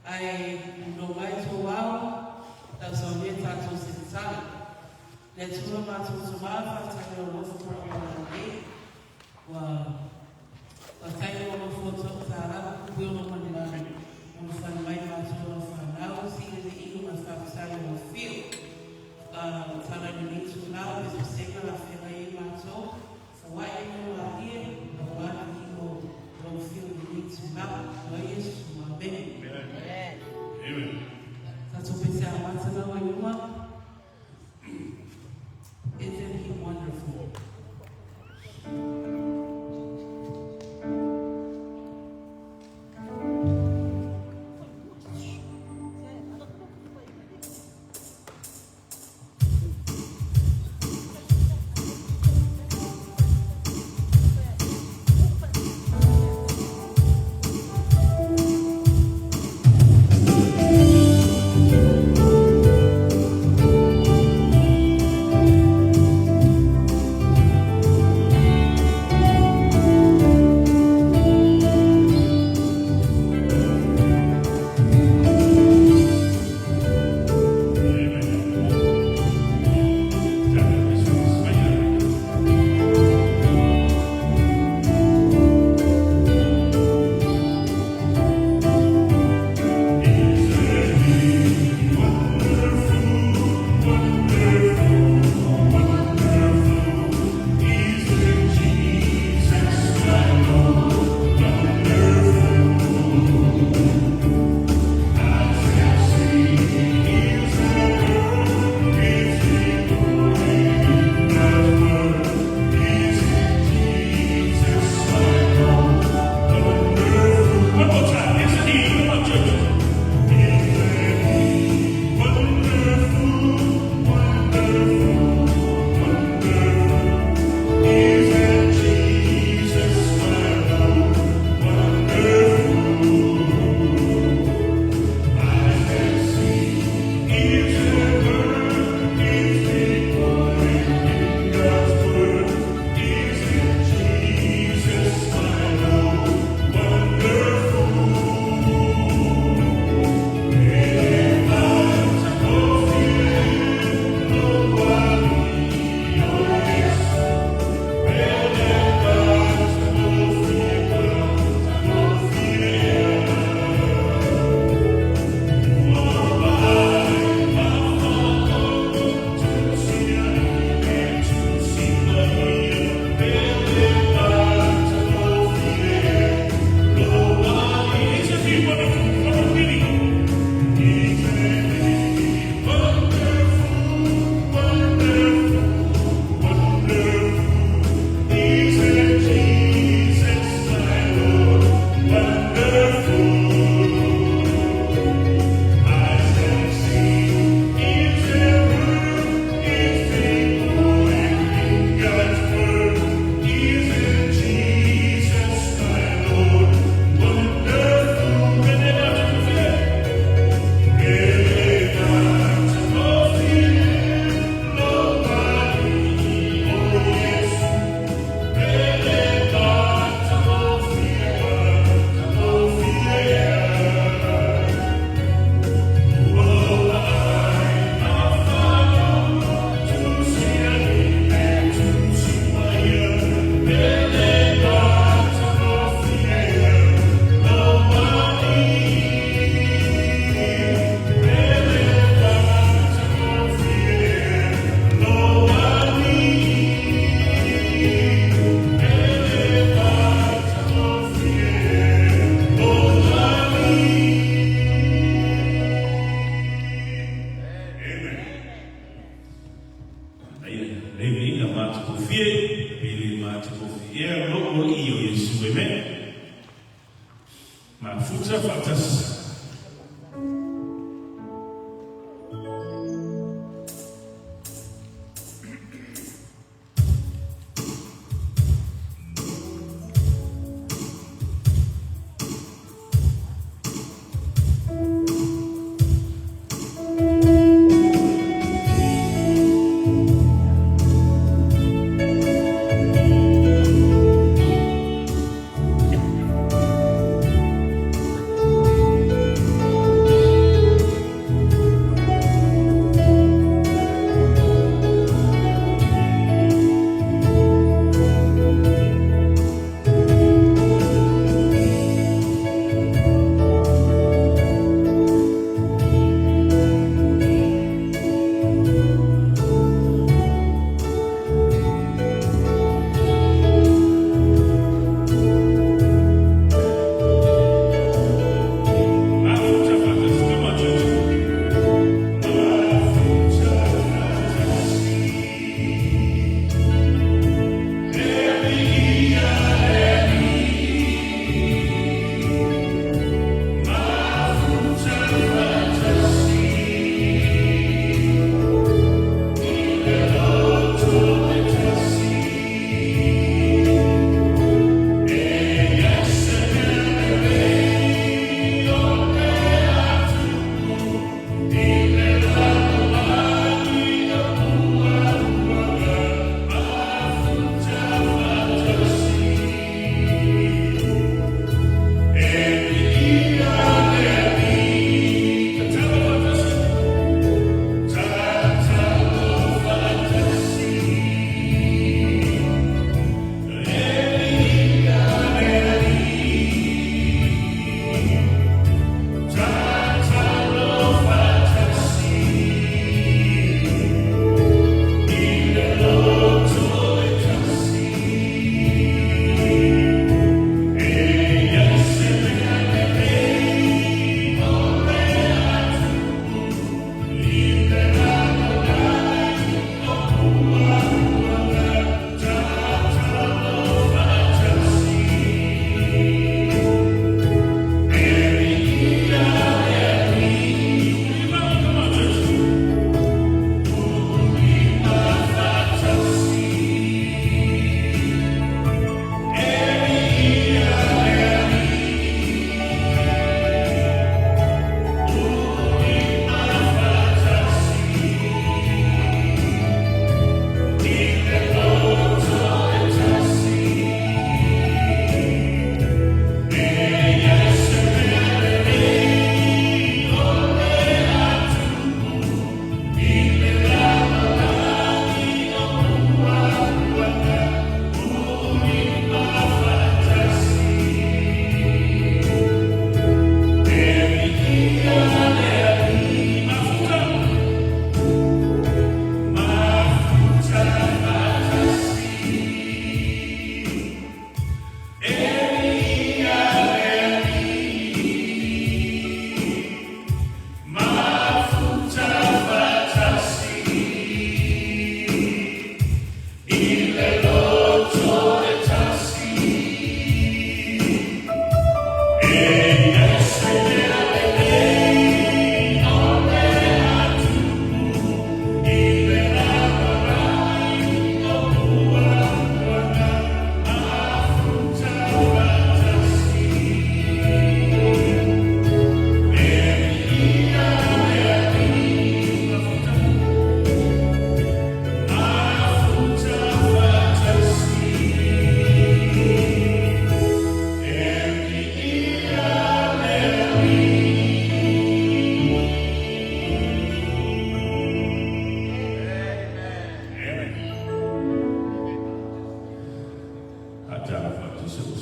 Ae no mai tō ao, tausaonia tātou se tatalo. Le Atua matou Tama, faafetai mo lou alofa ma lou agalelei. Ua faafetai i lou alofa ua tautaalaga puipui o lou manulanu ua ulufale mai matou lau fanau, sii le viiga ma le faafetai i lou afio. Tatala i lenei itula o pesepesega o le a feagai ai matou, foai ai lou malie aua le viiga o lou afio i lenei itula. Oa Iesu. Amene. Tatou pese amata lau i luma. Isn't he wonderful?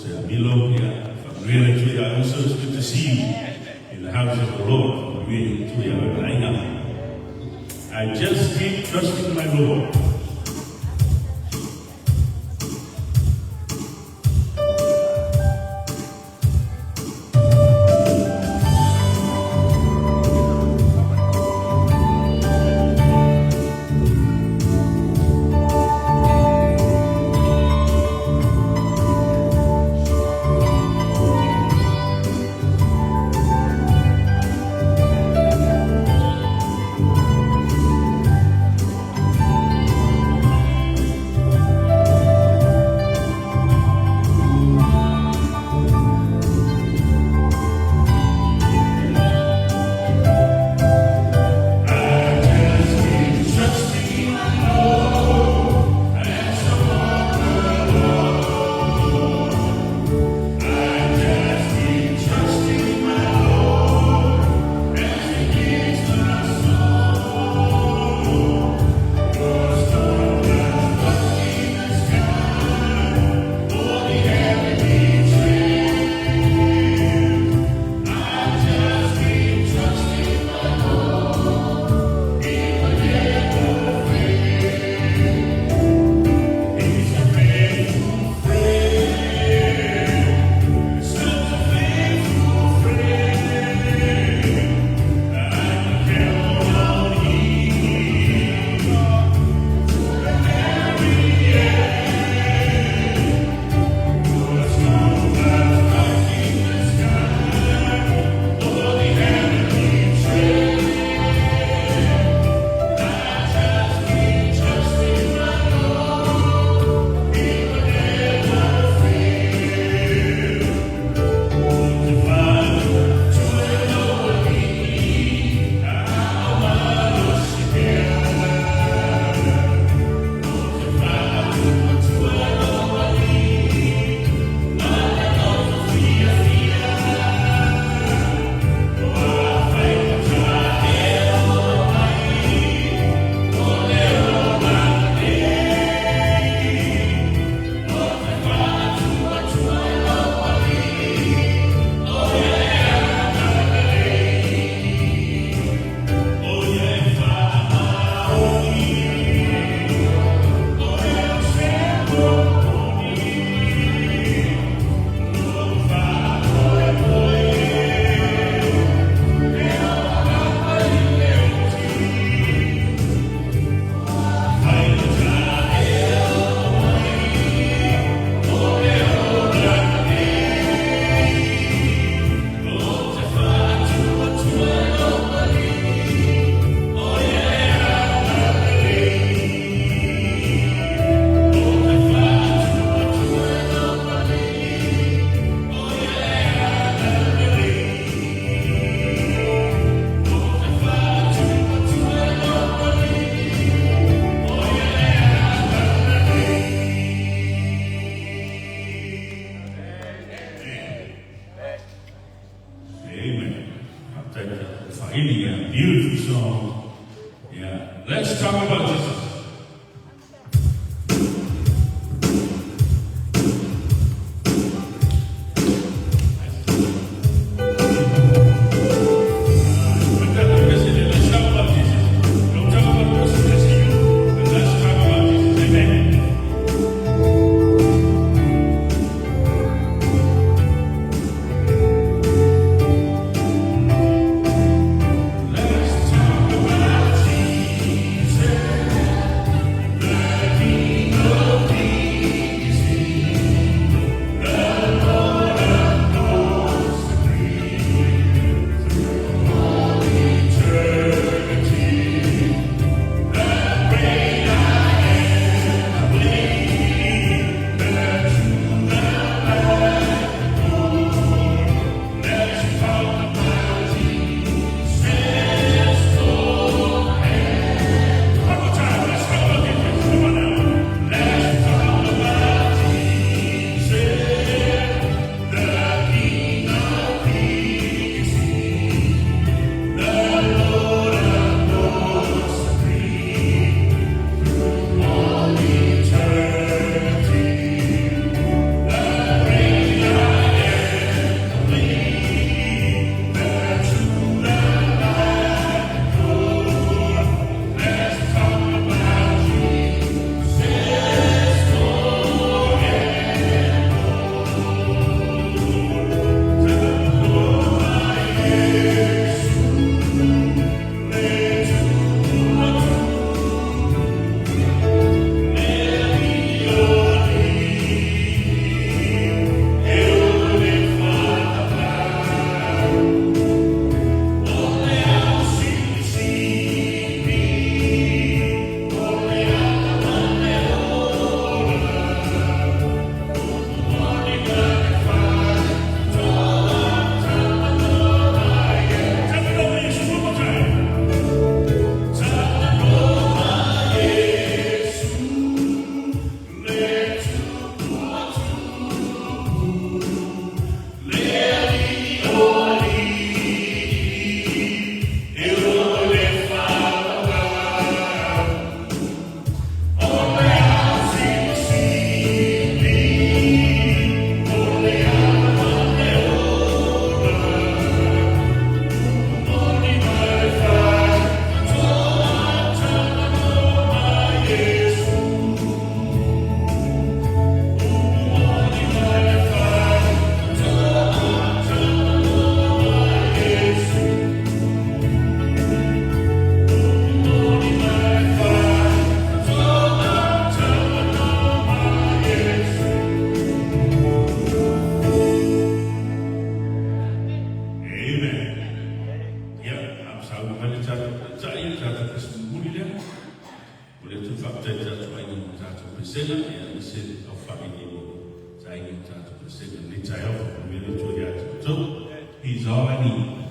Se Milo, yeah. Really, also it's good to see you in the house of the Lord. I just keep trusting my Lord. Beautiful song. Yeah. Let's talk about Jesus. Let's talk about Jesus. Don't talk about us, that's you, but let's talk about Jesus. Amen. Let's talk about Jesus. 2. He's all I need.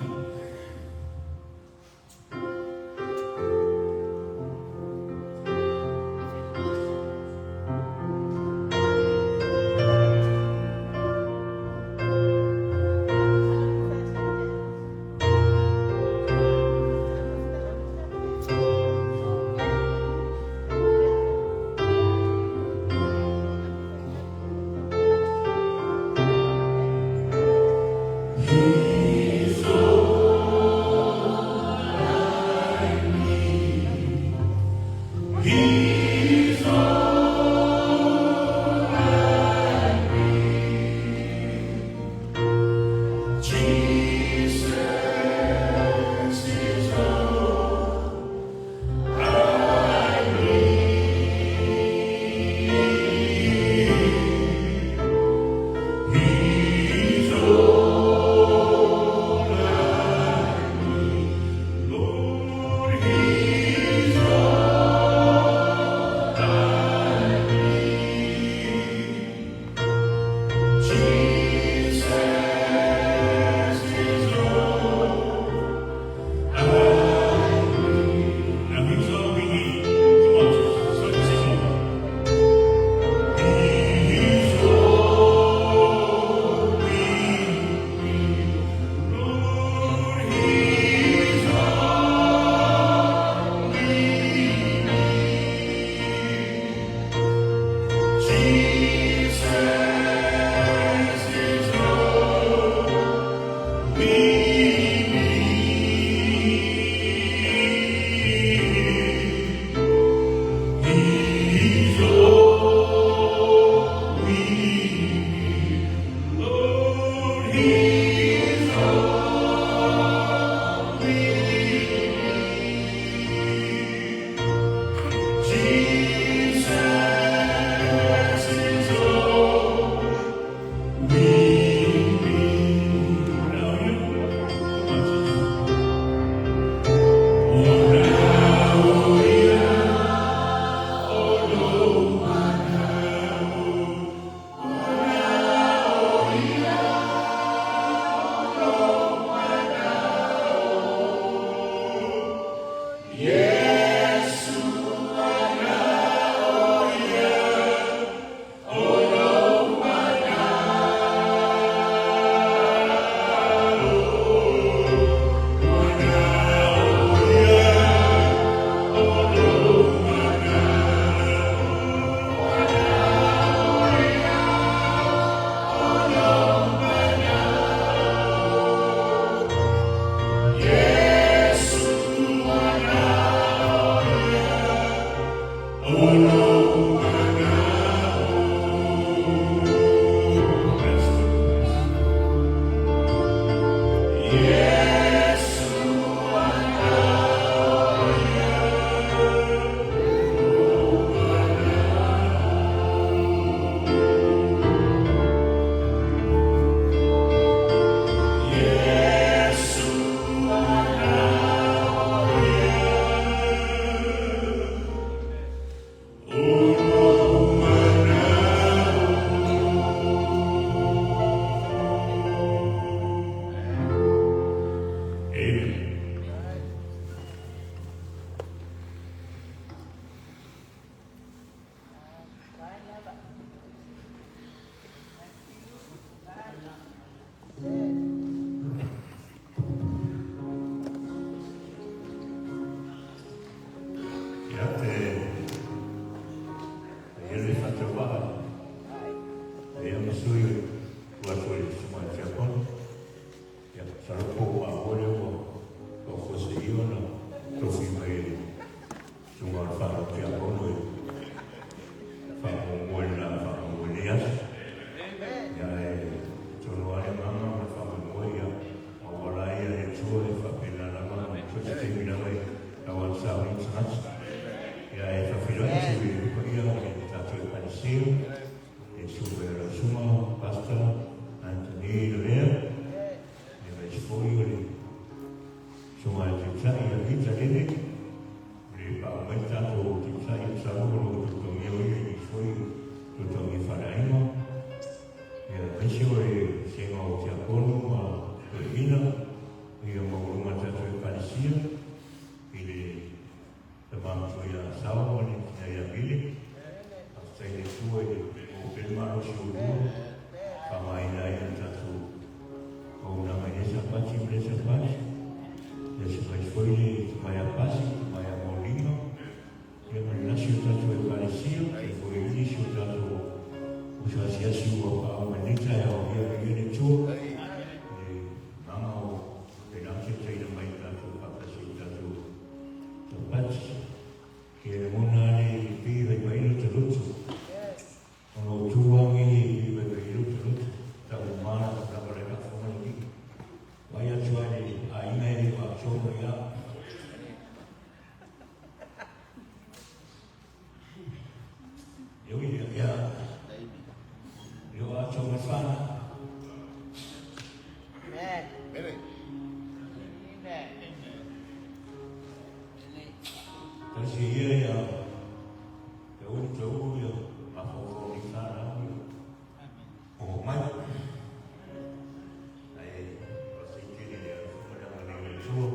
Aemaise o le sega o tiakono ma toeaina, paia maualuga o le tatou Ekalesia i le tama matua ia Sao ma le tina ia Vili. Faafetai i le Atua i le maua pea le malosi o oulua e faaaogaina ai le tatou auaunaga i lea Sapati ma lea Sapati. Ia se mai foi le tama ia Pasi, tama ia Moliga, ia ma le lasi o tatou Ekalesia, e foi ai nisi o tatou uso asiasi ua paau mai lenei taeao, ia viia le Atua i le agaga o faapena ona taitaina mai i tatou faatasi i tatou Sapati. Ke lagona le pei vaivai lo ta loto. Ona o tu agi e pei vaivai lo ta loto. Tau mana ta lava le faafofoga le alii. Vaai atu lava i le aiga e le o atoa mai lava. E ui ia, e le o atoa mai whānau. Tasi ia ia, e ui tau ia, mafaufau ni whānau ia. O mai. Ae faafetai tele i le alofa ma le agalelei o le Atua.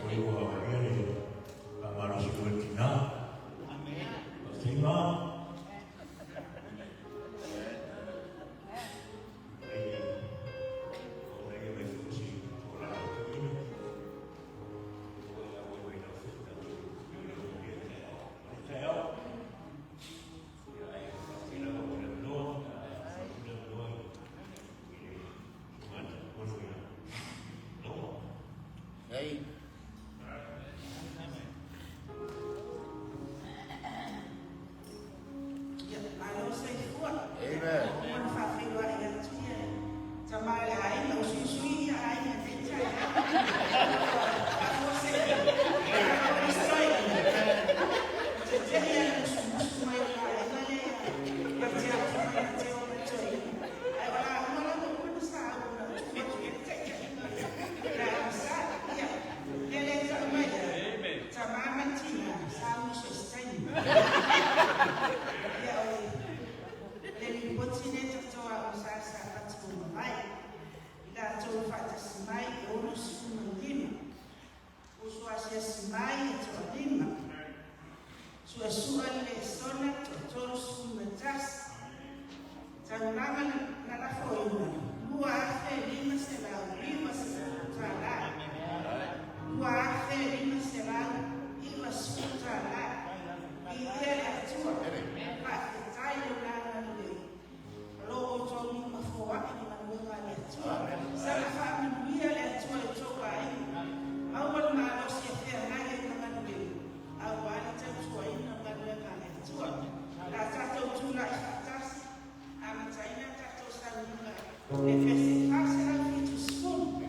Foi ua aulia le faamalosi foi o le tina. Faafetai ma. Ai, o nei mai foi si tuualalo a toeaina. Ua e auai mai lau foi tatou i le taeao. Ia, ae faafetai lava mo le avanoa. Faafetai le avanoa i le susuga i le Tiakono ia Loma. Ia, malo soifua. Ua uma ona faafeiloai atu ia tama o le aiga, o suisui ia aiga i lenei taeao. Faafuasei, o isi toeaiina, ua tete'i lava i le musumusu mai o le vaega lea ia Mateo fai mai Mateo ma le toeaina. Ae o lauga la ua uma ona saua na ou tuu atu i ai le taitaiga o le Aiga Sa. Ia, mea lea e tau mai ai, tama ma le tina, sauni so o se taimi. Ia, o le lipoti lea tatou aoga sa Sapati ua mavae. I latou na faatasi mai e 65. Uso asiasi mai e toalima. Suasua le lesona toa 31. Taumaga na lafoina $2,590. $2,590. Viia le Atua. Faafetai le agaga lelei. O lo o outou lima foai le galuega a le Atua. Saga faamanuia le Atua i outou aiga. Maua le malosi e feagai ai ma galuega, aua le tautuaina o galuega a le Atua. O le a tatou tulai faatasi, amataina tatou sauniga Efese 470.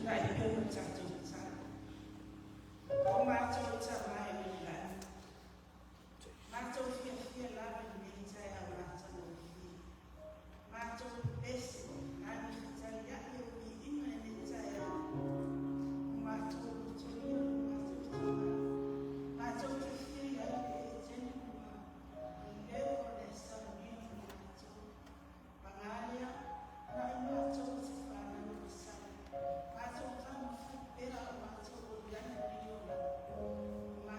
Tulai pea ma tatou tatalo. O matou Tama e i le lagi, matou fiafia lava i lenei taeao matagofie. Matou pepese ma agi fetaliai o viiga i lenei taeao. O matou loto ia lo matou Tama. Matou te fia i ai le Etene ma leo o le saunia o matou. Pagalia, na i matou te whanau masai. Matou taumafai pea o matou o lana ni o lana.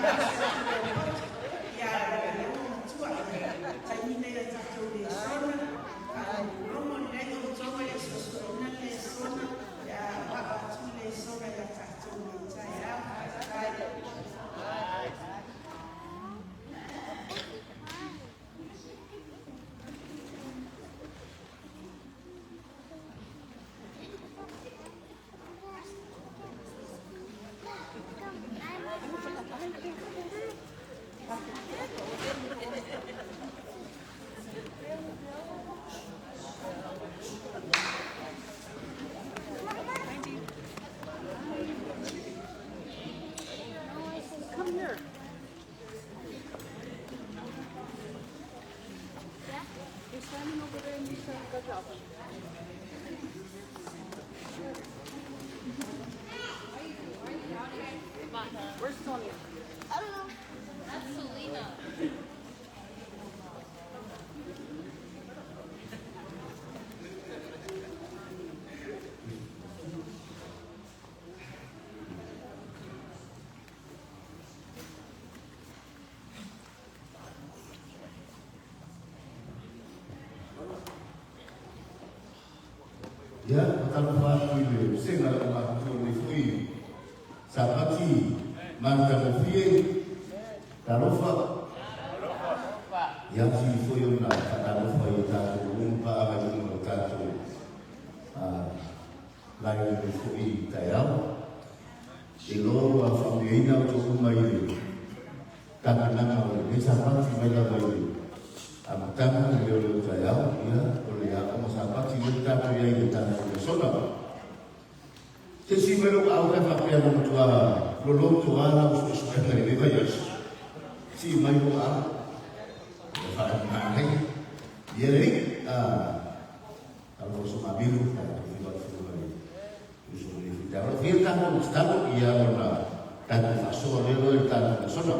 aso atu lea poto. Ia, o lea ua matua. Taimi nei o tatou lesona, faalogologo lelei outou e le i suesueina le lesona pe a aoao atu le lesona ia tatou i lenei taeao. Faafetai. Come here. You're standing over there and you said good job. Where's Sonia? I don't know. That's Selena. Ia, faatalofa atu i le vasega o matutua o lenei foi Sapati matagofie. Talofa. Ia, sili foi ona faatalofa i tatou uma paaga i luga o tatou lae o lenei foi taeao. E loa ua faamanuiaina outou uma i le tapenaga o lenei Sapati mai lava i le amataga i le leo taeao, ia, o le aoga Sapati lea ua tatou i ai i le tatou lesona. Se isi mai lou aao pe a faapea na matua loloto lava lau suesuega i lenei vaiaso. Sii mai lou aao. Ia faamanaia. Ia lelei. Talofa so mamilu, tatou fiu atu foi ma le uso o lenei foi taeao. Fia tatou tatalo ia ona tatou faasoa lea loa i le tatou lesona.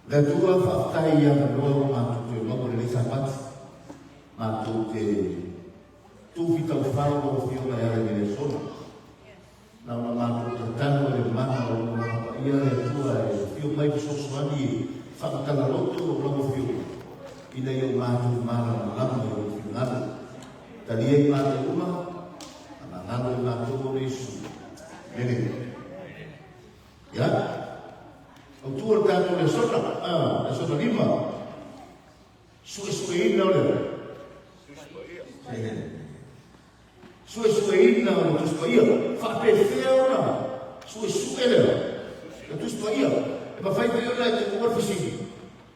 Le Atua, faafetai i avanoa ua matou toe maua i lenei Sapati. Matou te tufi taufao lau Afioga e ala i le lesona. Na ona matou tatalo i le mana o lou Agaga Paia le Atua e afio mai fesoasoani e faamatala loto lau Afioga ina ia o matou malamalama i lou finagalo. Talia i matou uma, magalo i matou o le Iesu. Amene. Ia, autu o le tatou lesona, lesona 5, suesueina o le Suesueina o le Tusi Paia. Faapefea ona suesue lea le Tusi Paia? E mafai foi ona e tuua le fesili,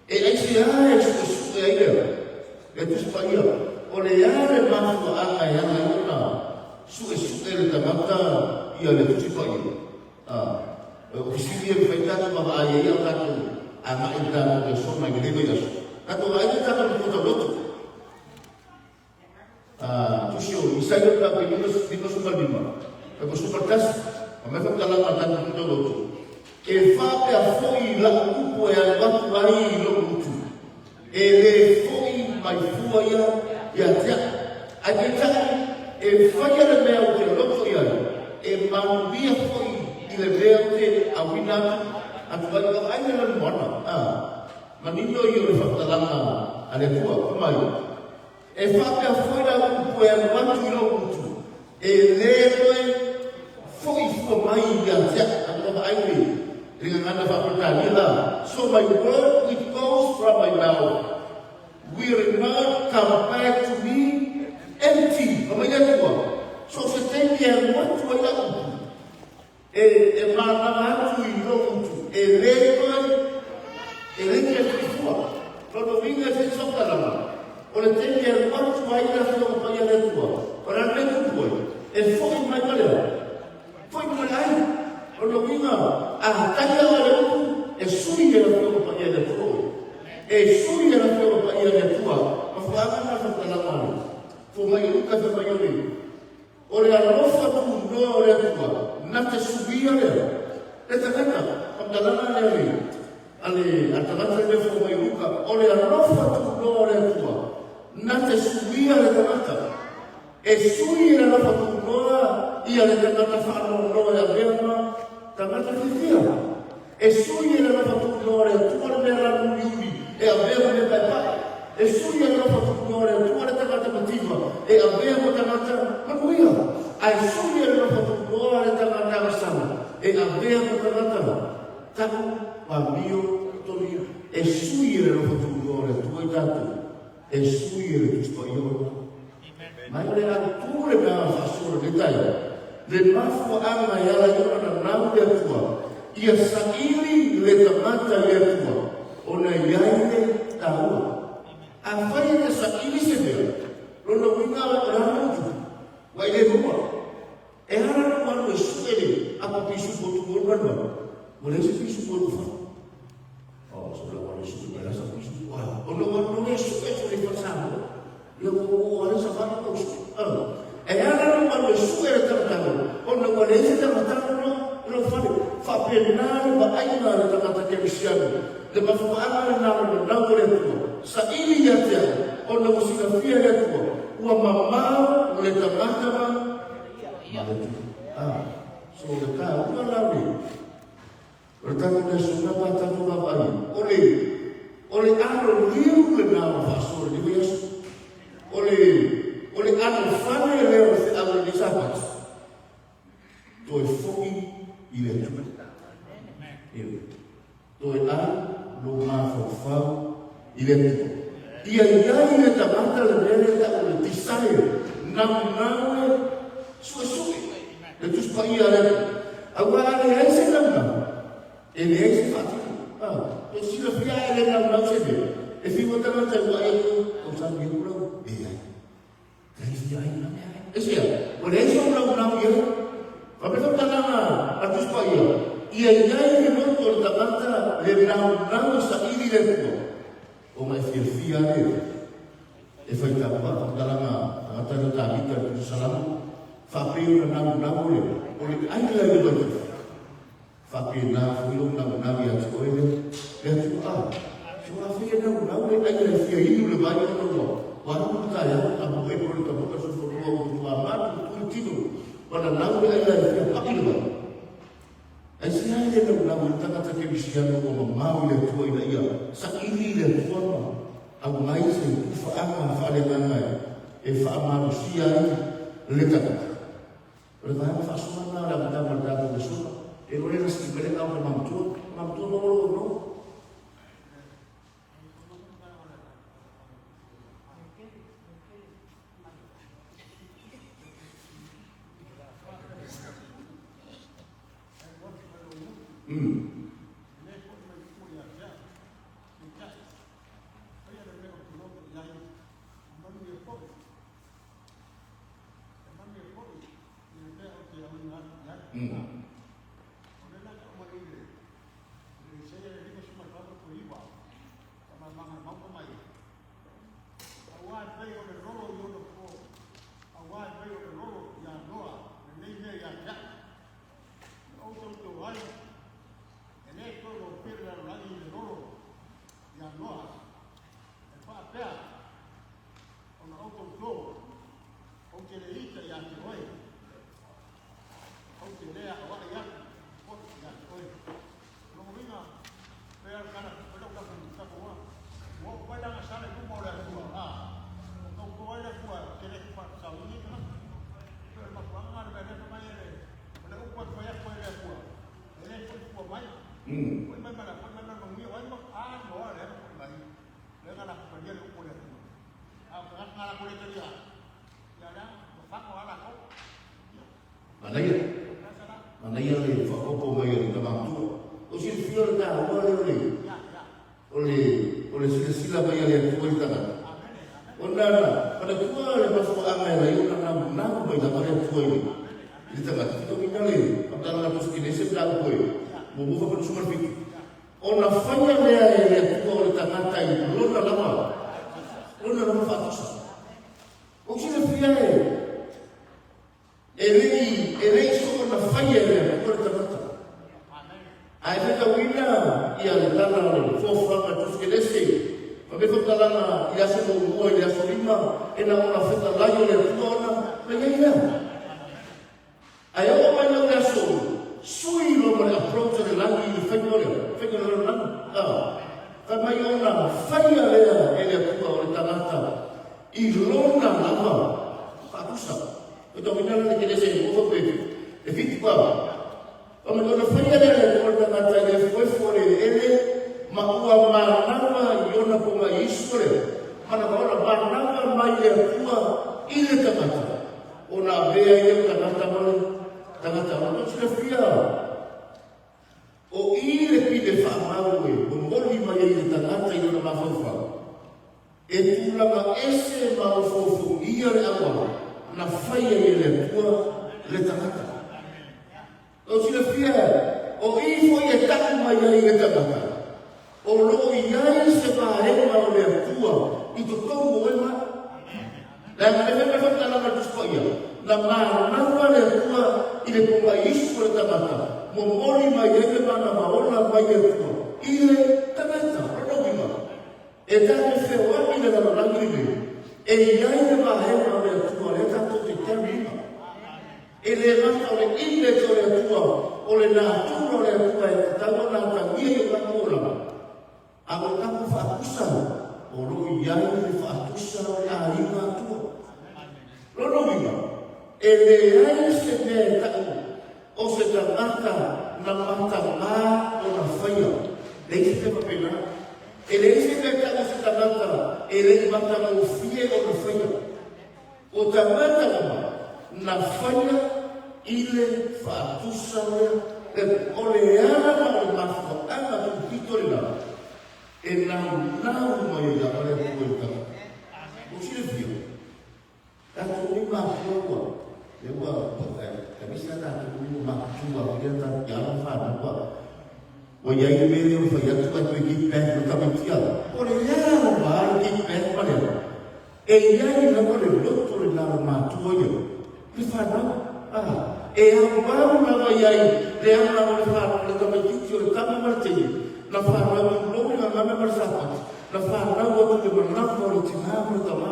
E aisea e suesue ai lea le Tusi Paia? O le a le mafuaaga e ala ai ona suesue le tagata ia le Tusi Paia? A, o fesili ia e mafai tatou vaavaai ai a o tatou agai i le tatou lesona i lenei vaiaso. Tatou vaai le tatou matua tauloto. Tusi o Isaia pe 55, 51, ma mai faamatalaga a tatou matua tauloto. E faapea foi lau upu e alu atu ai i lou gutu, e lē foi mai fua ia ia te a'u, ae peitai, e faia le mea ou te loto i ai, e manuia foi i le mea ou te auina atu atu ai. Vaavaai le lanumoana, a, manino ia o le faamatalaga a le Atua, fai mai, E faapea foi lau upu e alu atu i lou gutu, e lē toe foi fua mai ia te a'u. Tatou vaavaai i le gagana faa-Peretania la, So my word which goes from my mouth will not come back to me empty. Fai mai le Atua, so o se taimi e alu atu ai a'u upu, e manava atu i lou gutu, e lē toe, e lē toe foi fua. Lona uiga e fai faamatalaga, o le taimi e alu atu ai le Afioga Paia a le Atua, o le a le mea e tupu ai? E foi mai ma le a? Foi mai ma le ai. Lona uiga, a tali lava le upu, e sui e le Afioga Paia a le Atua oe. E sui e le Afioga Paia a le Atua, mafuaaga na faamatalaga a le Fomai o Luka fai mai o le O le alofa tunoa o le Atua, na te suia lea le tagata. Faamatalaga lea le a le a tagata lea fou mai Luka, o le alofa tunoa o le Atua, na te suia le tagata. E sui e le alofa tunoa ia le tagata faanoanoa e avea ma tagata fiafia. E sui e le alofa sui e le alofa tuuloa o le Atua le tagata mativa e avea ma tagata manuia, ae sui e le alofa tuuloa le tagata agasala e avea ma tagata tau amio tolia. E sui e le alofa tuuloa o le Atua i tatou, e sui e le Tusi Paia o le Mai o le autu le mea faasoa lenei taeao, le mafuaaga e ala ai ona nanau le Atua, ia saili le tagata i le Atua, ona e i ai le taua. Afai e te saili se mea, lona uiga o le a le utu, ua e le maua. E ala ona alu e sue le apa pisupo tu o le malu, ua leai se pisupo e ua. Oh, so la wale sue mai la sa pisupo. Ah, ona ua no le sue tu le whasamoa. Ia ua ua ale sa whare kau sue. Ah, e ala ona alu e sue le tagata ona ua leai se tagata no lo whare. Whapena le vaaiga le tagata kerisiano. Le mafuaaga lena o le nanau o le Atua. Saili ia te au, ona ua silafia e le Atua, ua mamao le tagata ma ma le Atua. Ah, so le taua la le o le tatou le aso pa tatou vaavaai, o le o le alo liu lena o faasoa lenei vaiaso. O le o le alo fale lea o le feau o lenei Sapati. Toe foi i le Atua. Ioe. Toe alu lou mafaufau i le Atua. Ia i ai le tagata le mea lea e tau o le desire, naunau e suesue le Tusi Paia a le Atua. Aua a leai se naunau, e leai se faatino. E silafia a e le naunau se mea, e fiu ai tagata e vaai atu, tausami atu lau, leai. Aisea? Ua leai sou naunau i ai. Faapea faamatalaga a le Tusi Paia, Ia i ai le loto o le tagata le naunau e saili i le Atua, ona e fiafia lea e faitau. A faamatalaga a tagata lea o Tavita i le Tusi Salamo, faapei ona naunau o le o le aila i le vaitafe, faapena foi lou naunau ia te oe le le Atua. A so afai e naunau le aila e fia inu le vai ona ua ua alu le taeao tamoe po le tamoe o sofonua ua matua matu tu le tino ma nanau le aila e fia paʻi le vai. Aisea e le naunau ai le tagata kerisiano ua mamao i le Atua ina ia saili i le Atua ma aumai se tufaaga faaleagaga e faamalosia ai le tagata. O le vaega faasoa lena o le amataga o le tatou lesona. E ore na siki mai le tau le mamutua, mamutua maua lou avanoa. Manaia. Manaia le faaopoopo mai a le tama matua. O silafia le taua lea o le o le o le silasila mai a le Atua i le tagata. Ona na manatua le mafuaaga e ala ai ona naunau mai lava le Atua i le i le tagata. Fitogiga le faamatalaga Tusi Kenese mataupu e muamua faapea 17. Ona faia lea e le Atua o le tagata i lona lava lona lava faatusa. Ou silafia e E le i, e leai soona faia e le Atua le tagata. Ae faitauina ia le tala o le foafoaga a Tusi Kenese, fa mea faamatalaga i le aso muamua i le aso lima, e na ona fetalai o le Atua ona na i ai lea. Ae oo mai lau le aso sui loa ma le approach a le lagi i le faiga o le faiga o le lalolagi. Ah, fai mai ona faia lea e le Atua o le tagata. I lona lava faatusa. O tauina la le kelese i ofa pe e fitu ka. O me kona whaia le le kona tangata i le fuefo le ele ma ua manawa i ona ponga isu le. Mana ka ona manawa mai le atua i le tangata. O na vea i le tangata mo le tangata. O no tira fia. O i le pine whaamau e momoli mai ai le tagata i lona mafaufau, e tulaga ese ma ofoofogia le auala na fai ai e le Atua le tagata. O silafia, o i foi e taʻu mai ai le tagata, o lo o i ai se vaega o le Atua i totonu o oe ma au. Leaga le mea mai faamatalaga a le Tusi Paia, na manava le Atua i le pomaiisu o le tagata, momoli mai ai le manava ola mai le Atua i le tagata. O lona uiga, e tatou feoai i le lalolagi lenei, e i ai le vaega o le Atua lea tatou te carry ina. E le gata o le image o le Atua, o le natura o le Atua e tatau ona atagia i o tatou olaga, A o tatou faatusa, o lo o i ai le faatusa o le aiga Atua. Lona uiga, e leai se mea e tau o se tagata na mataga ona faia. Leai se mea faapena. E leai se mea e tau o se tagata e le i matagofie ona faia. O tagata uma na faia i le faatusa lea, o le ala ma o le mafuaaga tupito lena e naunau mai ai lava le Atua i le tagata. Ua silafia, tatou nei matua ua, lea ua, aemaise lava tatou nei ua matutua atu lea tatou te alo ma fanau ua, ua i ai le mea lea ua fai atu ae toe give back ma tamaiti ala. O le ala ma le give back ma le ala. E i ai lava le loto lena o matua ia, le fanau, a, e auau lava i ai le ala o le fanau, le tamaitiiti o le tama ma le teine, na fanau i lou le gagana ma le sapati, na fanau atu le manava o le tinā ma le tamā.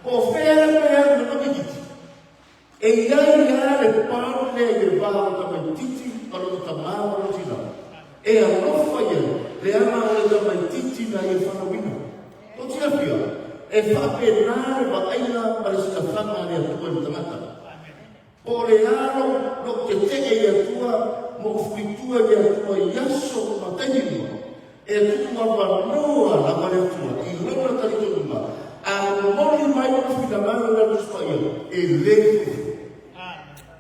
Po o fea le mea alu le tamaitiiti, e i ai lava le bond lea i le va o le tamaitiiti ma lona tamā ma lona tinā. E alofa ia le ala o le tamaitiiti na ia fanauina. Tou silafia, e faapena le vaaiga ma le silafaga a le Atua i le tagata. Po o le a lou, lou tetee i le Atua ma ou fulitua i le Atua i aso ma taimi uma, e tuu avanoa lava le Atua i lona talitonuga, a momoli mai lona finagalo i lana Tusi Paia, e le fuifui.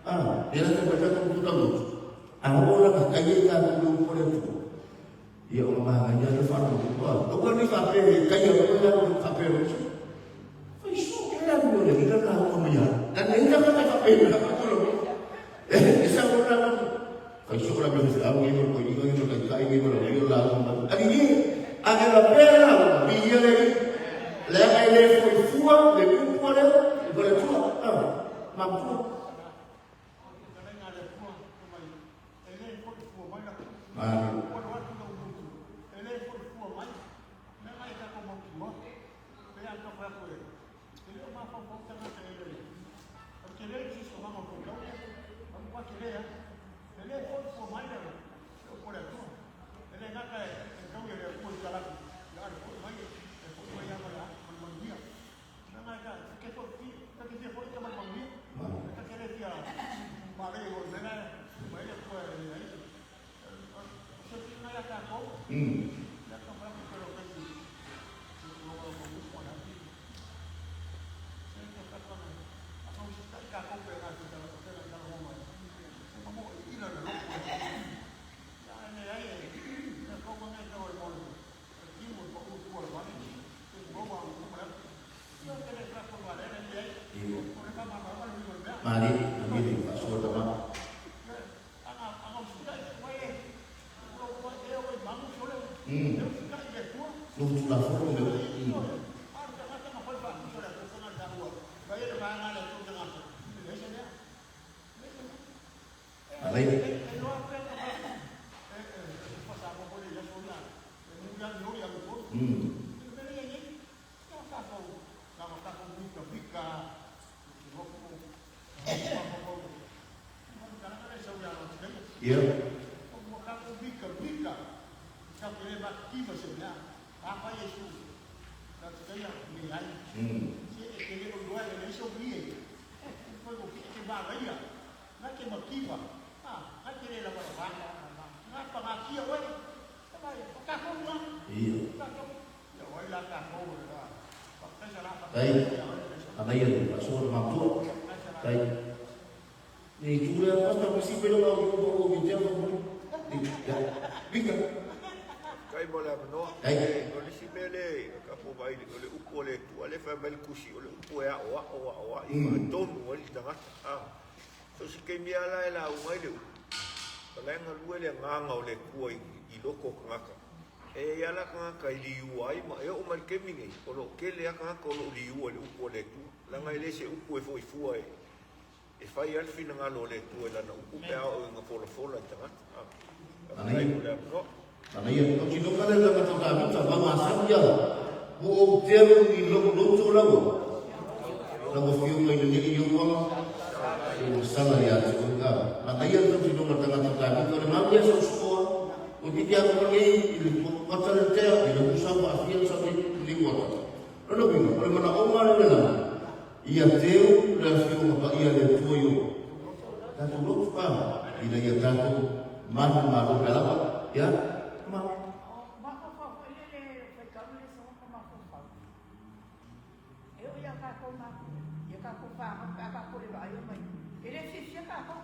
A, lea la taumai tatou tu tauloto. A oo la ka kai ai tatou i le upu a le Atua, ia o manaia le faalogologo a. Aua ne i faapea e kai a oe la faapea loa se. Fai so ke la mo le ina ka o mai a. Na nei ka ka faapea na ka ko lo. E sa o la fai so la me se au ni ko ni ko ni ko kai ni ko ni la ma. Ali ni a e la pera bi ia le le ai le foi fua le upu le ko le tua. Ah, ma tua. Malo. Mali, malie le faasoa tama. Lou Tulafono mea. Alai. Ia. Ia. Tai, anaia le faasoa le matua. Tai. Le itu lea, pastor, misi pele o lau o o te mo. Ya. Vika. Kai mo le avanoa. Ai. O le isi mea lea ka po vai o le upu o le Atua lea e fai mai le tusi o le upu e aoao aoai faatonu ai le tagata. So se taimi lava la e lauga ai le upu, o la e galue le agaga o le Atua i loko o tagata. E i ai lava la tagata e liua ai ma e oo mai le taimi nei, o lo o tele lava tagata o lo o liua i le upu a le Atua. Leaga e le se upu e foi fua e fai lava le finagalo o le Atua i lana upu pe a oo ina folafola i tagata. Faafetai mo le avanoa. Manaia, o tino ka le tagata o Tavita, ma masani ia, ua ou telu i lou loto laua, lau afioga i le Alii Ioana, ua sala ia te oe. A, manaia le tautinoga tagata o Tavita, o le mau ia sa usufoa, ua titi atu nei i le kuata le tea, i le usa ua aafia le sa nei kuata. Lona uiga, o le manaoga lea o le lagi, ia teu le afioga paia a le Atua i o tatou loto, a, ina ia tatou manumalo pe a lava, ia, ma. Mafaufau foi lele faitau le soga ka mafaufau. E oo ia tatou matua, ia tatou fanau pe a tatou le vaaia mai. E le fiafia tatou.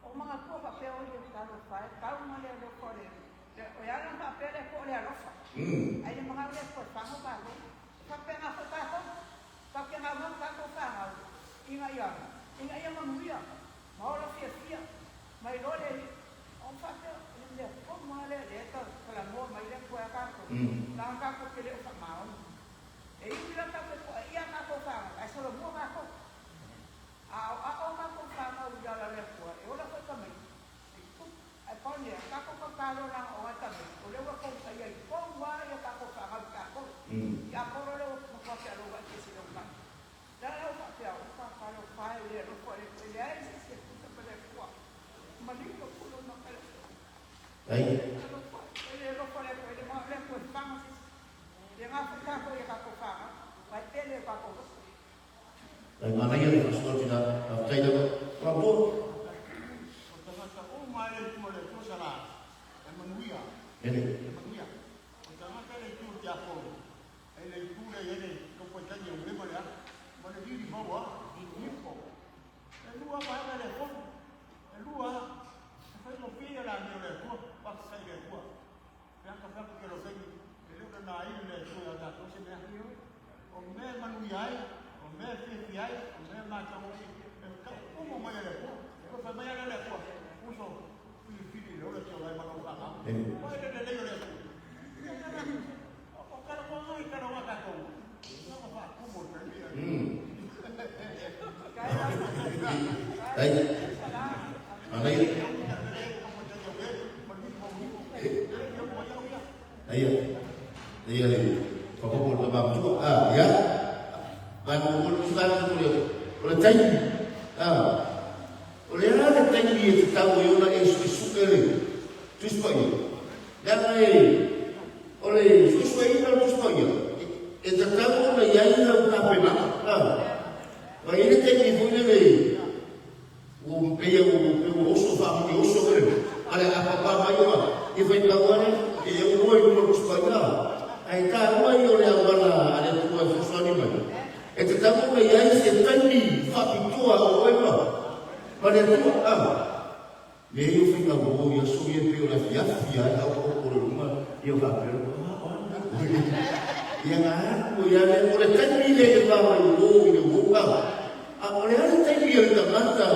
O manatua faapea o ia talofa e, tau ma le alofa o le o e ala ona faapea le Atua o le alofa. Ae le manao le Atua e fanau tatou. E faapena foi tatou. Tatou te naunau tatou fanau ina ia ina ia manuia ma ola fiafia ma iloa le Alii. Ona faapea, o le mea tonu lava lea lea e talanoa mai le Atua ia tatou, leaga tatou te le o faamaoni. E ui la tatou te toaia a tatou fanau, ae solomua tatou. A aoao a tatou fanau i ala o le Atua, e ola foi tamaiti, e tutupu. Ae pau le mea, tatou tatalo leaga o oe tamaiti, o lea ua tou taia i tonu lava ia tatou fanau i tatou. Ia Apolo lea ua matua fealuai se isi leotai. Le a lau faapea, o tatalo pae le alofa o le Atua, e leai se isi e tusa ma le Atua. Malino pulu ma ka le Atua. Ai. Alofa, e le alofa o le Atua, e le manao le Atua e faga se isi. E gafa tatou ia tatou fanau, ae pele o tatou loto. Tai manaia le faasoa tina, faafetai lava. Matua. O tagata uma e le Atua le Atua sa la, e manuia. Ele. E manuia. O tagata le Atua o tiakono, e le itu le ele, lo koe tani e ulema le ala. Ma le lili maua, nipo. E lua vaega le fono. E lua, e fai mo pia la mea o le Atua, faafetai i le Atua. Feaka feaka ke lo taimi, e le o na i le Atua ia tatou se mea. O mea manuia ai, o mea fiafia ai, o mea matagofie, e tau umu mai e le Atua. E fai mai ala le Atua, uso, filifili le ola te ola e malau whakau. O e le lelei o le Atua. O kala koa ngai kala wa tatou. Nga ma whaakumo te mea. Tai. Manaia. Ia. Ia le papapo le matua. Ah, ia. Mai mo mo le sala mo le. O le taimi. Ah. O le a le taimi e te tau i ona e su e le. Tusi Paia. Leaga e o le suesueina o le Tusi Paia. E tatau ona i ai lau tapenaga. Ah. Ma i le taimi foi lele ua peia ua oso whaamani oso ele. Ale a papa mai oa. I whai tau ane, e ua i luma Tusi Paia. Ai tā ua i o le awala a le Atua e fesoasoani mai. E te tau ona i ai se taimi whapitoa o oe ma. Ma le Atua, ah. Le i o whainga o ia so ia pe o le fiafi ai au o o le luma ia o whapera. Ia ngā o ia le o le taimi le e wā mai o i le o ah. A o le ale taimi ia le tagata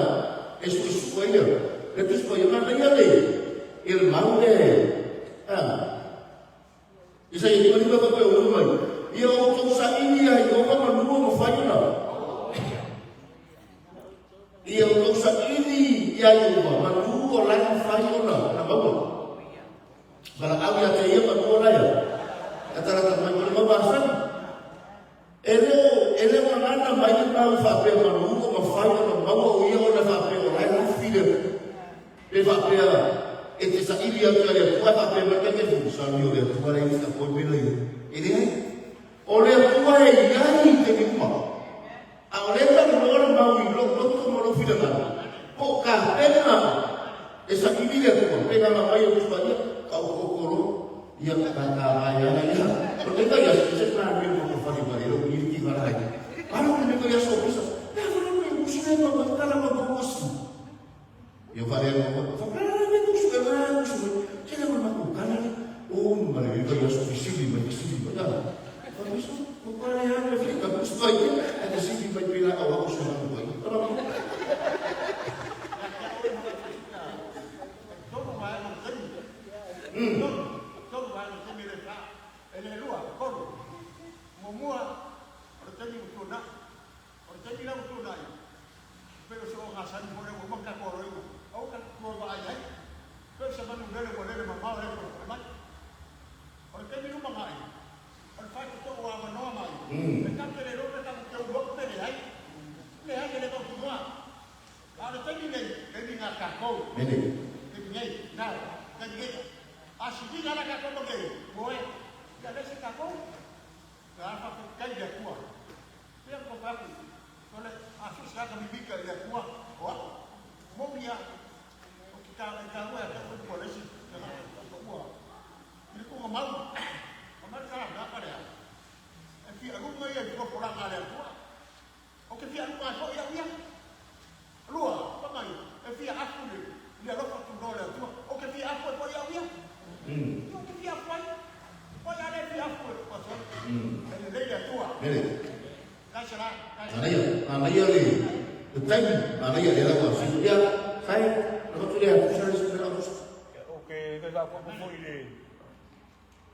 e suesua ia. Le Tusi Paia mana ia le e le mau le. Ah. Isa ia lima lima pape o mai. Ia o tou saili ia i oka manua ma whai ona. Ia o tou saili ia i oka manua o lai ma whai ona. Na maua. Bala au ia te ia manua lai. E tarata mai o le mau asani. E leo ngana mai le mau whapea manua ma whai ona maua o ia ona whapea o lai lafi le. Pe whapea e te saili atu ia le Atua whapea mai te fu. Sami o le Atua le isa koe mela ia. E le ai. O le Atua e iai te ni uma. O ka pena e sa ili le atua, pe ngana mai o kuspa ia, ka o kokoro, ia ka ka mai ana ia. O te kai aso, se na me mo ko fali mari, o ni ki ngara ai. Alo ni me ko aso pisa. Ya fo no me kusu ne ma ka la ma ko kusu. Ia fale ma ko fa ka me kusu ka na kusu. Se na ma ko kana o ma le ko aso fisili ma fisili ma ya. Fa kusu ko ko le ya me fi ka kusu ai. E te sili mai pila ka wa kusu ma ko. Tolu vaega o le taimi. Tolu vaega o le taimi e le fa, e le lua, tolu. Muamua, o le taimi ua tuanai. O le taimi la ua tuanai, e pei o se ogasami foi lea ua uma ona tatou aloina. Aua tatou te toe vaai ai. E pei o se manu lele ua lele mamao e le toe foi mai. O le taimi lumanai, o le faitotoa o avanoa mai, e tatou te le iloa pe tatou te ulu atu pe leai. Leai, e le mautinoa. A o le taimi nei, taimi na tatou. Taimi nei, now, taimi nei. A siliga la tatou ma nei, moe, ia le se tatou. Na a faafetai i le Atua. Pei ona taumafai atu, o le a so o se tagata mimika i le Atua, o au, moni lava, ou te e taua ia te au upu a le isi tagata ua i le tuugamau. Fai mai le tala, a pale a? E fia aluga ia i le folafolaga a le Atua. Ou te fia aluga ai foi au ia. Lua, fai mai, e fia afu le, le alofa tunoa o le Atua. Ou te fia afu ai foi au ia. Ia, ou te fia afu ai. O ai a le fia afu e pastor? E lelei le Atua. Mele. Kaisara, kaisara. Manaia, manaia le le taimi, manaia le lava sifu ia, sai, na ko tuli atu sai sai na ko. Ia, o ke ke ka ko foi le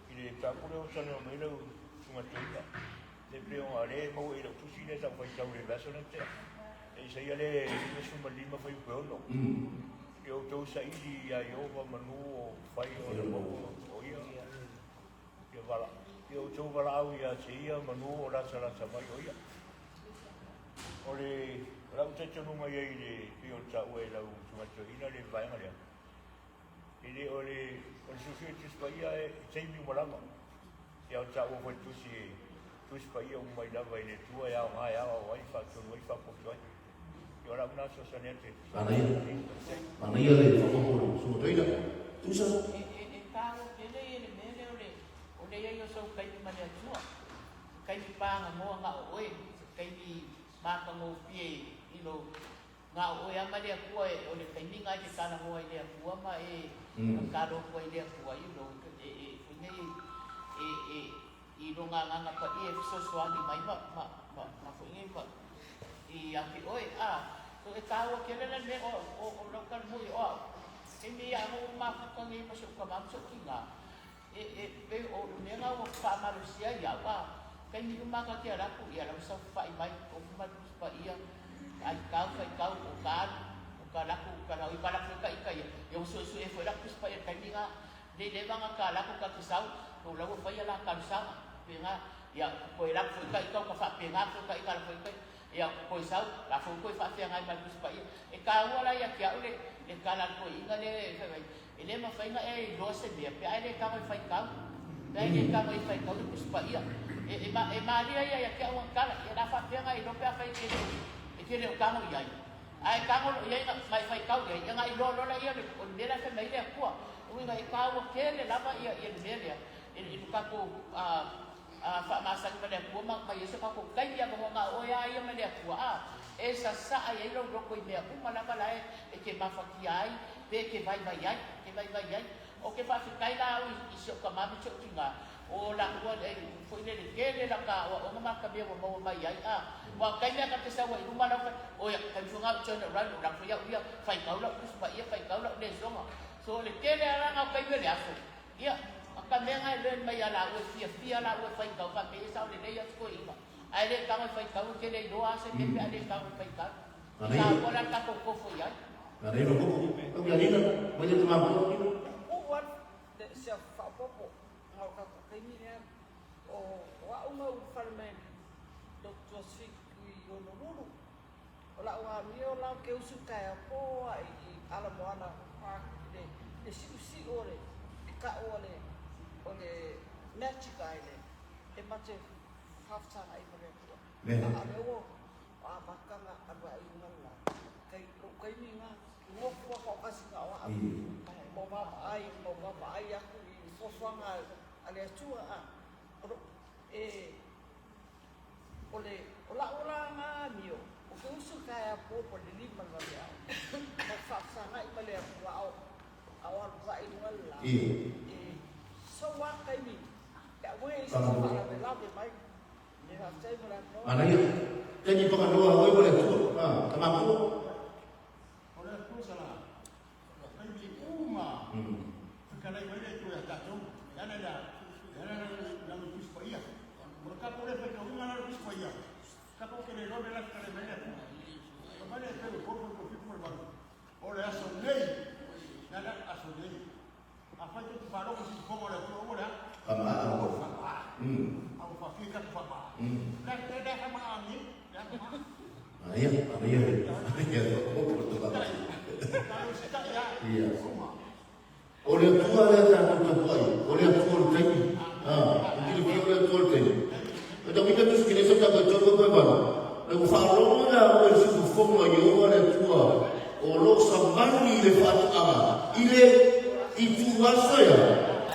i le tapu lea ua talanoa mai lau Susuga Toeaina, le pei ona lea e maua i lau tusi lea sa ou faitau i le vaiaso lea na tea, e Isaia lea e 55 fuaiupu e 6, Ia outou saili iā Ieova manu o fai o le maua o ia, ia vala, ia outou valaau iā te ia manu o latalata mai o ia. O le lau talitonuga i ai i le pei ona taua e lau Susuga Toeaina le vaega lea, E le o le o le suesue Tusi Paia e taimi uma lava. Ia o taua foi le tusi e Tusi Paia uma mai lava i le Atua e aoga e aoao ai, faatonu ai, faapoto ai. Ia o lau na fesoasoani atu e tusa ai Manaia. Manaia le whakapopo le Susuga Toeaina. Tusa. E, e, e tāua tele ia le mea lea o le, o le iai o sou taimi ma le Atua. Se taimi pāgagoa na o oe, se taimi matagofie i lou Na o oe a ma le Atua e o le taimi na e te talanoa i le Atua ma e tatalo atu ai i le Atua you know e e foi nei e e i lona agaga paia e fesoasoani mai ma ma ma ma foi nei ma i a te oe a so e taua tele la le mea o o o lau tala moi o au e mea ia anga ua mafuta nei ma si ou tama ma si ou tina e e pei o le mea na ua faamalosia ai au a taimi uma a ta te ala atu ia la ua saofafai mai o ma le Tusi Paia Faitau, faitau, o ka alu, o ka lako, o ka lau, i ka lako e ka ika ia, ia ua suesue foi lako Tusi Paia i le taimi na, le leva na ka lako ka te sau, tou lau ua faia la talosaga, pena, ia, toe lako foi ka ika o ka faapena foi ka ika lako ika, ia, toe sau, la foi toe faafeagai ma le Tusi Paia. E taua la ia te au le, le tala a le toeaina lea e fai mai, e le mafai na e iloa se mea, pe a e le tago e faitau, pe a e le tago e faitau le Tusi Paia. E, e, ma, e malia ia ia te au ana tala, ia la faapea na e iloa pe afai e te le, e te le o tago i ai. A e tago loa i ai na, ma e faitau i ai, ia na iloa loa laia o le, o le mea la e fai mai ai le Atua. O uiga e taua tele lava ia, ia le mea lea, i, i lo tatou, a, a faamasani ma le Atua ma, ma Iesu tatou taimi avanoa na o oe a ia ma le Atua, a e sasaa i ai lou loto i mea uma lava la e, e te mafatia ai, pe e te vaivai ai, te vaivai ai. O ke faafetai la au i, i si ou tama ma si ou tina, o laua e, foi lele tele la ka aoaoga ma ka mea ua maua mai ai, a ua taimi a ka te sau ai i luma lau fai, o ia, taimi foi na au turn around, o lako foi au ia, faitau lau Tusi Paia, faitau lau lesoga. So o le tele a la na o taimi o le aso, Ia, a ka mea nga e learn mai ia laua e fiafia laua e faitau faapea ia sao lelei atu toeaina. Ae le tago e faitau e tele iloa a se mea pe a le tago e faitau. E taua la le tatou tofo i ai. Manaia lo koko. Au ia Nina, mai le tama mo Nina. Puupuu alu le sea faaopoopo ma o tatou taimi lea o au na ulufale mai Dr. Sweet i Honolulu. O la'u amio la ou te usu taeao po a i Ala Moana Park i le si'usi'u o le ka'u o le o le Magic Island e ma te faafesaga'i ma le Atua. A o lea ua amata ona alu ae i luga le la. Kai lou taimi lena, nofo lava toatasi na o au, ma ou vaavaai, ma ou vaavaai atu i fuafuaga a le Atua, a, o lou, e, o le, o la'u la na amio, ou te usu i le taeao po po i le 5 i le vaveao, ma ou faafesagai ma le Atua a o, a o alu ae i luga le la, e, sau lava taimi, e aua e i ai se faalavelave mai. Manaia. Taimi paganoa oe ma le Atua. Ah, tama matua. O le Atua sala, taimi uma, fetalai mai le Atua ia tatou, e ala i le, e ala i lana Tusi Paia. O le tatou le faitauina la le Tusi Paia, tatou te le iloa mea la e fetalai mai le Atua. Fai mai le Heperu 3, 7 ma le 8, o le aso nei, le ala aso nei. Afai tou te faalogo i se fofoga o le Atua, ua le a? Faamaa. Faamaa. A ua faafia tatou faamaa. Le a le a faamaa nei, le a faamaa. Manaia, manaia. Manaia o le tulaga. Ia. O le Atua lea tatou tapuai, o le Atua o le taimi. Ah, o tilofia o le Atua o le taimi. O tau ita tusi kene sa tatou tau koe malu. Le ua faalogo la oe i le siufofoga o Ieova le Atua o lo o savali i le faatoaga i le ituaso ea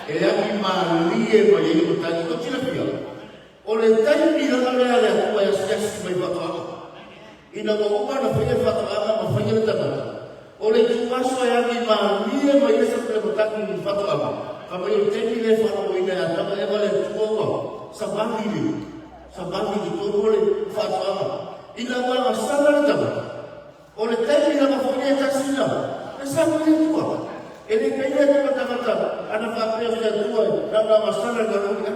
e agi malie mai ai le matagi. Ua tilafia, o le taimi lava lea a le Atua e asiasi mai i faatoaga. Ina ua uma ona faia le faatoaga ma faia le tagata, o le ituaso e agi malie mai ai le matagi i le faatoaga, fai mai o le taimi lea e faalogoina e Atama Eva le Atua ua savali le savali i totonu o le faatoaga. Ina ua agasala le tagata, o le taimi lava foi lea e tasi na e savali le Atua. E le kai le Atua tagata ana faapea o se Atua e na ona agasala le tagata.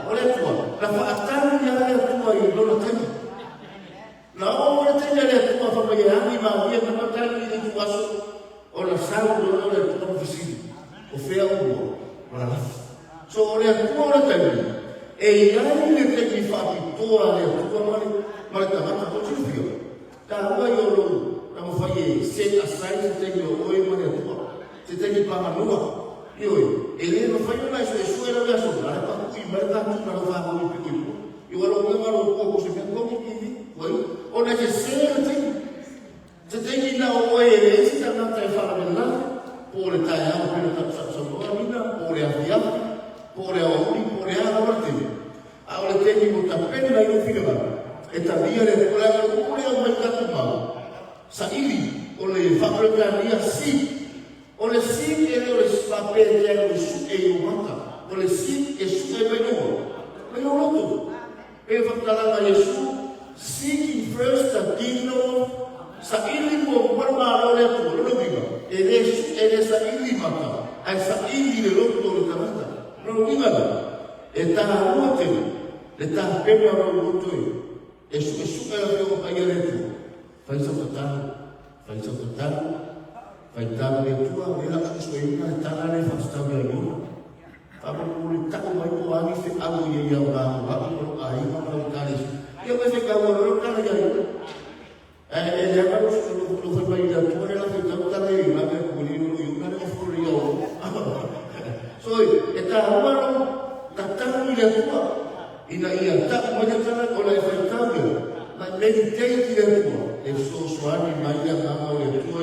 O le Atua, na faatali lava le Atua i lona taimi. Na oo mai le taimi a le Atua fai mai e agi malie mai matagi i le ituaso, ona sau loa lea o le Atua ma fesili, O fea oulua? O lalafi. So o le Atua o le taimi, e i ai le taimi faapitoa a le Atua ma le, ma le tagata. Ua silafia, taua ia o lou taumafai e set aside se taimi o oe ma le Atua, se taimi paganua. Ioe, e le mafai ona e suesue lau aso, a le pakui mai le tatu na lau whānau i piko i pua. I waro ua ngaro pua ko se mea koki kiwi, wai, ona e sesē le taimi. Se taimi na o oe e leai se tagata e faalavelave, po o le taeao pei ona tatou sausaunoa Nina, po o le afiafi, po o le aoauli, po o le a lava le taimi. A o le taimi ua tapena ai lou finagalo, e talia le Atua, leaga o le upu lea e aumai i tatou mau, saili, o le Faa-Peretania seek. O le seek e le o le faapea e te alu e sue i ou mata. O le seek e sue mai lou mai lou loto. Pei o faamatalaga a Iesu, Seek ye first the kingdom of Saili muamua le Malo o le Atua. Lona uiga, e le sue, e le saili mata, ae saili le loto o le tagata. Lona uiga la, e taua tele le tapena o lou loto e e suesue le Afioga Paia a le Atua. Fai sau tatalo, fai sau tatalo, fai tala le Atua, lea la suesueina le tala lea e faatatau ia Iona. Faamolemole tau mai po o a ni feau o i ai ia ma au ma lou aiga ma lau ekalesia. Ia ua e faitau aloa lau tala ia Iona. Ae e leaga lou lou fai mai i le Atua lea la faitau tala ia Iona mea ua le iloa Iona lea ua fua ia o. So e taua lou tatalo i le Atua. Ina ia tau mai le tala ona e faitau lea, ma e meditate i le Atua, e fesoasoani mai le Agaga o le Atua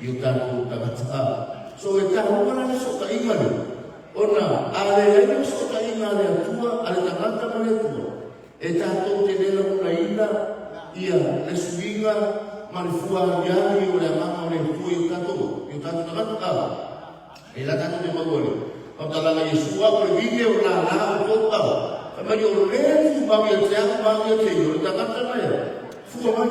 i o tatou tagata. So e taua la le fesootaiga lea, ona a leai le fesootaiga a le Atua, a le tagata ma le Atua, e tatou te le lagonaina ia le suiga ma le fuaaliali o le Agaga o le Atua i o tatou, i o tatou tagata. E la tatou te maua le faamatalaga Iesu a o le vine o lala o tou au. Fai mai o le tumau ia te au ma au ia te ia, o le tagata na ia, fua mai.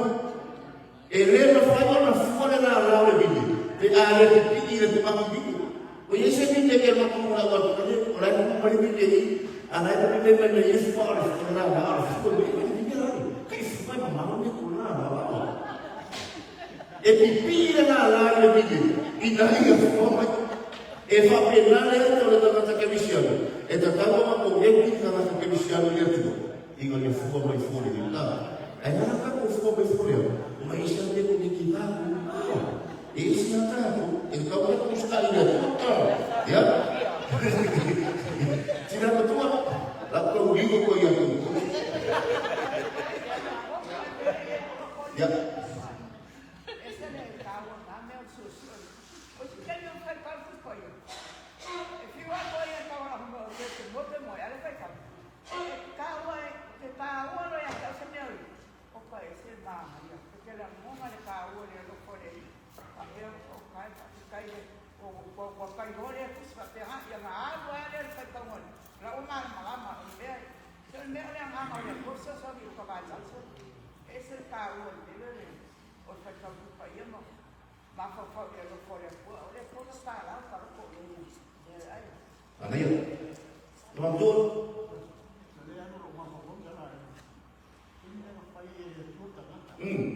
E le mafai ona fua le lala o le vine, pe a le pipii i le tumaki vine. Ua i ai se vine ke alu atu ma lau atu, o la e tupu mai le vine i, a la e vine mai nei e fua o le lala o le fua mai le vine la. Kai fua mai mamalo me ko lala o. E pipii le lālā i le vine ina ia fua mai. E faapena le ata o le tagata kerisiano, e tatau ona koneti le tagata kerisiano i le Atua ina ia fua mai fua lelei. A, ae a tatou fua mai fua lea, uma e ese lava le koneti tatou. A, e ese lava tatou, e tatau ona tatou usitai i le Atua. A, ia. Tina matua, la tou ligo koe ia te outou. suesue. O si taimi o faitau le Tusi Paia, e fiu atu ai e tau ala huma o ia te moe pe moe, ale faitau. E taua e, te taua loa ia te au se mea o ia, oka e se manaia. Te tele angona le taua le alofa o le Alii. Faapea o kai, faafetai le, ua, ua, ua tailoa lea tusi faapea ha, ia na alu lava lea i le faitauga o le, o la ua malamalama o le mea, se o le mea o le agaga o le Atua fesoasoani i le tavaesau se, e ese le taua o le mea lea o le faitau Tusi Paia ma mafaufau i le alofa o le Atua, o le Atua na tālā o ta loko i ai, ai. Manaia. Tama matua. Amen.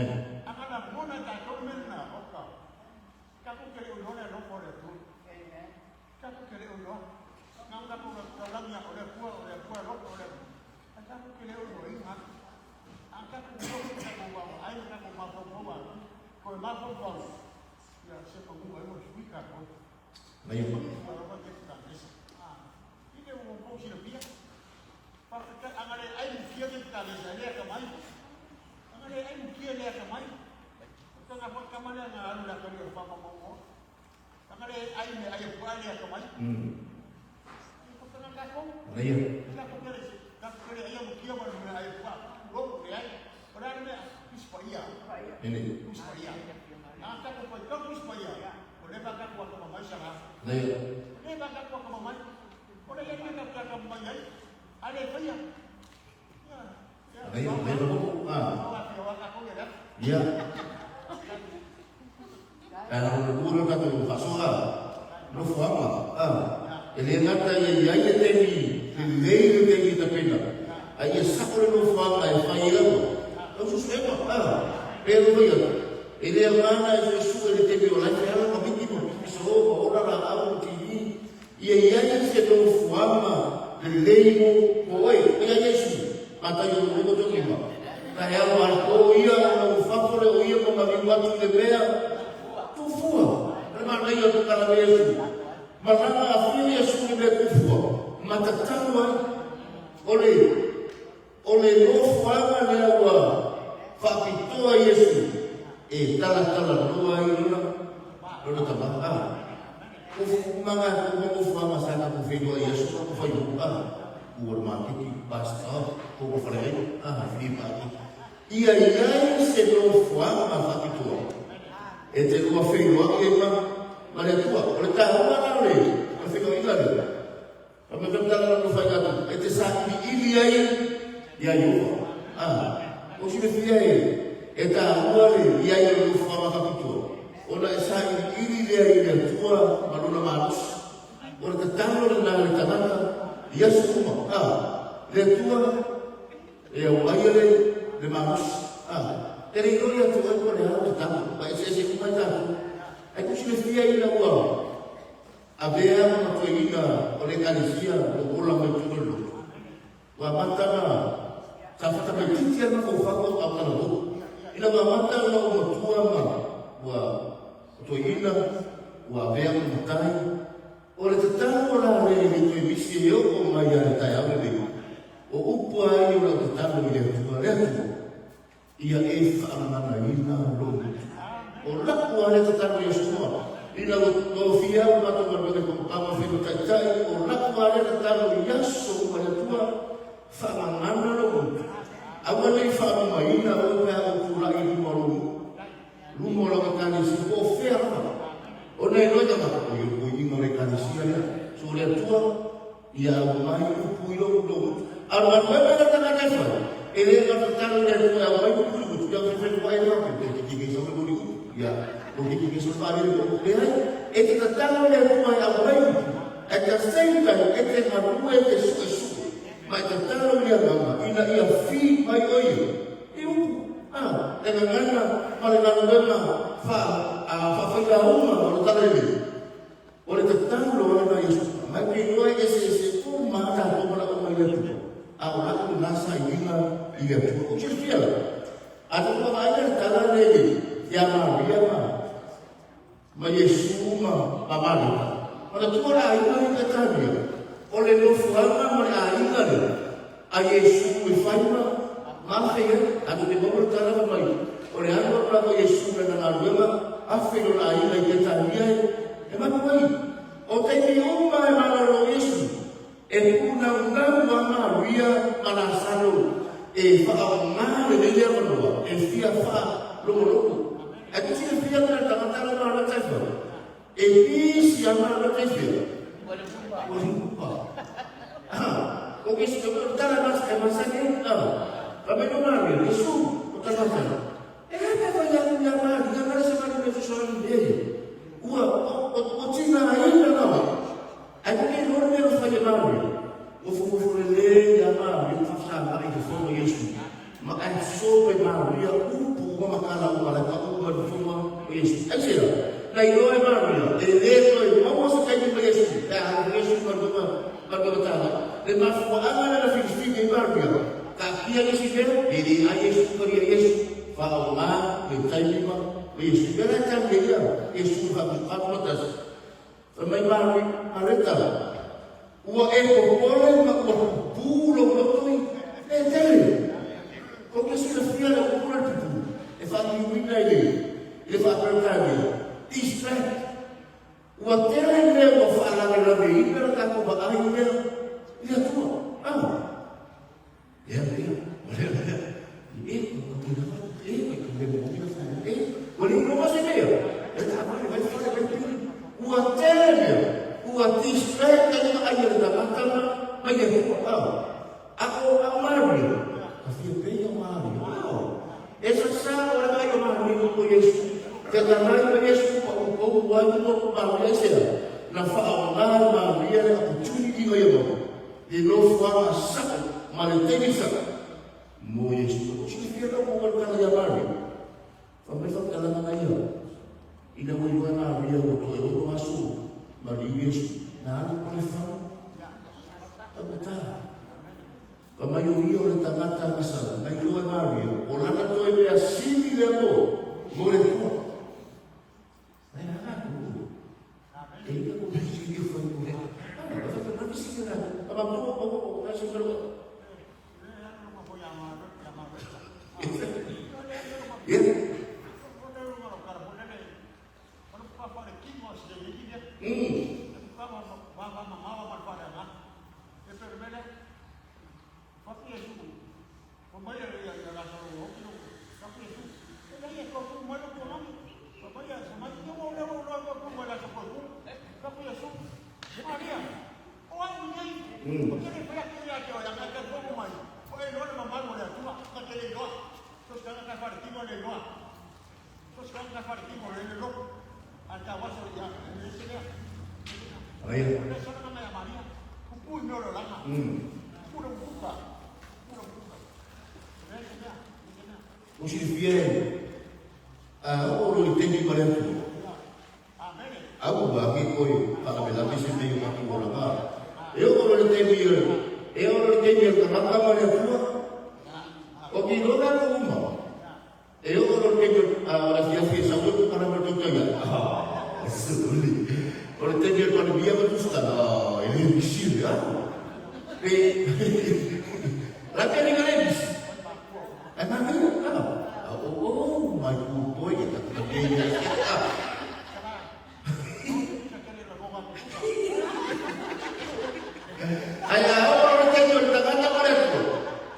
Amen. Manaia. Manaia. Ene. Manaia. Manaia, manaia loko. Ah. Ia. Ae na ona ua le tatou faasoa nofoaga. Ah. E le gata ia i ai le taimi lelei le taimi tapena, a ia sako le nofoaga e fai ai lava lau suesuega. Ah. Pei ona fai atu, e le aoga e suesue le taimi o la e feala ma miti ma pipisoo ma ola laau ma TV. Ia i ai se nofoaga lelei mo oe. O ia Iesu, Mataio 25. Na he alo a o ia ona ua fafo le o ia ma maliu atu i le mea tufua. O le manaia o tala me Iesu. Malaga a fia Iesu i le mea tufua, ma tatalo ai. O le, o le nofoaga lea ua faapitoa Iesu e talatala loa ai lona, lona tama. A, o maga ko mo nofoaga sa tatou feiloai i aso ma ko fai mo. A, ua le maketi, bus stop, ko ko faleaiga, a, flea market. Ia i ai se nofoaga faapitoa e te lua feiloai ai ma, ma le Atua. O le taua la o le, o le feiloaiga lea. Fai mai tala na fai atu, e te sailiili ai ia Ieova. Ah, o silafia e, e taua le i ai o le nofoaga faapitoa, ona e sailiili lea i le Atua ma lona malosi. O le tatalo lena a le tagata i aso uma. Ah, le Atua e aumaia le, le malosi. Ah, e le iloa ia te oe po o le a lau tatalo, ma eseese uma ai tatou. Ai ku silafia ina ua Avea ma toeaina o le Ekalesia o ola mai tonu le loto. Ua amata na sa whakamaititi ana kou whako a talavou. Ina ua amata ona ou matua ma ua o toeaina ua avea ma matai, o le tatalo la le le toe misi e oo mai ia le taeao lenei, o upu a ia o lau tatalo i le Atua, le Atua, Ia e faalaganaina lou loto. O laku lava lea tatalo ia Samoa. Ina ua tofia au matou galuega i Pagopago e fai ma taitai, o laku lava lea tatalo i aso uma le Atua, faalagana lou loto. Aua ne i faalumaina oe pe a ou tulai i luma o lou nuu, luma o lau Ekalesia, po o fea lava. Ona e iloa tagata, oi o le toeaina o le Ekalesia lea. So le Atua, Ia aumai upu i lou loto. A o le galuega lea tagata e fai, e le gatatalo i le Atua e aumai upu i lou loto, ia fefenuai ai faapea, e kiki kei sau le moli upu, ia, o kiki kei sau le faalele o upu. Leai, e te tatalo i le Atua e aumai upu, at the same time, e te galue e te suesue, ma e tatalo i le Agaga ina ia feed mai oe ia i upu, a, le gagana ma le galuega faa, a, faafailauga o le tala lelei. O le tatalo a lena Iesu, mai ke iloa e eseese uma a tatou manaoga i le Atua, a o la'u lena sailiga le Atua. Ou silafia la, a tatou vaavaai la i le tala lea i ia Maria ma ma Iesu ma ma Mareta, manatua le aiga lea i Petania, o le nofoaga ma le aiga lea a Iesu e fai ma ma afe i ai. Tatou te maua le tala fai mai, o le alu atu lava o Iesu i lana galuega, afe i lona aiga i Petania e mapu ai. O taimi uma e malolo o Iesu, E pūnaunau a Maria ma Lasalo e faaaoga lenei avanoa e fia faalogologo. Ae ku silafia na tagata la malata e fai, e pisi a malata i fea? Ua liupa. O ke si o tala mas e masani ai ka me no Maria, Yesu o tagata. E a mea fai atu ia Maria ngala se manu me fesoasoani i mea ia. Ua o o tinaina lava. Ae ko ke loa le mea ua fai e Maria, nofonofo lelei ia Maria ma faafesagai i le fono Iesu, ma absorb e Maria upu uma ma tala uma la e pau uma i le fono o Iesu. Aisea? Na iloa e Maria, e le toe maua se taimi ma Iesu, pe a alu Iesu ma luma ma luma matala. Le mafuaaga lea na filifili ai Maria, taatia nisi mea, e le ai Iesu, talia Iesu, faaaoga le taimi ma Iesu. Mea la e tali ai ia Iesu i le faamatasi. Fai mai Mary, Mareta, ua e popole ma ua pupū lou loto i mea tele. Kou te silafia le upu lea pupū, e faatinoina i le, i le faa-Peretania, distract. Ua tele mea ua faalavelaveina le tatou vaai i mea i le Atua. Ah. Ia, ia, ua lea, lea. E, ko ko na e, ko ko mo mo sa e. Ua le iloa se mea. E ta mai vai fale vai pili. Ua tele mea. Ua distract ai le ai le tagata ma mai le hua. Ah. A o a Maria. Ka fia pei o Maria. Ah. E sa sa o le mai o Maria ko Yesu. Te tanai ma Yesu pa u ko wa ni ko Maria se. Na fa o Maria le opportunity o ia mo. Le nofoaga sa'o ma le taimi sa'o mo Iesu. Ua silafia lau maua le tala ia Maria. Fai mai faamatalaga na ia, ina ua iloa e Maria ua toe ono aso ma liu Iesu, na alu ma le fau taugata. Fai mai o ia o le tagata masala, na iloa e Maria, o lana toe mea sili lea mo le Atua. Ua silafia e a oo loa i taimi ma le Atua. A ua ake koe faalavelave se mea i o tatou olaga. E oo loa i le taimi e oo loa i le taimi o le tagata ma le Atua. O ke iloa lea uma. E oo loa i le taimi o le afiafi e sau ai ko kalama i tautai ai. Ah, suli. O le taimi o le Palemia ma Tusitala, ah, e le misi le aho. Pe, la te ni ka le misi. Ai manaia, ah, oh, oh, my good boy, e taku ta nei ia. Ai a oo le taimi o le tagata ma le Atua,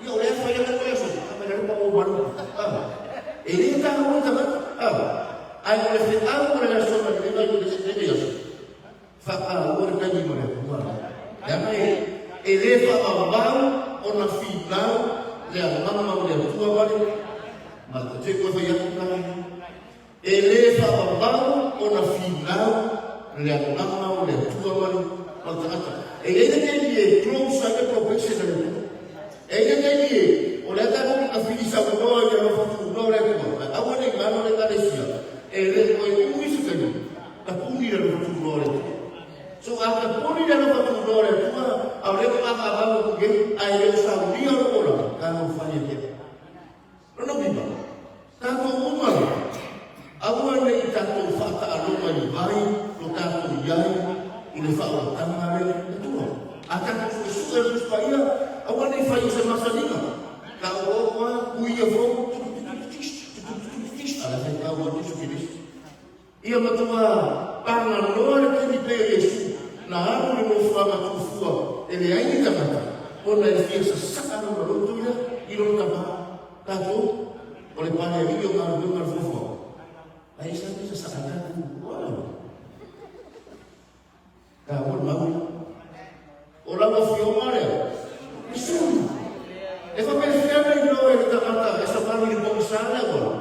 ia o lea e fai ana koe aso, a mai lalo pa o malu. Ah, e le taga o le tagata, ah, ai o le feau o le aso na le mai o le le aso. Whakaahua le taimi ma le Atua. Leaga e, e le whakamau ona finau le agaga o le Atua ma le, ma le te koe whai atu nā. E le whakamau ona finau le agaga o le Atua ma le, ma le tagata. E i ai le taimi e close ai le probation a le Atua. E i ai le taimi e, o lea tatou te tafili saunoa i le alofa tuunoa o le Atua, aua ne i galo le Ekalesia, e le toe umi se taimi, Tapuni le alofa tuuloa o le Atua. So a tapuni le alofa tuuloa o le Atua, a o lea ko a faavau atu nei, ae le o saunia lou olaga, ka nofai e mea. I le faaolataga a le Atua. A tatou suesue le Tusi Paia, aua ne i fai o se masaniga, ka oooo lava, ui ia fou, a la faitau atu Iesu Keriso. Ia matua paganoa le taimi pei o Iesu na alu i le nofoaga tuufua e leai ni tagata, ona e fia sasaa lona loto ia i lona Tama. Tatou, o le pale alii o galuega a le fuafuaga. Ai sa ni sasaa tatou. Wow. Taua le mau ia. O lau afioga lea, e sulu. E faapefea ona iloa e le tagata e savali i le pogisa le auala?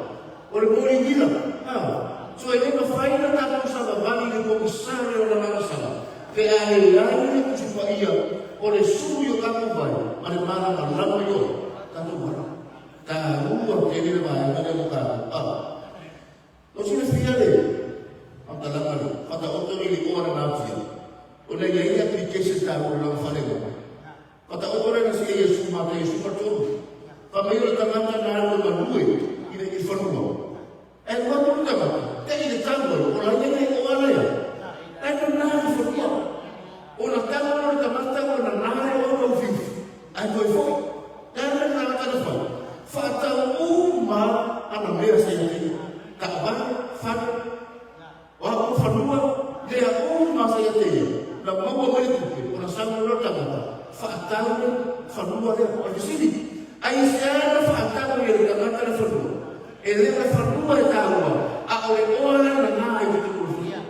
O le moli nila. A, so e le mafai ona tatou savavali i le pogisa lea o le agaga sala, pe a leai le Tusi Paia o le sulu i o tatou vai ma le malamalama i o tatou ala. Taua tele le vaega lea mo tatou. A, O silafia le faamatalaga lea, faataoto i le oa le natia, ona e i ai le application taua i lona fale lea. Faataoto lea na sia Iesu ma te Iesu ma tolu. Fa mai o le tagata na alu e malue i le i fanua. E alu atu le tagata, te i le tau ai, o la ia le oa lea. Ae na na le fanua. O na tau le tagata o na na le oa na ufiufi. Ae toe foi. E ala le tagata na fai, faatau uma ana mea sa ia te ia. Taavale, fale, o a uma fanua, mea uma sa ia te ia, na maua mai le tupe, ona sau loa le tagata, faatau le fanua lea. O le fesili, aisea na faatau ai e le tagata le fanua? E le o le fanua e taua, a o le oa lea na na ai totonu o le fanua.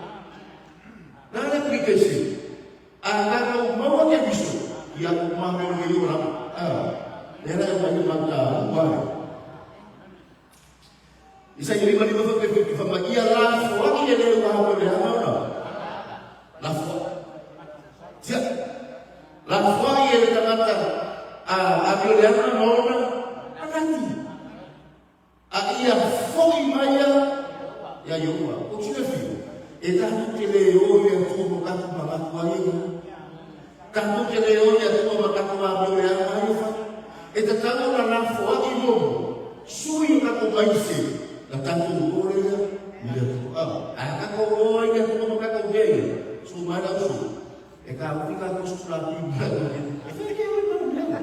Na le application. A tatou maua ke viso, ia uma mea o nei olaga. A, lea la e aumai le mau taua lea. Isaia 55 faapea fa mai ia lafoai e le ua mo le aga ona. Lafoai. Tia. Lafoai e le tagata a a mo le aga ma ona anati. A ia foi mai ia ia Iehowa. Ua silafia, e tatou te le o i le Atua ma tatou manatu ai e fai. Tatou te le o i le Atua ma tatou amio leaga ai e fai. E tatau ona lafoai muamua, sui o tatou aise, na tatou o lea i le Atua. A tatou o ai i le Atua ma tatou mea ia, sui mai lau sui. E taofi tatou sikulaki e fai ke oi mau mea.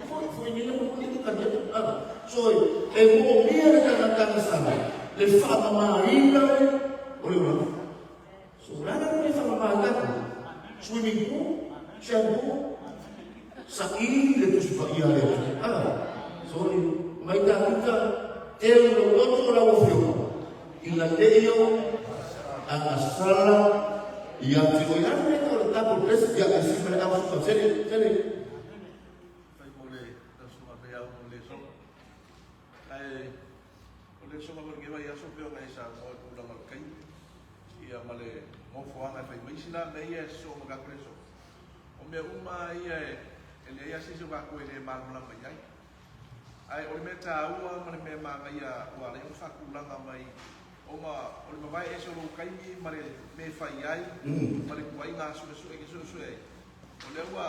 Foi foi nei mo ke ka dia ah. So e moomia le tagata na sala le faamamaina le o le olaga. So o le a la le faamama tatou? Swimming pool, shampoo, saili le Tusi Paia a le Atua. Ah. Sorry, mai tākuta teu lou loto lau afioga ina ne i ou agasala ia te oe. Alu le o le double blessing ia e si ma le au suka tele tele. Fai mo le tausuga me au mo le soga. Ae o le soga mo le ngewa ia so pe ona e sa mo e tulaga o le kaimi. Ia ma le nofoaga e fai mai isi la mea ia e sosoo ma kako le soga. O mea uma ia e leai lava se isi o kako e le malamalama i ai. Ae o le mea taua ma le mea manaia ua ala ai ona faatulaga mai ona o le mavae ese o lou taimi ma le mea e fai ai ma le tuaiga suesue e te suesue ai, o lea ua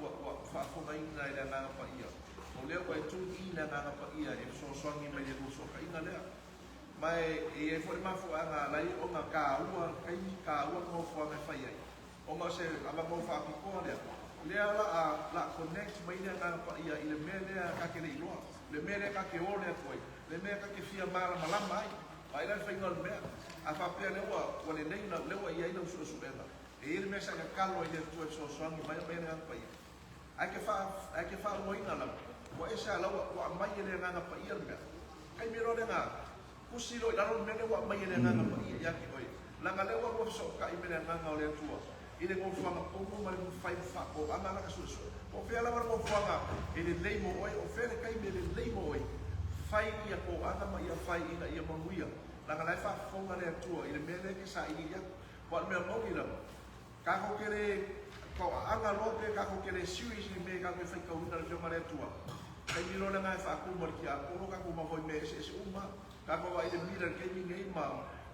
ua ua faafogaina e le Agaga Paia, o lea ua e tu i le Agaga Paia e fesoasoani mai i le lua sootaiga lea. Ma e i ai foi le mafuaaga ala ai ona taua le taimi, taua le nofoaga e fai ai. Ona o se avanoa faapitoa lea, lea la a la connect mai le Agaga Paia i le mea lea ta te le iloa, le mea lea ta te ole atu ai, le mea ta te fia malamalama ai. Vaai la le faiga o le mea. A faapea lea ua ua lelei lau, lea ua i ai lau suesuega, e i ai le mea sa e tatalo ai i le Atua e fesoasoani mai aumai le Agaga Paia. Ae ke faa, ae ke faaluaina lava, ua ese a la ua, ua aumai e le Agaga Paia le mea. Taimi loa lena, Tusi loa i lalo le mea lea ua aumai e le Agaga Paia ia te oe, leaga lea ua lua fesootai me le Agaga o le Atua i le nofoaga tonu ma le fai faakoaga la ka suesue. Po o fea lava le nofoaga e lelei mo oe, o fea le taimi e lelei mo oe, fai ia koaga ma ia fai ina ia manuia, leaga la e faafofoga le Atua i le mea lea e te sailiili atu. Aua o le mea moni lava, tatou te le tauaaga loa pe tatou te le serious i le mea tatou te faitauina i le Afioga a le Atua, taimi loa lena e faatumu e le tiapolo tatou maua i mea eseese uma, tatou vaai i le mila i le taimi nei ma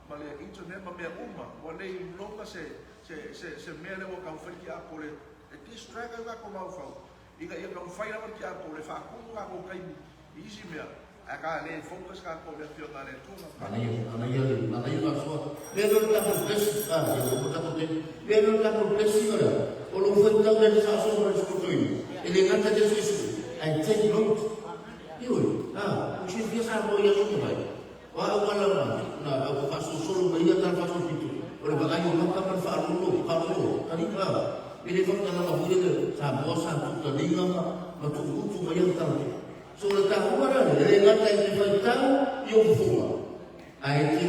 ma le internet ma mea uma, ua le iloga se se se se mea lea ua taumafai le tiapolo e distract ai o tatou mafaufau ina ia taumafai lava le tiapolo e faatumu tatou taimi i isi mea. Ae ka le focus tatou i le Afioga a le Atua ma Manaia, manaia le, manaia le faasoa. Le le o le tatou blessing, ah, ia ua tatou te, le le o le tatou blessing o le a, o lou faitau le faasoa ma le sukutoina, e le gata i le suesue, ae take note. Ioe, ah, ua silafia Samoa i aso mavae, o a auala na, na faasolosolo mai ia tala faasolopito, o le vaai o maka ma le faalolo, faalolo, taliga, ah, e le faamatalaga foi lele, Samoa sa tuu taliga ma, ma tuuutu mai ia tala. So o le taua la lea, e le gata i te faitau i ou fofoga, ae e te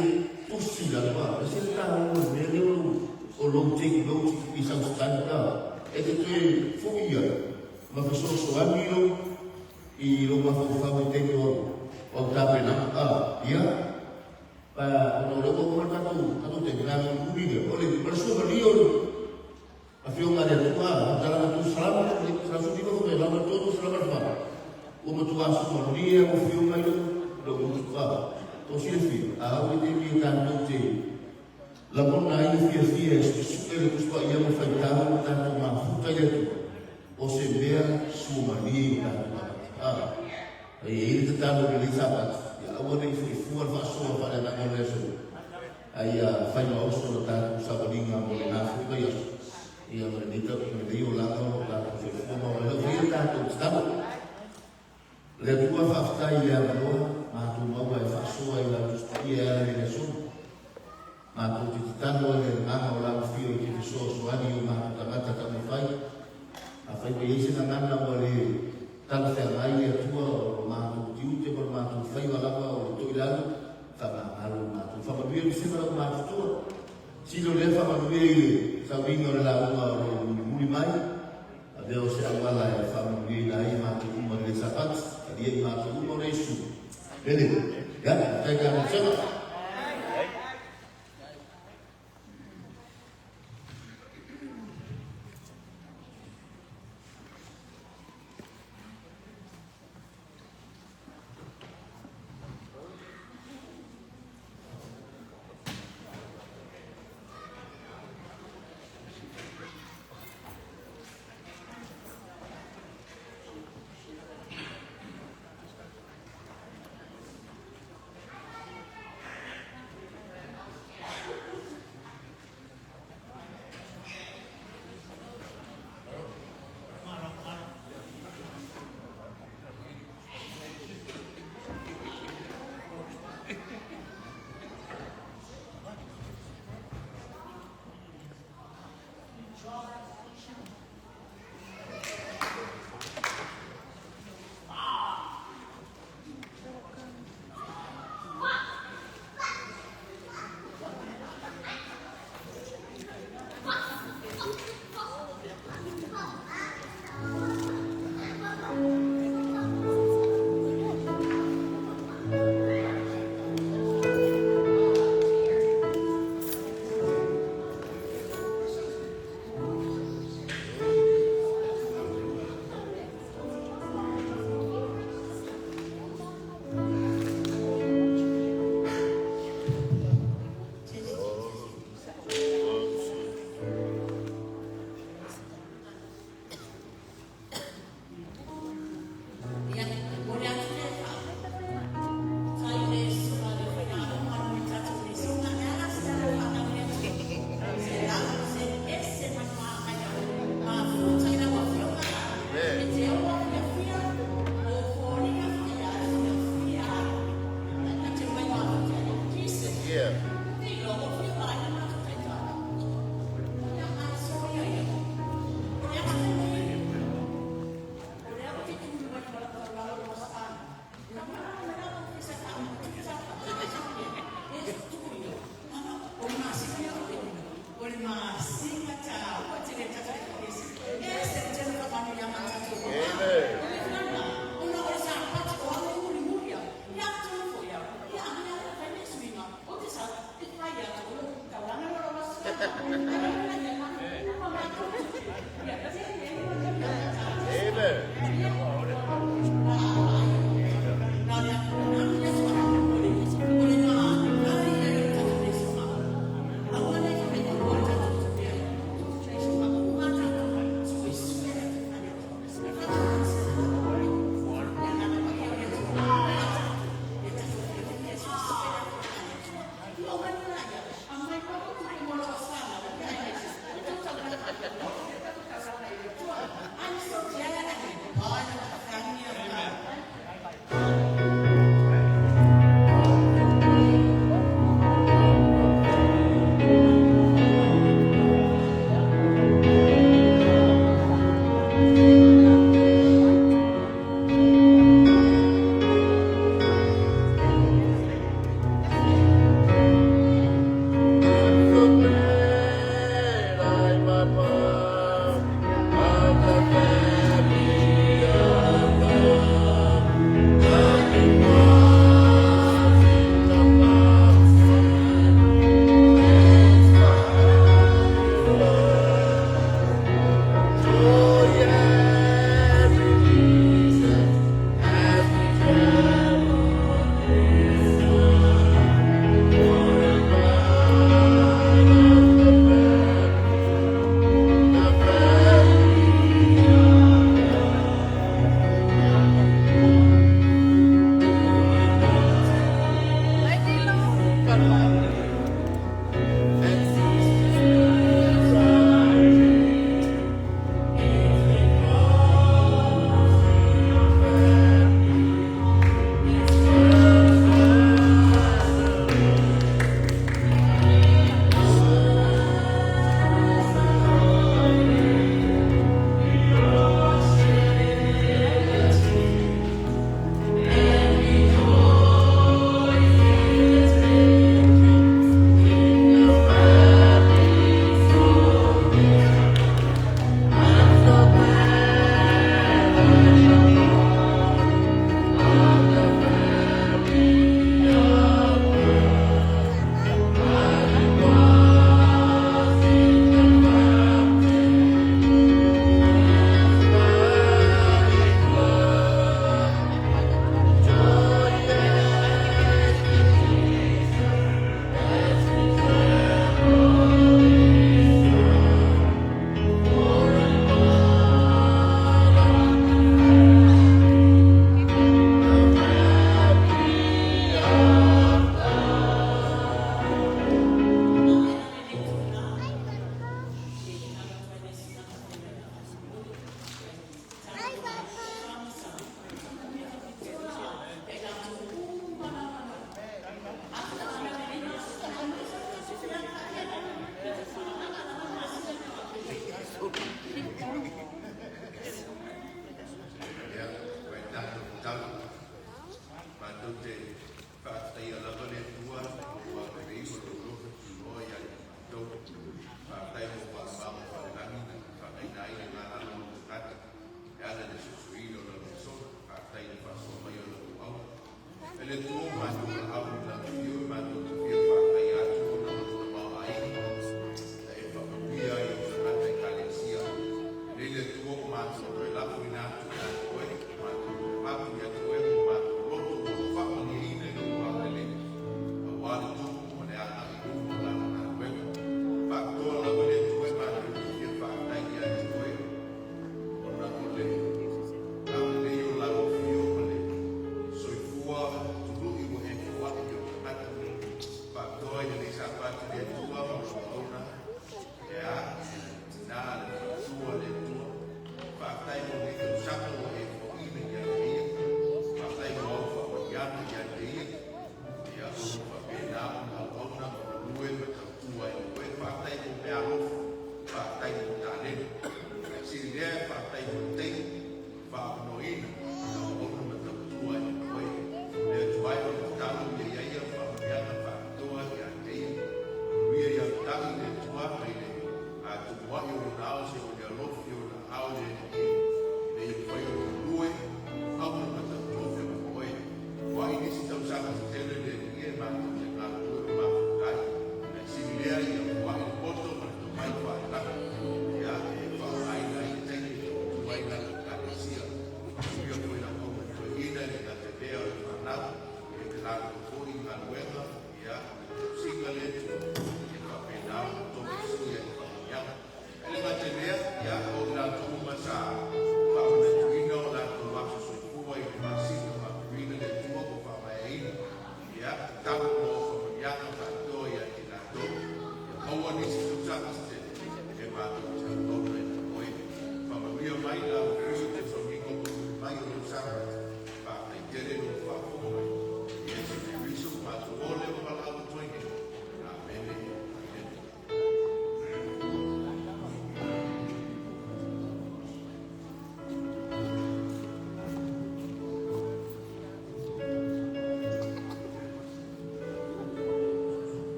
tusi lava. E ese le taua o le mea lea o lou, o lou take note i sau study a, e te toe foi ai ma fesoasoani lou, i lou mafaufau i taimi o au tapenaga a. Ia, pa, ona o lea ua uma le tatou, tatou taimi, na ona mulimuli lea, o le, o le suamalie o le Afioga a le Atua, Faamatalaga tu salama 119 fai mai lama tonu salama le fa. Ua matua suamalie au afioga i lou gutu a. To silafia, a au i taimi e tatou te lagona ai le fiafia e suesue le Tusi Paia ma faitau ma tatou mafuta i le Atua, o se mea suamalie i o tatou tagata. A. E i ai le tatalo i lenei Sapati, ia aua ne i foi fua le faasoa faaleagaga o le aso. A ia fai ma oso le tatou savaliga mo lena foi vaiaso, ia ma lenei tau, ma lenei olaga o lo o tatou soifua ma ola ai. Lau ia tatou tatalo. Le Atua faafetai i le avanoa matou maua e faasoa i lau Tusi Paia e ala i le aso. Matou te tatalo ai le agaga o lau afio i te fesoasoani i o matou tagata taumafai. Afai ua i ai se gagana ua le talafeagai le Atua o lo matou tiute ma lo matou faiva lava o le toilalo, Faamagalo i matou. Faamanuia le vasega lau matutua. Sili o lea faamanuia i le sauiga o le lauga o lo o mulimuli mai. Avea o se auala e faamanuiaina ai i matou uma i le Sapati. Talia i matou uma o le Iesu. Lele. Ya, faafetai ka vasega. Ia, e momoli atu le faafetai i le susuga i le faiaoga ma le tatou lesona. E ala se ala fanau le Atua, se lau se ese ma le manaia mafuta i lau Afioga. E te ola fiafia o foliga foi a fiafia na te mai mafuta i Jesus. Te iloa ua fia vaai le matou taitala. Ia, a soia ia. O le ata nei. O lea ou te tuli mai ma lau taulalo o Sa'ana. Na mana mai lava o fisa ta ma tu sa ta ta ta e tu ia. Ana o le masina ia o te o le masina ta ua te le tata e se. E se te le ka manu ia ma tatou. Amen. O le fana ona o le Sapati o au e mulimuli au. Ia tu fo ia. Ia a mea e fai le suiga o te sa I'm so glad to be part of the family of God. Ia, mai tatou tatalo. Matou te faafetaia lava le Atua mo lou agalelei ma lou alofa tunoa ia i matou. Faafetai mo faalumaga faale-lagi na faagaina ai le galala o lou tagata e ala i le suesueina o lau lesona. Faafetai i le faasoa mai o lau auauna. E le Atua ua matou valaau i lau afio e matou te fia faafetaia atu ona o le tamaoaiga na e faamanuia ai i ou tagata Ekalesia. Nei le Atua ua matou toe lafoina atu ia te oe, matou toe avatu ia te oe mo matou loto ua faamalieina i lou agalelei, aua le tupu ma le agai i luma o lau galuega. Faapitoa lava le Atua e matou te fia faafetai ia te oe, ona o le agalelei o lau afio ma le soifua tului ua e foai i ou tagata. Faapitoa i lenei Sapati le Atua ma lou auauna, ea, tina le faletua le Atua. Faafetai mo lenei tausaga ua e foaiina ia te ia. Faafetai mo au faamanuiaga ia te ia. Ia, o lo o faapena ona auauna ma galue ma tautua ai oe. Faafetai mo meaalofa, faafetai mo taleni. Ae sili lea, faafetai mo le taimi faaavanoaina na auauna ma tautua ai oe. Le Atua e, o le tatalo ia i ai ia faamanuiaga faapitoa ia te ia. Manuia ia ta'i le Atua mai le atomua'i o lona ao seia oo i le alofi o lona ao le Alii ina ia mafai ona galue auauna ma tautua pea mo oe. Ua ai nisi tausaga se tele le Alii e matou te galulue ma mafuta ai. Ae sili lea ia foai le poto ma le tomai faalelagi ia e faaaogaina ai le taimi e tautua ai lau Ekalesia. Manuia foi lau auauna toeaina e le gata i lea o le fanau e te latou foi i galuega ia o le tausiga le Atua ia faapena ona tofusia i faamanuiaga. E le gata i lea, ia o i latou uma sa faamanatuina o latou aso soifua i le masina o Aperila le Atua ua faamaeaina, ia tatalo mo faamanuiaga faapitoa ia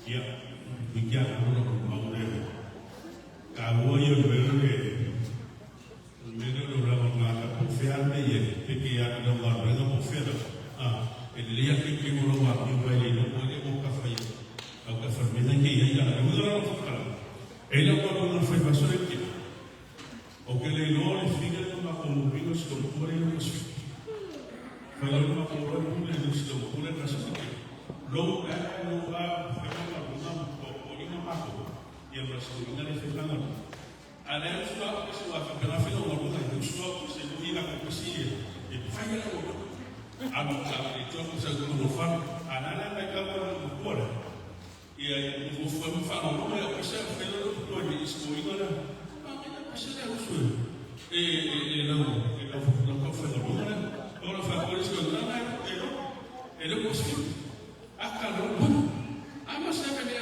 Ia, i kia kona ko maure. Ka ua ia mele mele lo rama ngā ka po whea me ia, pe ke ia ka ngā renga po whea la. Ah, e le ia ke ke mo wā ki wai le lo le o ka whai. Au ka whai mena ke ia ia, e ua rama whakara. E la kua kona whai wasore ke. O ke le lo le whiga le ma ko mupingo si ko pure le ko sui. Whai lo ma ko ro pule le si ko pule ka sui. Lo a lo a whai ma ma ko ko inga mako. Ia ma si ko inga le whai A le usua o se wa ka na felo mo lo ka usua o se ni la ko si e fai la ko a mo ka le to ko sa ko mo fa a na na ka ka ko ko la ia mo fo mo fa no mo o se felo lo ko ni is ko inga la a me na se le usua e e e la e la la ko fa lo la o la fa ko is ko na na e lo e lo ko si a ka lo a mo se ka le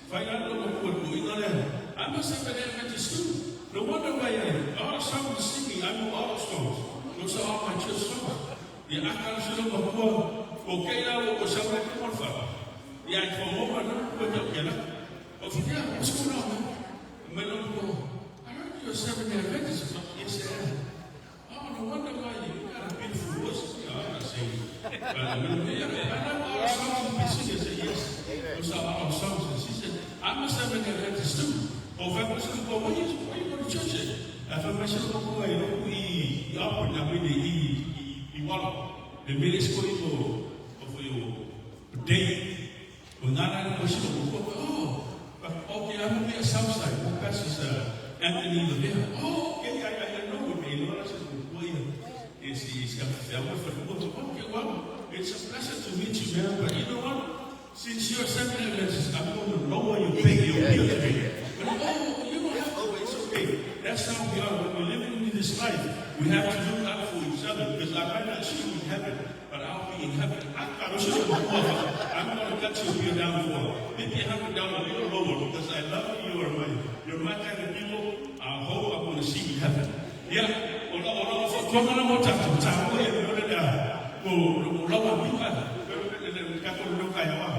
fai la lo ko ko inga la I'm a Seventh Adventist too. No wonder why all the songs singing, I know all the songs. Those are all my church songs. Ia aka se lo makua, o ke la o sa wa ke morfa. Ia i fo mo na ko te ke la. O fi ya, what's going on, man? Me lo ko. I heard you're Seventh Adventist. Yes, I am. Oh, no wonder why you got a beautiful voice. Yeah, I'm not saying. But I know all the songs you sing. I said, yes. Those are all songs. And she said, I'm a Seventh Adventist too. O fa ko se ko mo you go to church. A fa ma se ko ko e lo i i apo na mi i i wala. Le mele sko i ko o fo yo day. O na na ko se ko ko oh. Okay, I'm gonna be a Southside. O pastor Anthony Levere. Oh, okay, I know him. E lo se ko ko ia. E si si a fa ko okay, well, it's a pleasure to meet you, man. But you know what? Since you're Seventh Adventist, I'm going to lower your pay, your bill today. But oh, you don't have to. It's okay. That's how we are. When we're living in this life, we have to look out for each other. Because I might not see you in heaven, but I'll be in heaven. I'm going to cut your bill down for maybe $100 a little lower because I love you. You're my kind of people. I hope I'm going to see you in heaven. Yeah. Ola ola ko na mo ta ta ko e no le da. Ko lo wa mi ka. Ka ko lo ka ya wa.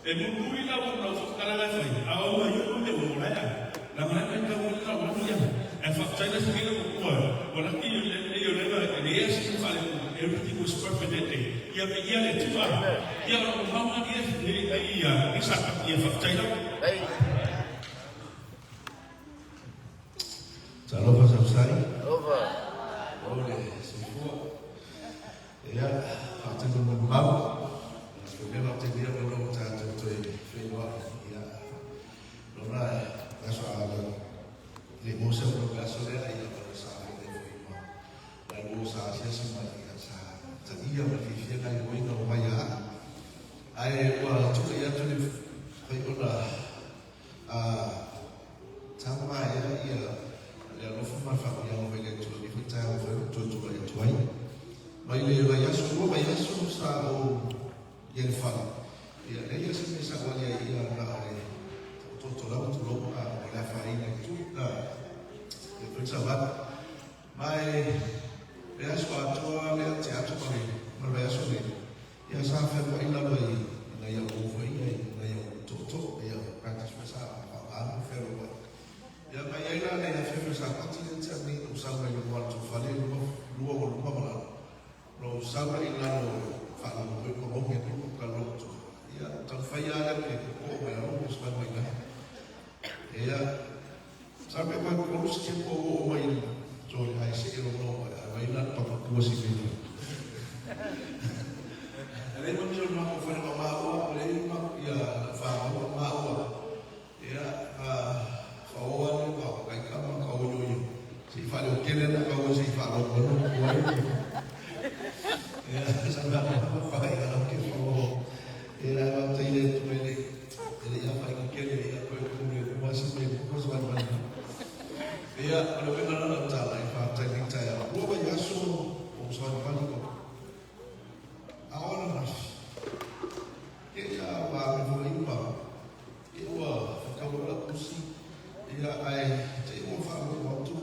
E mo nui la mo lo fo kala la fai. A o ma yo le mo la ya. La ma ka ka mo la mo ya. E fa tsa la se le mo ko. O la ki le le yo le le le leai se mea faaletonu. Everything was perfect that day. Ia viia le Atua. Ia o lo o mau lena nei nei Sapati. Ia faafetai lava. Talofa Sapsai. Alofa. O le soifua. Ia, faafetai mo le mau. O le mea faafetai o lo o tatou toe feiloai. Ia, lona aso a le le mo se o le aso lea ia o le sa le foi ma la lo sa asiasi mai ia sa talia ma fiafia nai uiga o mai a. Ae ua tulai atu le fai ona a tama ea ia le alofa ma le faamanuiaga mai le Atua i foi taeao fai o toe tulai atu ai. Mai le vaiaso, lua vaiaso sa ou i ai le fale. Ia, leai se mea sa ou ali ai ia na o le taototo lava tulou a o le afaina i tu na le foi savali. Ma e le aso atoa lea te atu ma le ma le vaiaso nei. Ia sa fealuai lava i nai au uo foi ia i nai au tootoo, nai au practice foi sa faaaoga ma fealuai. Ia ma i ai la le afiafi o Sapati lea tea nei na ou sau mai luma o le tou fale luma lua ua luma ma lalo. Na ou sau ai i lalo faalogo foi ma oge atu ma ka loto. Ia taumafai lava lea ke oo mai lalo ma usipai mai lalo. Ia sa pe mai kolu sitepu o oo mai i toi ai se elo no mai ai mai la papa pua si me. E le mani o mako whare ma maua, o le ma ia wha maua maua. Ia ka whaoa le ma kai kama ka oyo yo. Se i whare o kele na ka o se i whare o kono ko ai. Ia sa ma ma whai ala ke whao. E la ma te ile tu ele ele ia whai ki kele ia koe ku le ku asi me ku ko sa ma. Ia o le wena na tala i wha tai ni tai a. Ua vai aso o sa ma ko. A ona na. Ke ia wa me fo ipa. Ke ua whakawa pusi. Ia ai te ua wha atu.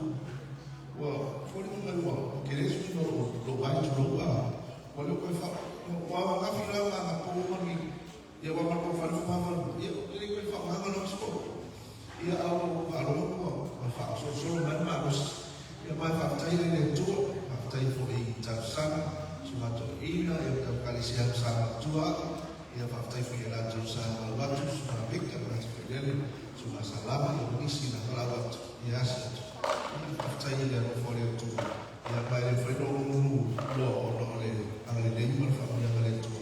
Ua fori mai ua ke le sui no lo vai tu lo a. Ua le koe wha ua wa ngafi la nga nga po mani. Ia wa ma ko wha wha wha. Ia le koe wha nga no sko. Ia au wha ro ko wa wha so so mai ma ros. Ia mai wha tai le le tu. Wha tai fo i tau sana. So ma to ina ia ka kalisia sa tua. Ia wha tai fo i la tu sa watu so ma Victor ma te lele. So ma salama ia nisi na wala watu. Ia asa tu. Ia wha tai le ro fo le tu. Ia mai le fo no no no no le anga le nei ma wha mai anga le tu.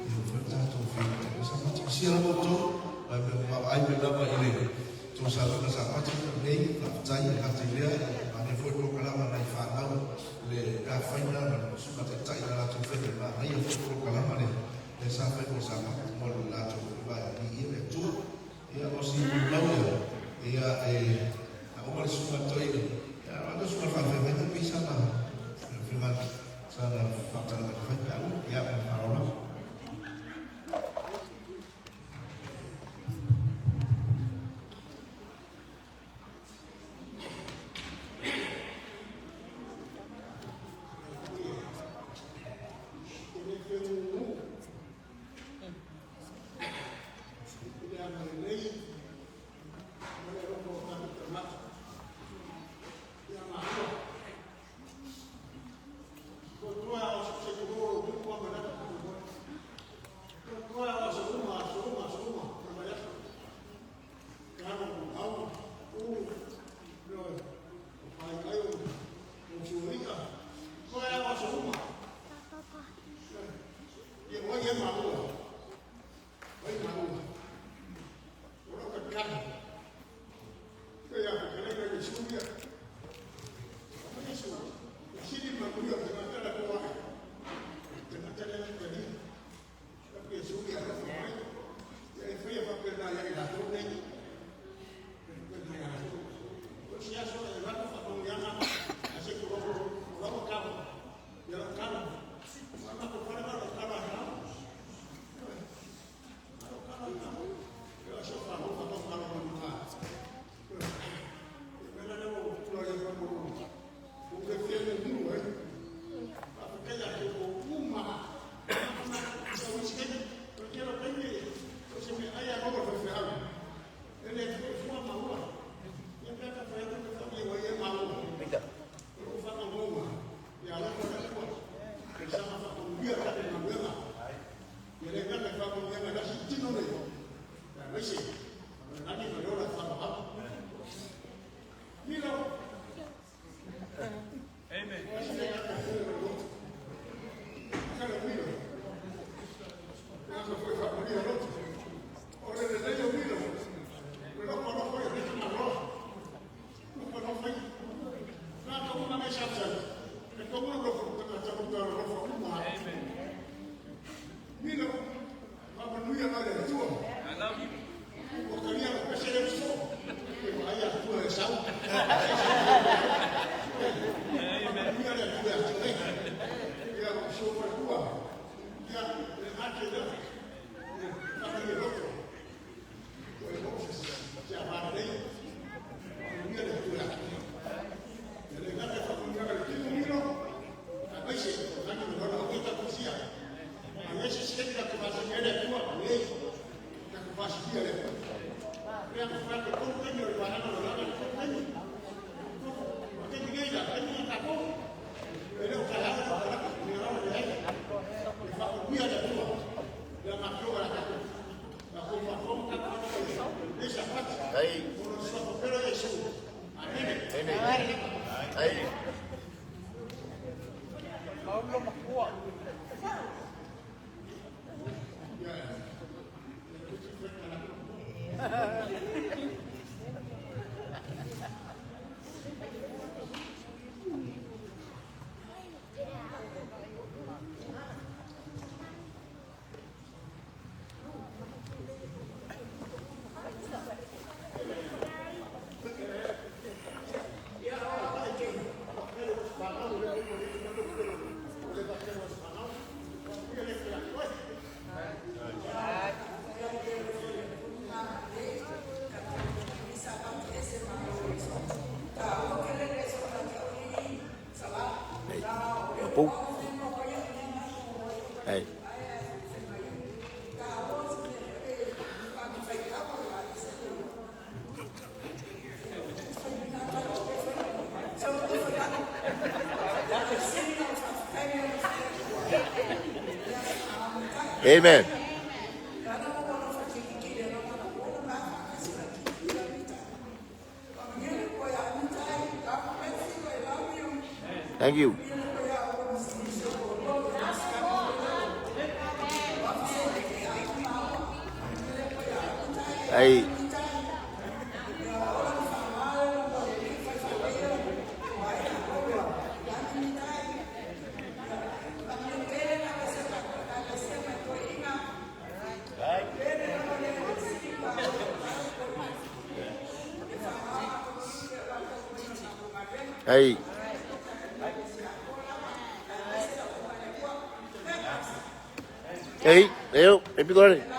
Ia fo tātou fi. Sa ma te sia mo to. Mai me ma ai me lava i le tō sa luna sa pati nei wha tai e hati lea ma ne fo ko kalama nei whanau le ka whaina ma le suka te tai na lātou whete ma nei a fo ko kalama le le sa whai ko sa pati mo le lātou whai i ia le tua ia o si mo lau ia ia e a oma le suka toi ia a to suka whai whai whai whai sana whai sana whai whai whai ia me wharola. Amen. Thank you. Hey. Hey. Hey, eu, hey, bigode.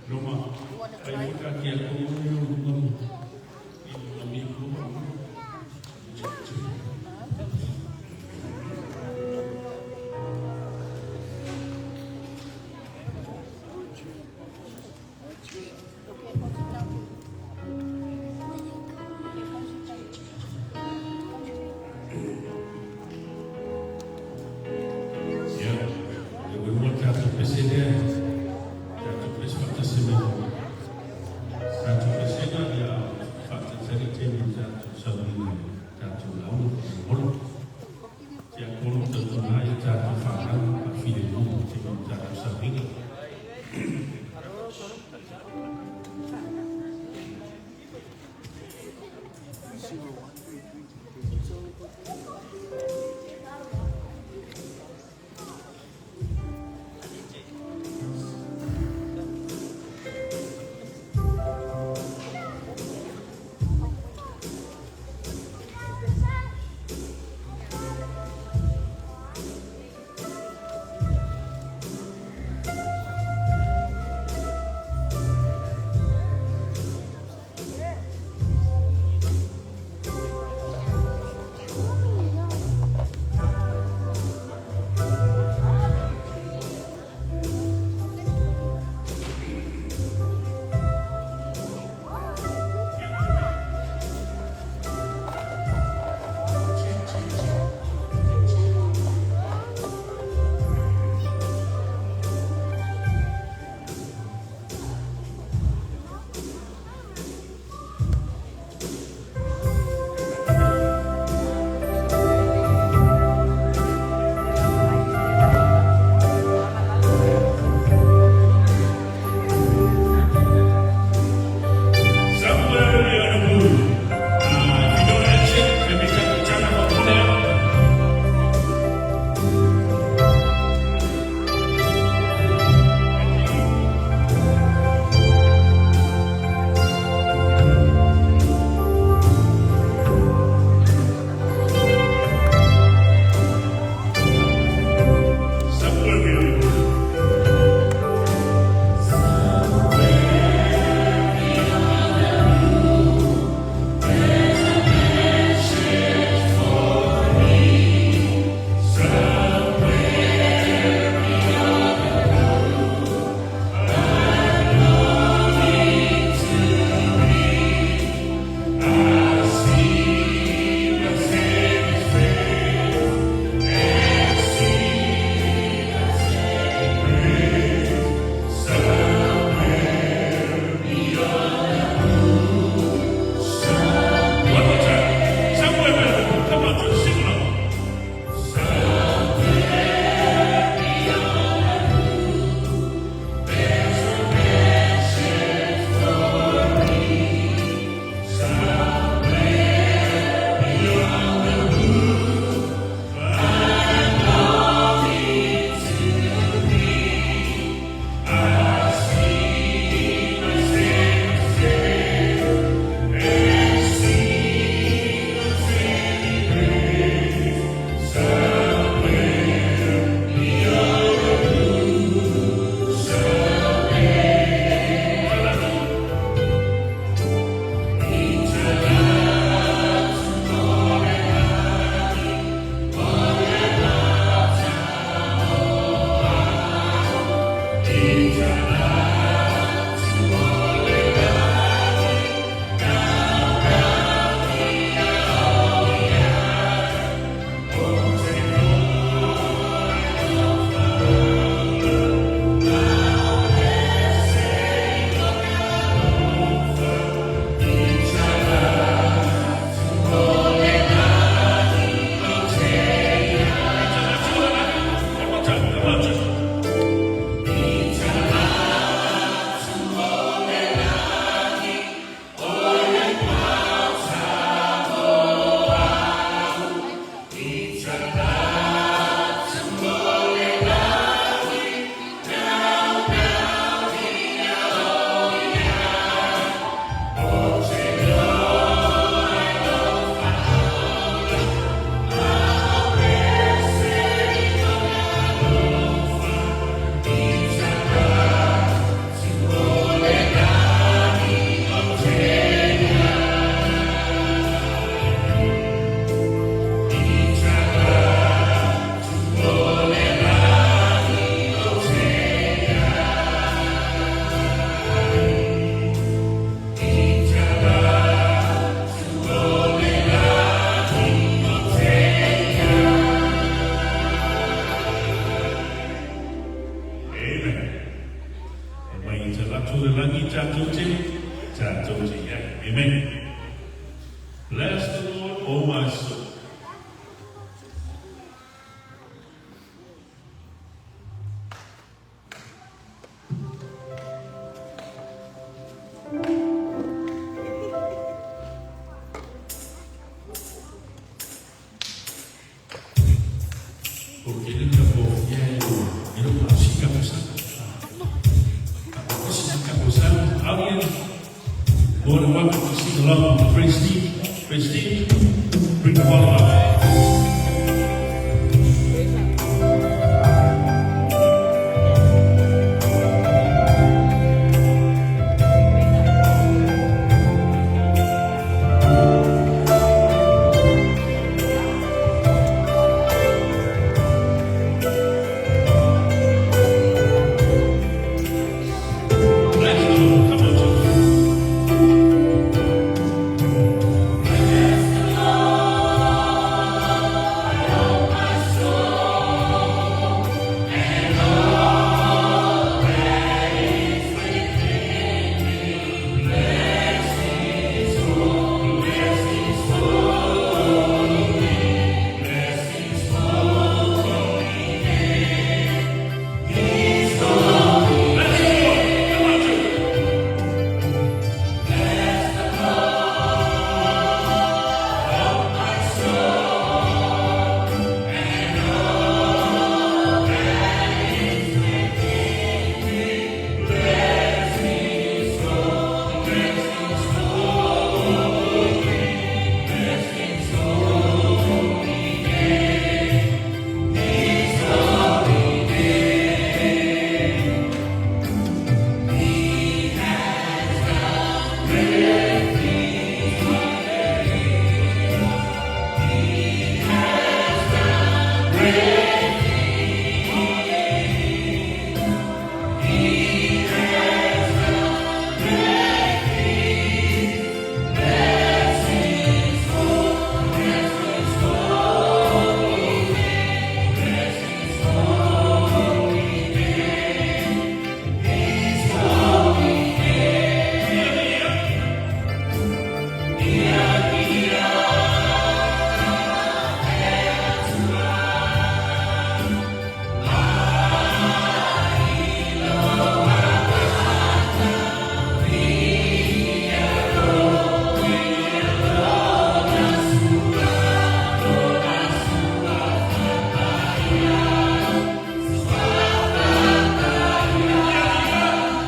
Roma, You want to pai try? mo ka kia ko mo yo mo. I mo mi ko. Okay, come sit down. Okay, come sit down. Come sit. Ia, e ui mo tātou pese lea, tātou pese whakatasi mai. Tātou pese ia, tatou le lagi tatou te tatou te iai. Amen. Bless the Lord, O my soul. O ke le ka po ia e o e lo ka si ka sa. O si ka sa. Audience, more than welcome to sing along with the praise team. Praise team, bring the volume up. Bless the Lord. Come on, church. Bless the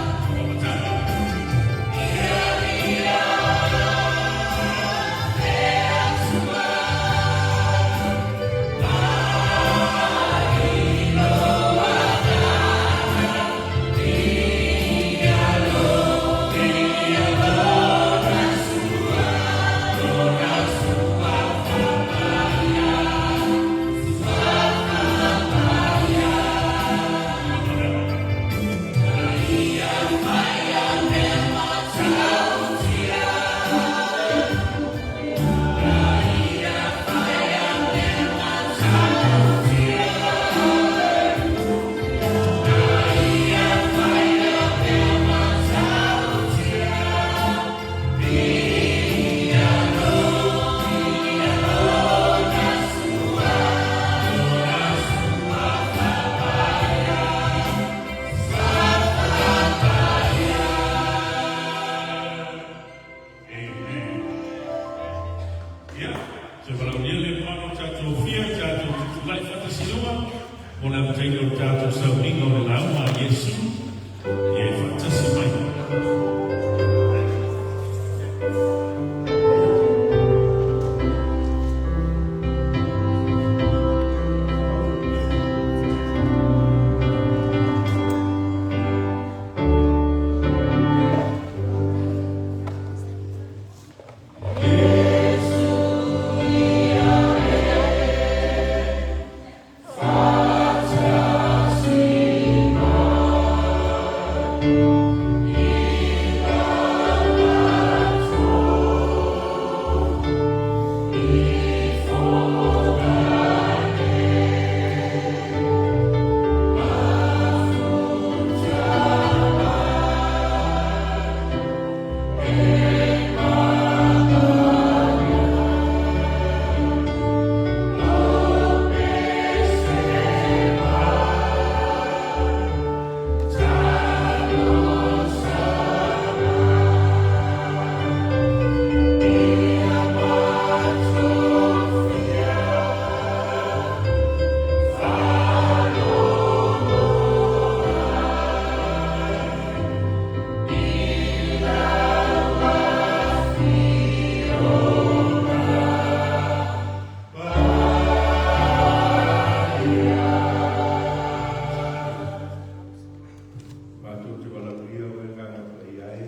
Lord. Come on, church. Amen. Ia, te valaunia le mano tātou fia, tātou tutulai whatasilua, o le amataina o tātou sauniga o le lauma a Iesu, ia e whaatasi mai. Matou te valaaulia oe Agaga Paia e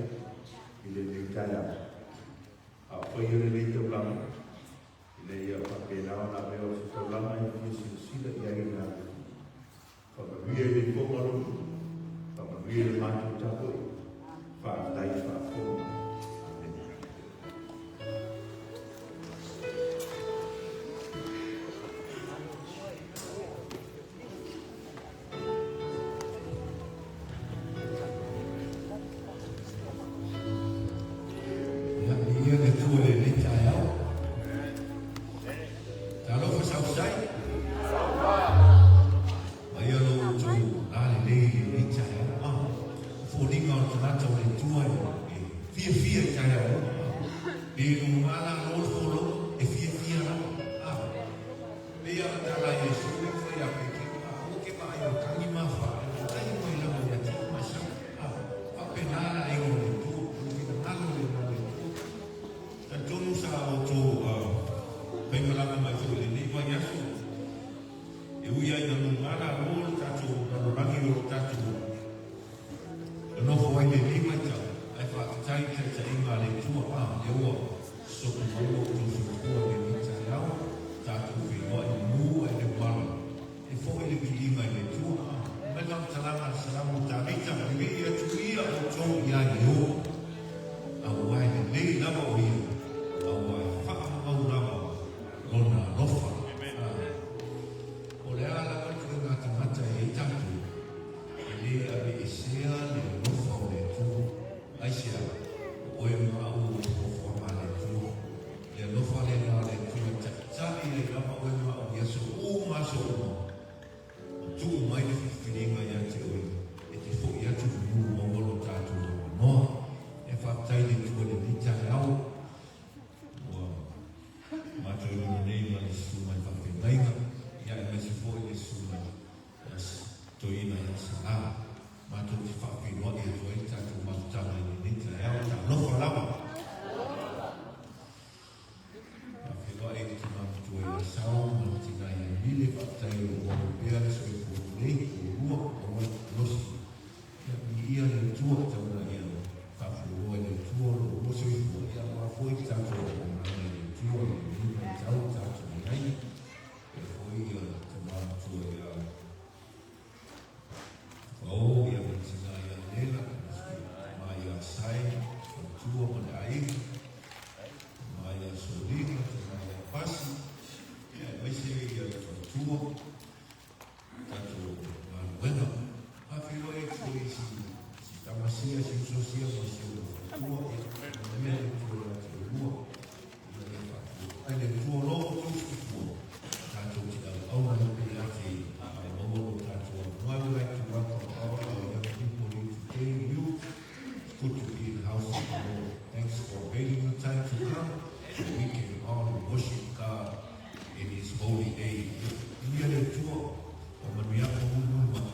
i lenei taeao. A o faia lenei taulaga, ina ia faapena ona avea o se taulaga e fia silasila i ai le Alii. Faamanuia i le ifoga lou, faamanuia i le matou tapuai, faafetai faafofoga mai. Amene. Ia, viia le Atua i lenei taeao. Talofa sausai. Maia lo outou lalelei i lenei taeao. Ah, o foliga o le tagata o le Atua e fiafia i taeao uma. Ah, pe luga la lo le folauga, e fiafia lava. Ah, Pei a tala a Iesu lea ua fai ia Petelo, A aua ke vaai o tagi ma fa, e tagi mai lava ia te oe ma sau. A, faapena le aiga o le Atua, o le finagalo lena o le Atua. Talitonu sa outou faimalaga mai foi i lenei vaiaso, e ui lava ina luga lalo le tatou lalolagi o lo tatou nonofo ai i lenei vaitau, ae faafetai i le taitaiga a le Atua, a, lea ua Sopo mai lo outou soifua i lenei taeao, tatou feiloai i mu ae le vala e foi le viiga i le Atua. Mai le faamatalaga a le Salamo o Tavita, Lelei atu ia outou ia Ieova, aua e lelei lava o ia, aua e faamamau lava lona alofa. O le a lava le ituaiga tagata e i ai tatou, e le aveesea le alofa o le Atua. Aisea? O oe ma au o fuafuaga a le Atua. Le alofa lena o le Atua e taitai ai lava oe ma au i aso uma aso uma. Ua tuu mai le filifiliga ia te oe e te foi atu i manu maua lo tatou avanoa. E faafetai i le Atua i lenei taeao. Ua matou i luga nei ma le susu mai faafeagaiga, ia aemaise foi le susu mai Toeaina ia Salā. Matou te faafeiloai atu ai le tatou mafutaga i lenei taeao. Talofa lava! Faafeiloai i le tina matua ia Sao ma le tina ia Emile. Faafetai o lo o maua pea le soifua lelei, toalua, maua le malosi. Ia, viia le Atua, tau ina ia faafualoa i le Atua o lo oulua soifua, ia aua foi le tatou auaunaga i le Atua i lenei vaitau tatou i ai. E foi ia tama matua ia Fao ia ma le tina ia Lela, tama ia Sai, faletua ma le aiga, tama ia Solina, tama ia Pasi, ia aemaise ia le faletua, tatou galuega. Faafeiloai atu foi i si tama sia, si uso sia ma si ou faletua, ia manuia le Atua ia te oulua. Ina ia faatuatua le Atua lo outou soifua, tatou te auauna ai pea ia te Ia, a maua lo tatou avanoa. I would like to welcome all our young people here today, youth. It's good to be in the house of the Lord. Thanks for availing your time to come so we can all worship God in His holy name. Ia le Atua, o manuia ka mulimuli mai.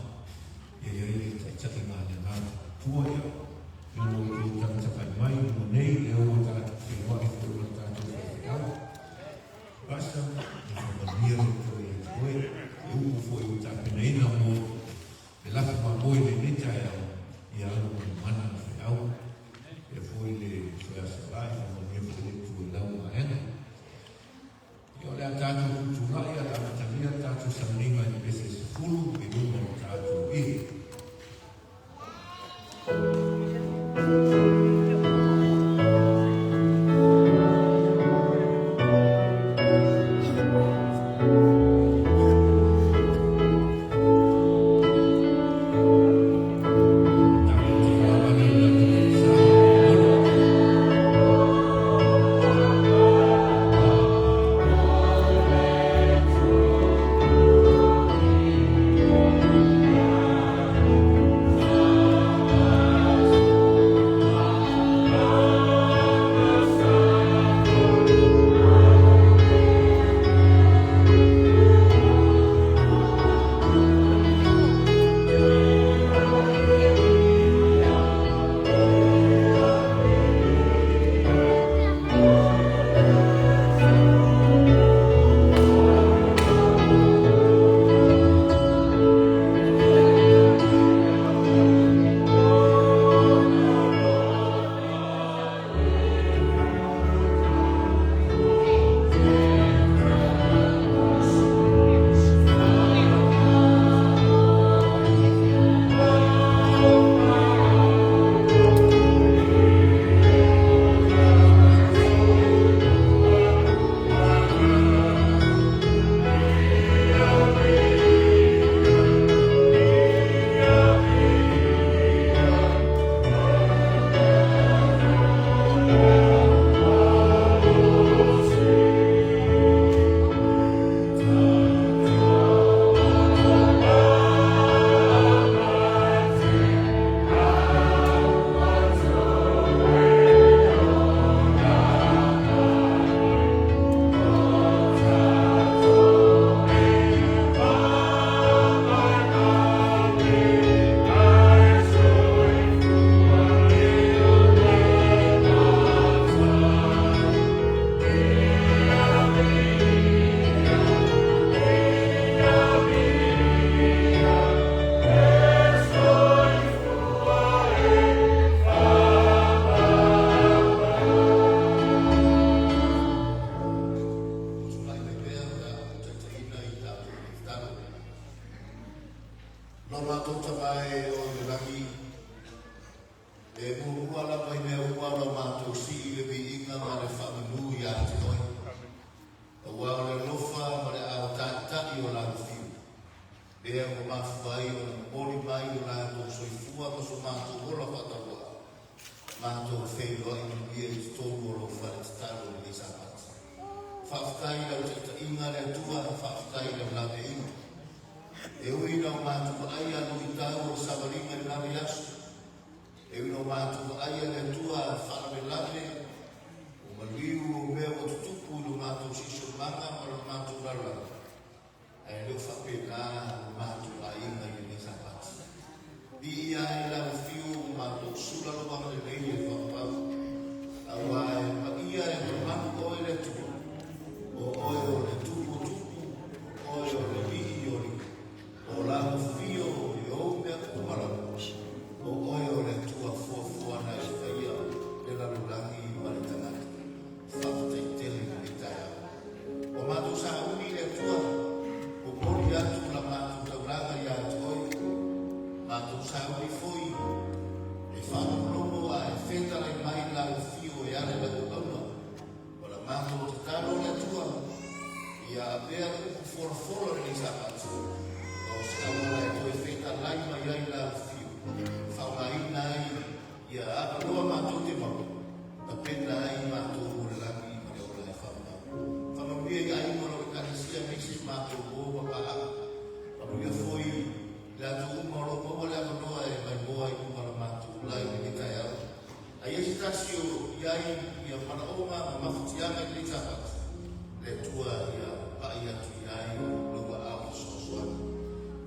Ia i ai le taitaiga a le Agaga Atua ia, i lo outou tagatagai mai i luga nei, lea ua tatou feiloai foi ma le tatou faifeau. Pastor, ia faamanuia le Atua ia te oe, e upu foi ua tapenaina mo le lafi mamoe i lenei taeao, ia alu ma le mana o le feau. Ia foi le Soeasalai, faamanuia foi le Atua i lau vaega. Ia o le a tatou tutulai a le amatalia le tatou sauniga i le pese 10 i luma o le tatou ivi. E muamua lava i mea uma o la matou sii le viiga ma le faamanu ia te oe, aua o le alofa ma le aao taitai o lau fiu, lea ua mafua ai ona momoli mai lo latou soifua ma so matou ola faatauaa, matou feiloai manuia i totonu o lou fale tatalo i lenei Sapati. Faafetai i lau taitaiga le Atua, faafetai i lau laveaiga. E ui ina o matou vaaia luitau o le savaliga i lena vaiaso, e ui ina o matou vaaia le Atua faalavelave o maliu o mea ua tutupu i lo matou siosiomaga ma lo matou lalolagi, ae le o faapena lo matou aiga i lenei Sapati. Viia ai lau afio ua matou sula lou agalelei e faapau, aua e paia e mamalu oe le Atua, o oe o le Tupu o tupu, o oe o le Alii o alii, o lau afio i ou mea uma lava, o oe o le Atua fuafuana e faia le lalolagi ma le tagata. Faafetai tele i lenei taeao. Ua matou sauni i le Atua, momoli atu la matou taulaga ia te oe. Matou sauni foi e faalogologo a e fetalai mai lau afio e ala i lau auauna. O la matou tatalo le Atua, ia avea le upu folafola o lenei Sapati, o se auala e toe fetalai mai ai lau afio, e faaaogaina ai ia avanoa matou te maua, tapena ai matou mo le lagi ma le ola e faamau. Faamanuia i aiga o lau Ekalesia aemaise matou uo ma paaga. Faamanuia foi i latou uma o lo o maua le avanoa e maimoa i luga o la matou ula i lenei taeao. A i ai se tasi o i ai ia manaoga ma mafatiaga i lenei Sapati, le Atua ia pai atu i ai lou aao fesoasoani.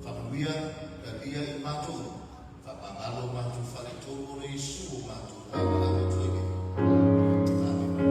Faamanuia, talia i matou uma. Faamagalo matou faaletonu ona Iesu o matou valaau atu ai nei. Amene.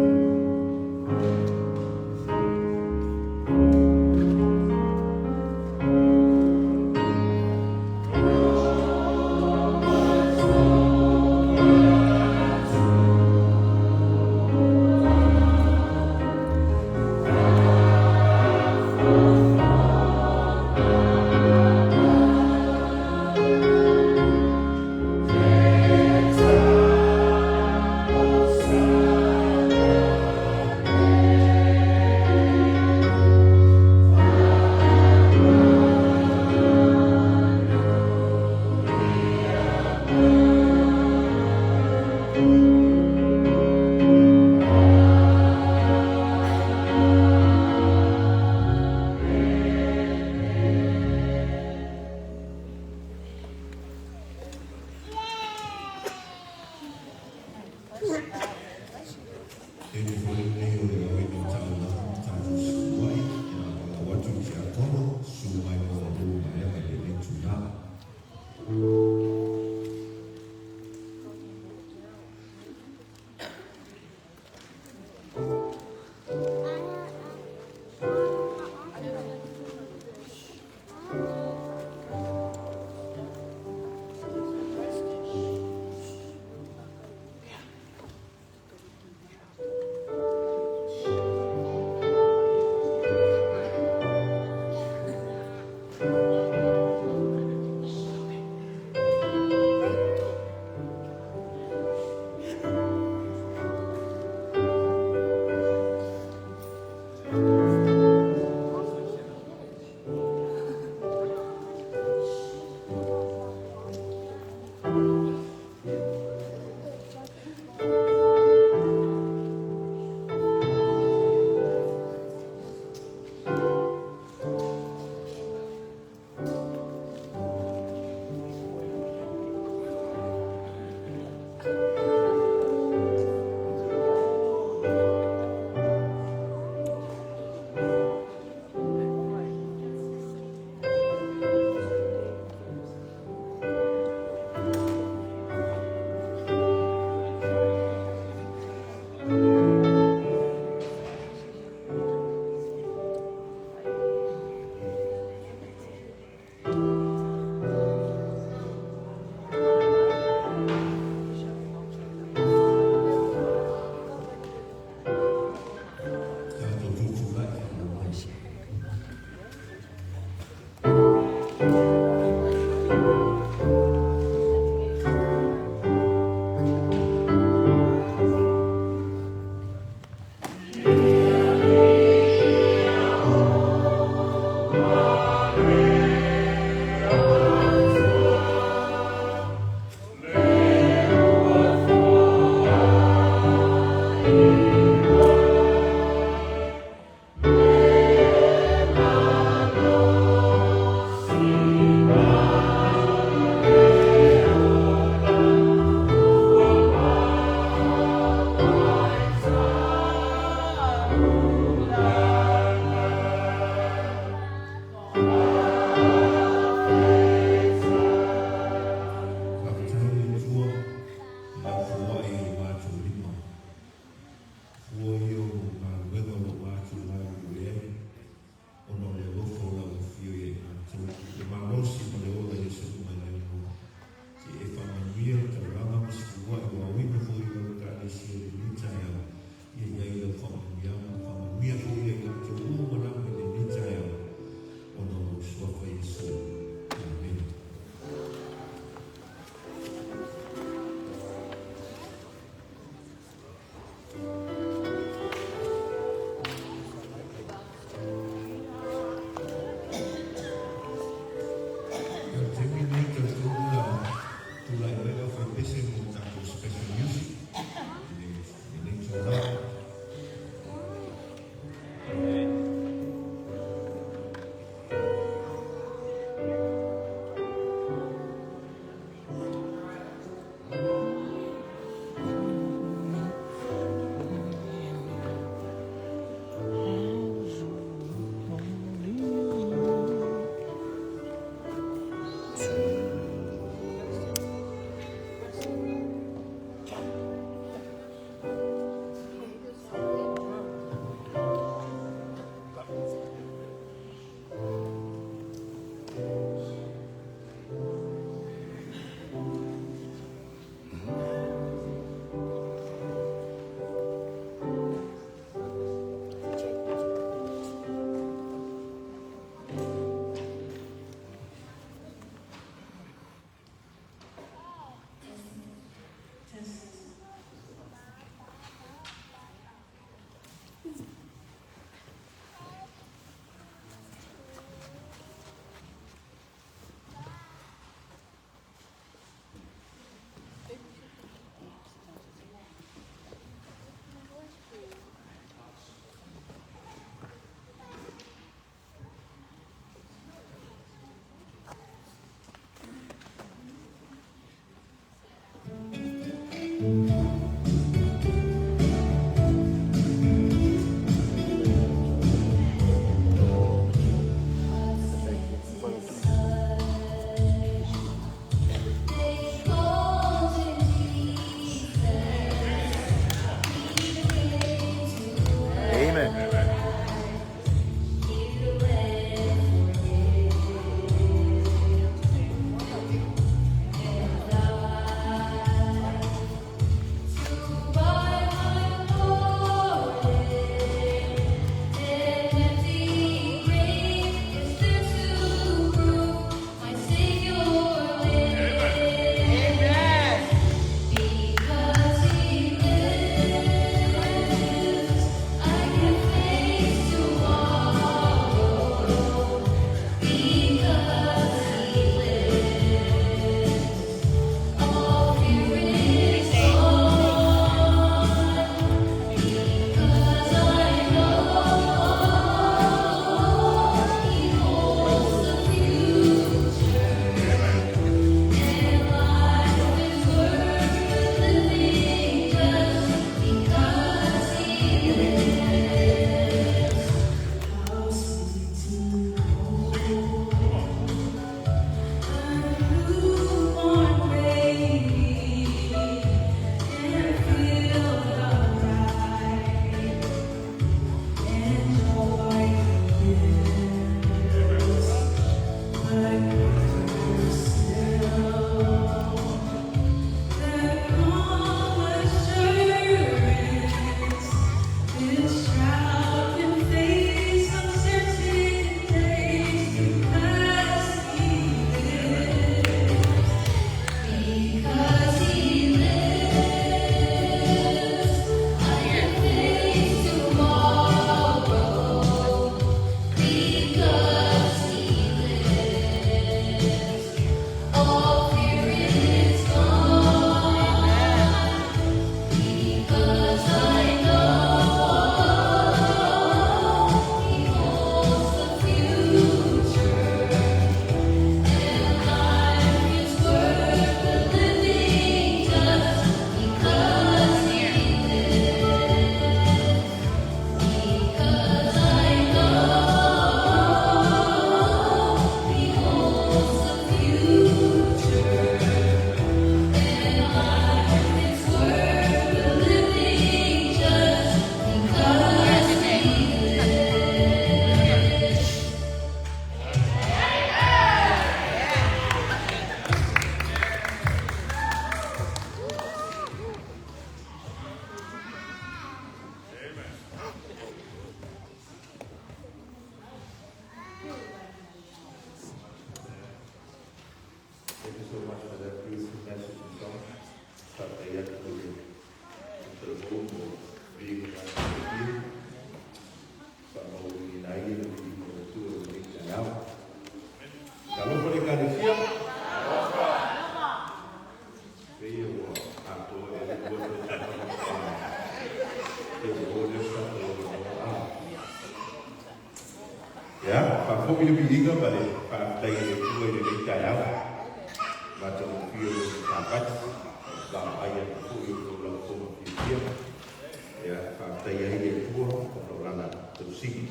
Taimi foi lenei o le laoina o taulaga ma tatou suai, ia valaau atu i le tiakono, susu mai mo la outou vaega i lenei itula. pese mo tatou special music i lenei itulā. ua atoa ea le lua tausaga faatoa fia maua lea o se tatou avanoa. A. Ia, faafo'i le viiga ma le faafetai i le Atua i lenei taeao. Matagofie o lona Sapati, vaavaai atu foi i outou laufoga fiafia. Ia, faafetai ai le Atua ona o Lana tausiga,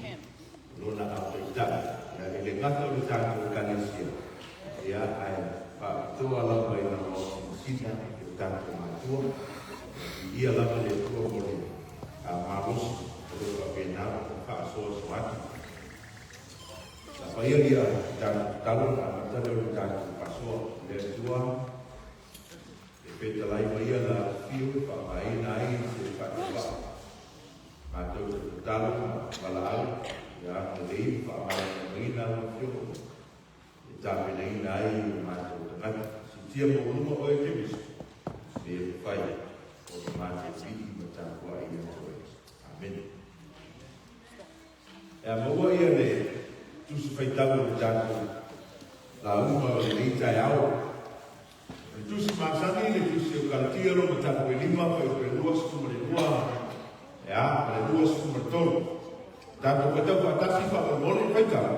Lona ao taitai. Ia, e le gata o le tatou Ekalesia, ia, ae faapitoa lava i Lana aosinasina i o tatou matua. Ia, viia lava le Atua mo le malosi o lo o faapena ona faasoasoa atu. Sa faia ia tatou tatalo ona amata lea o le tatou faasoa i le Atua e fetalai mai ia la afifio e faaaogaina ai se faatauvaa matou te tatalo ma valaau ia agalelei ma faamalamalamaina lau Afioga e tapenaina ai o matou tagata. Siitia maualuga oe e Keriso ina ia mafai ona matou pii ma tapuai ia te oe. Amene. E a maua ia le Tusi Faitau o le tatou lauga o lenei taeao. O le Tusi masani, le Tusi o Kalatia lona tapu e lima, fuaiupu e 22, e a, ma le 23. Tatou faitau faatasi faamolemole, faitau.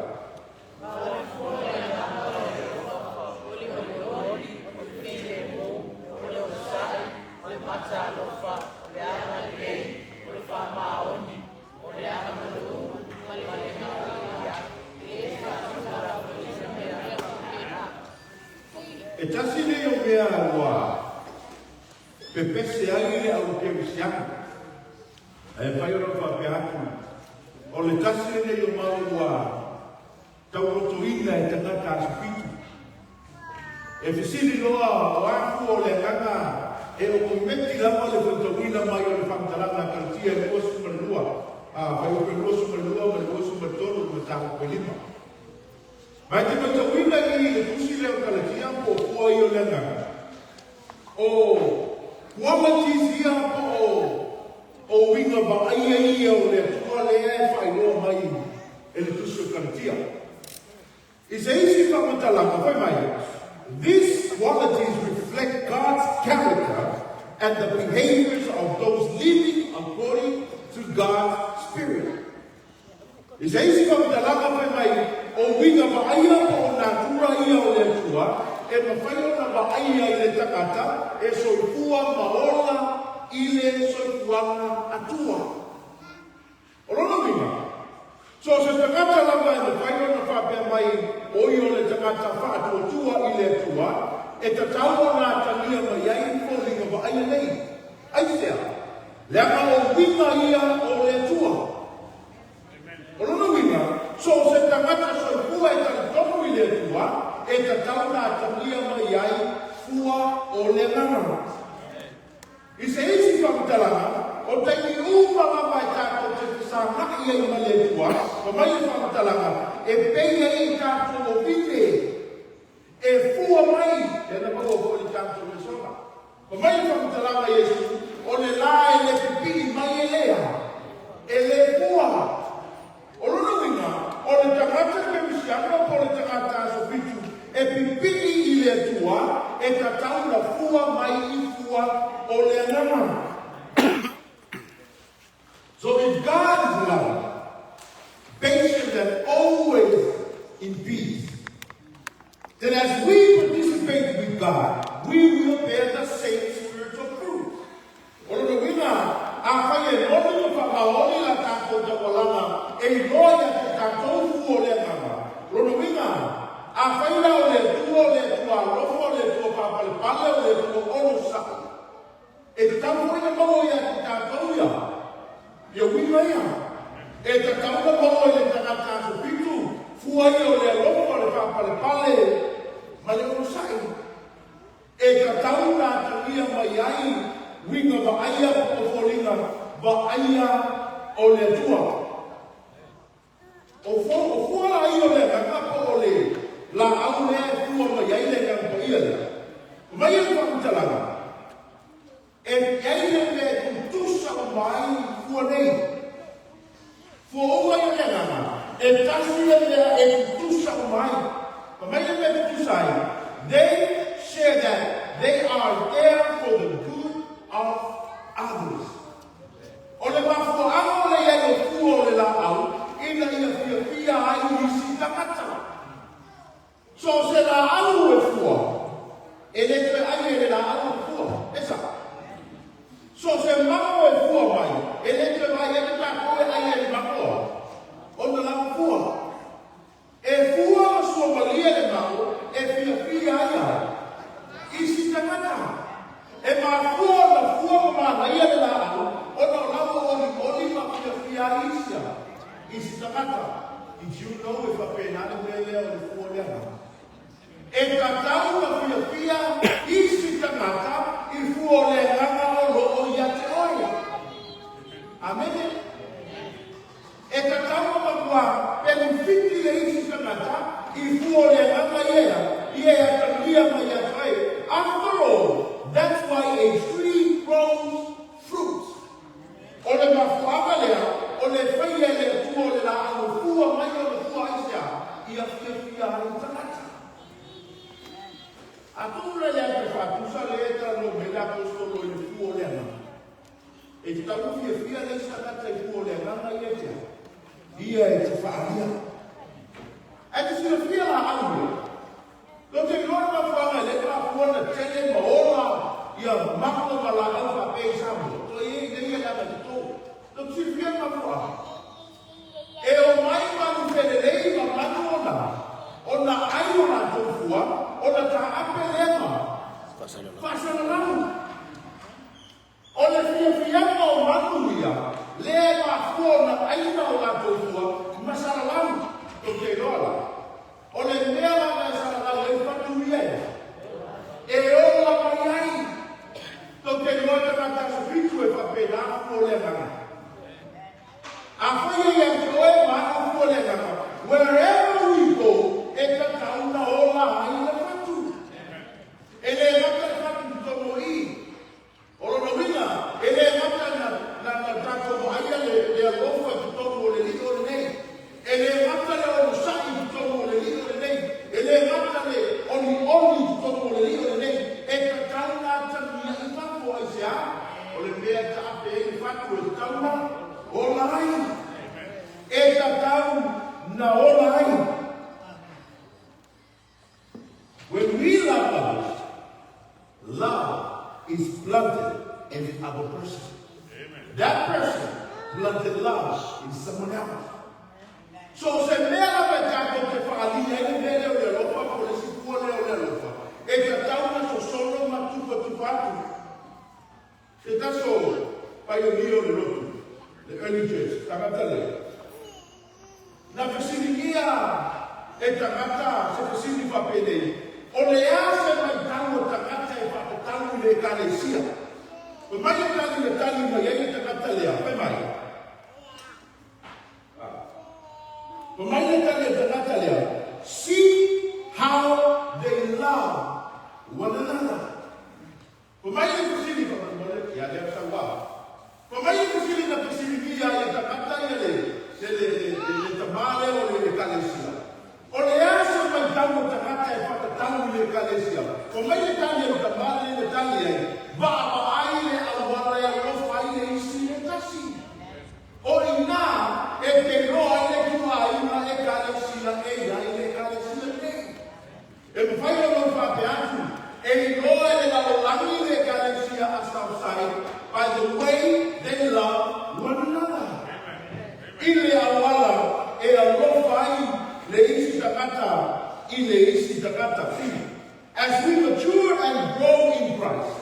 E tasi lenei o mea ua pepese ai le au kerisiano. Ae mafai ona ou faapea atu, o le tasi lenei o mau ua taulotoina e tagata aso fitu. E fesili loa o a fua o le agaga e okometi lava le faitauina mai o le faamatalaga a Kalatia e 22, a, fuaiupu e 22 ma le 23 i le mataupu e lima. Ma e te faitauina i i le tusi lea o Kalatia po o fua ia o le agaga, o qualities ia po o o uiga vaaia ia o le Atua lea e faailoa mai e le tusi o Kalatia. I se isi faamatalaga, fai mai, These qualities reflect God's character and the behaviors of those living according to God's Spirit. I se isi faamatalaga, fai mai, O uiga vaaia po o natura ia o le Atua e mafai ona vaaia i le tagata e soifua ma ola i le soifuaga Atua. O lona uiga, so o se tagata lava e mafai ona faapea mai o ia o le tagata faatuatua i le Atua, e tatau ona atagia mai ai foliga vaaia nei. Aisea? Leaga o uiga ia o le Atua. O lona uiga, so o se tagata soifua e talitonu i le Atua, e tatau ona atagia mai ai fua o le agaga. I se isi faamatalaga, o taimi uma lava e tatou te fesagai ai ma le Atua, fai mai le faamatalaga, e pei ai i tatou o vine e fua mai, lea na maua foi i le tatou lesona. Fai mai le faamatalaga a Iesu, o le la e le pipii mai e lea, e le fua. O lona uiga, o le tagata kerisiano po o le tagata aso fitu e pipii i le Atua, e tatau na fua mai i fua o le agaga. So if God is love, patient and always in peace, then as we participate with God, we will bear the same spiritual fruit. O lona uiga, afai e moni ma faamaoni la tatou taualaga e iloa ia te tatou fua o le agaga, o lona uiga, afai la o le Atua o le Atua alofa, o le Atua faapalepale, o le Atua onosai, e tatau foi ona maua ia te tatou ia, ia uiga ia. E tatau ona maua i le tagata aso fitu fua ia o le alofa, o le faapalepale ma le onosai. E tatau ona atagia mai ai uiga vaaia po o foliga vaaia o le Atua. O o fua la ia o le agaga po o le laau lea e fua mai ai le Agaga Paia lea. Fai mai le faamatalaga, e i ai le mea e tutusa uma ai fua nei. Fua uma ia o le agaga, e tasi le mea e tutusa uma ai. Fai mai le mea e tutusa ai, they share that. they are there for the good of others. O le mafuaaga o le iai o fua o le laau, ina ia fiafia ai isi tagata. So o se laau e fua, e le toe ai e le laau o fua. E sao? So o se mago e fua mai, e le toe vaai atu tatou e ai e le mago ona lana fua. E fua ma suamalie le mago e fiafia ai ai isi tagata. E mafua ona fua ma manaia le laau ona o la ua olioli ma fiafia ai isi isi tagata. Did you know e faapena le mea lea o le fua o le agaga? E tatau ma fiafia isi tagata i fua o le agaga o lo o ia te oe. Amene. E tatau ma matua penefiti le isi tagata i fua o le agaga ia ia e atagia mai ia te oe. After all, that's why a tree grows fruit. O le mafuaaga lea o le faia e le Atua o le laau e fua mai ona fua aisea? Ia fiafia ai tagata. Atonu la ia te faatusa lea e talanoa mai le aposetolo i le fua o le agaga. E tatau ona fiafia le isi tagata i fua o le agaga ia e te aha? Ia e te faaalia. Ae te silafia laau ia. Tou te iloa le mafuaaga e le mafua ona tele ma ola ia mago ma laau faapea i Samoa, toe i ai nei agaga i totonu. Tou te silafia le mafuaaga? E omai manu felelei ma manu ona, ona ai o latou fua, ona taape lea ma faasalalau. O le fiafiaga o manu ia, lea e mafua ona aina o latou fua ma salalau. Tou te iloa la, o le mea lava e salalau ai fatu ia e, e ola mai ai. Tou te iloa tagata aso fitu e faapena fua o le agaga. Afai e ia te oe ma au fua le agaga, wherever we go, e tatau na ola ai le fatu. E le gata le fatu i totonu o i. O lona uiga, e le gata na, na, na tatou vaaia le, le alofa i totonu o le lio lenei. E le gata le onosai i totonu o le lio lenei. E le gata le olioli i totonu o le lio lenei. E tatau na atagia i fafo, aisea? O le mea e taape ai le fatu e tatau na ola ai. E tatau na ola ai. When we love others, love is planted in the other person. Amen. That person planted love in someone else. So se mea lava e tatou te faaalia ai le mea lea o le alofa po o le isi fua lea o le alofa, e tatau ona sosolo ma tufatufa atu. Se tasi o pioneer o le lotu, le early church, tagata lea, na fesiligia e tagata se fesili faapenei, O le a se maitau o tagata e faatatau i le Ekalesia? Fai mai le tali na tali mai ai le tagata lea, fai mai, Fai mai le tali a le tagata lea, See how they love one another. Fai mai le fesili, faamolemole, ia lea sau a. Fai mai le fesili na fesiligia ai e tagata ia le, le, le, le, le, le tamā lea o le Ekalesia. O le a se maitau o tagata e faatatau i le Ekalesia? Fai mai le tali a le tamā lea na tali ai, Vaavaai le auala e alofa ai le isi i le tasi. O inā e te iloa ai le ituaiga Ekalesia e i ai le Ekalesia lenei. E mafai ona ou faapea atu, e iloa e le lalolagi le Ekalesia a Southside by the way they love one another. I le auala e alofa ai le isi tagata i le isi tagata. See, as we mature and grow in Christ,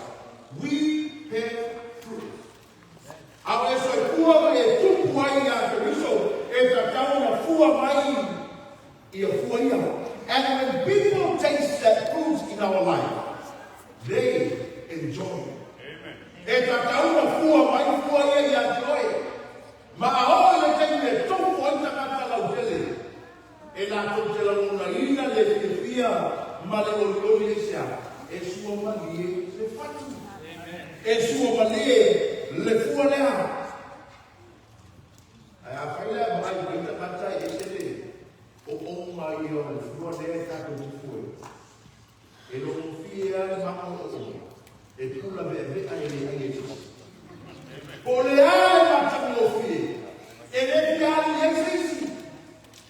we bear fruit. A o le soifua e tupu ai iā Keriso, e tatau ona fua mai ia fua ia. And when people taste that fruit in our life, they enjoy it. E tatau ona fua mai fua ia iā te oe. Ma a oo i le taimi e tofu ai tagata lautele, e latou te lagonaina le fiafia ma le olioli aisea? E sua malie le fatu. E sua malie le fua lea. Ae afai la e vaai mai tagata e ese le ooooga ia o le fua lea e tatou te fuaina, e logofie lava le mago o ooooga. re'a e le ai e se isi. Po o le a le matagofie, e le fia alu i ai se isi.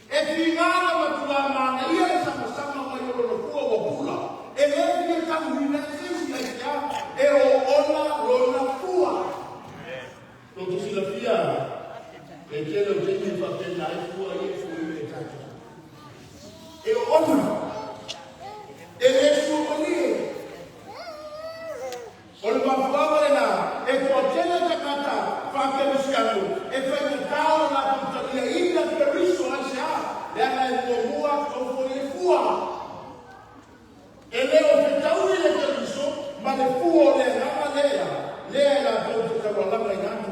E tiga na matuā manaia le samasama mai o lona fua ua pula, e le fia taguina e se isi, aisea? E oona lona fua. Tou te silafia, e tele o taimi e faapena ai fua ia e fuaina e tatou. E oona, e le suamalie. O le mafuaaga lena e toatele tagata faakerisiano e faigata ona latou taliaina Keriso. Aisea? Leaga e muamua tofo i le fua. E le o fetaui le Keriso ma le fua o le agaga lea, lea e latou te taualagaina atu.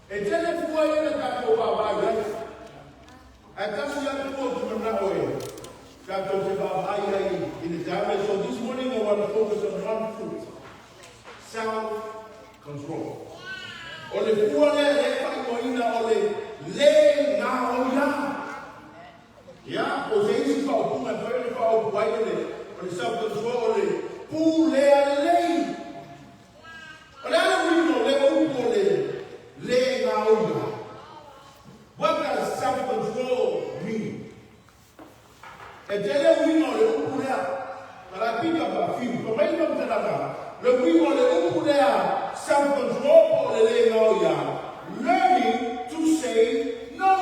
E tele fua ia na tatou vaavaai ai, ae tasi lava le fua ou te manao e tatou te vaavaai ai i le taeao. So this morning I want to focus on one fruit, self-control. O le fua lea e faaigoaina o le le gaoia. Ia, o se isi faaupuga e mafai ona faaaupu ai o le self-control o le pulea lelei. O le a le uiga o lea upu o le le gaoia? What does self-control mean? E tele uiga o le upu lea. But I pick up a few. Fa mai le faamatalaga, le uiga o le upu lea self-control po o le le gaoia, learning to say no.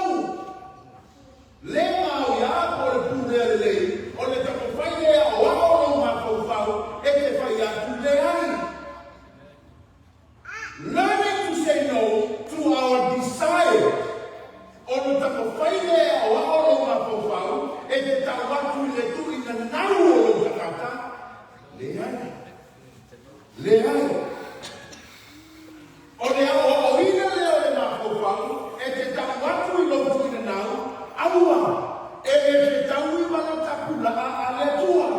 Le gaoia po o le pulea lelei, o le taumafai lea o ao lou mafaufau e te fai atu leai. Learning to say no to our desire. O le taumafai lea o ao lou mafaufau e te tau atu i le tuuina nau o lou tagata, leai. Leai. O le aoaoina lea o le mafaufau e te tau atu i lou tuuina nau, aua, e le fetaui ma le tapulaa a le Atua.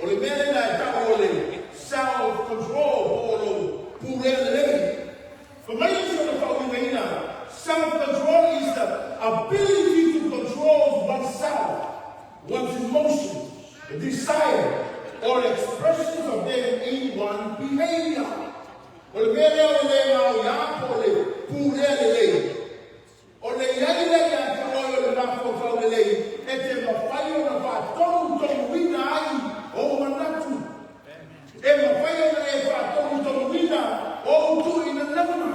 O le mea lena e tau o le self-control po o lou pulea lelei. Fa mai le isi ona faauigaina, self-control is the ability to control oneself, one's emotions, desire, or expressions of them in one's behavior. O le mea lea o le le gaoia po o le pulea lelei, o le i ai lea ia te oe o le mafaufau lelei e te mafai ona faatonutonuina ai ou manatu. E mafai ona e faatonutonuina ou tuuina nauna.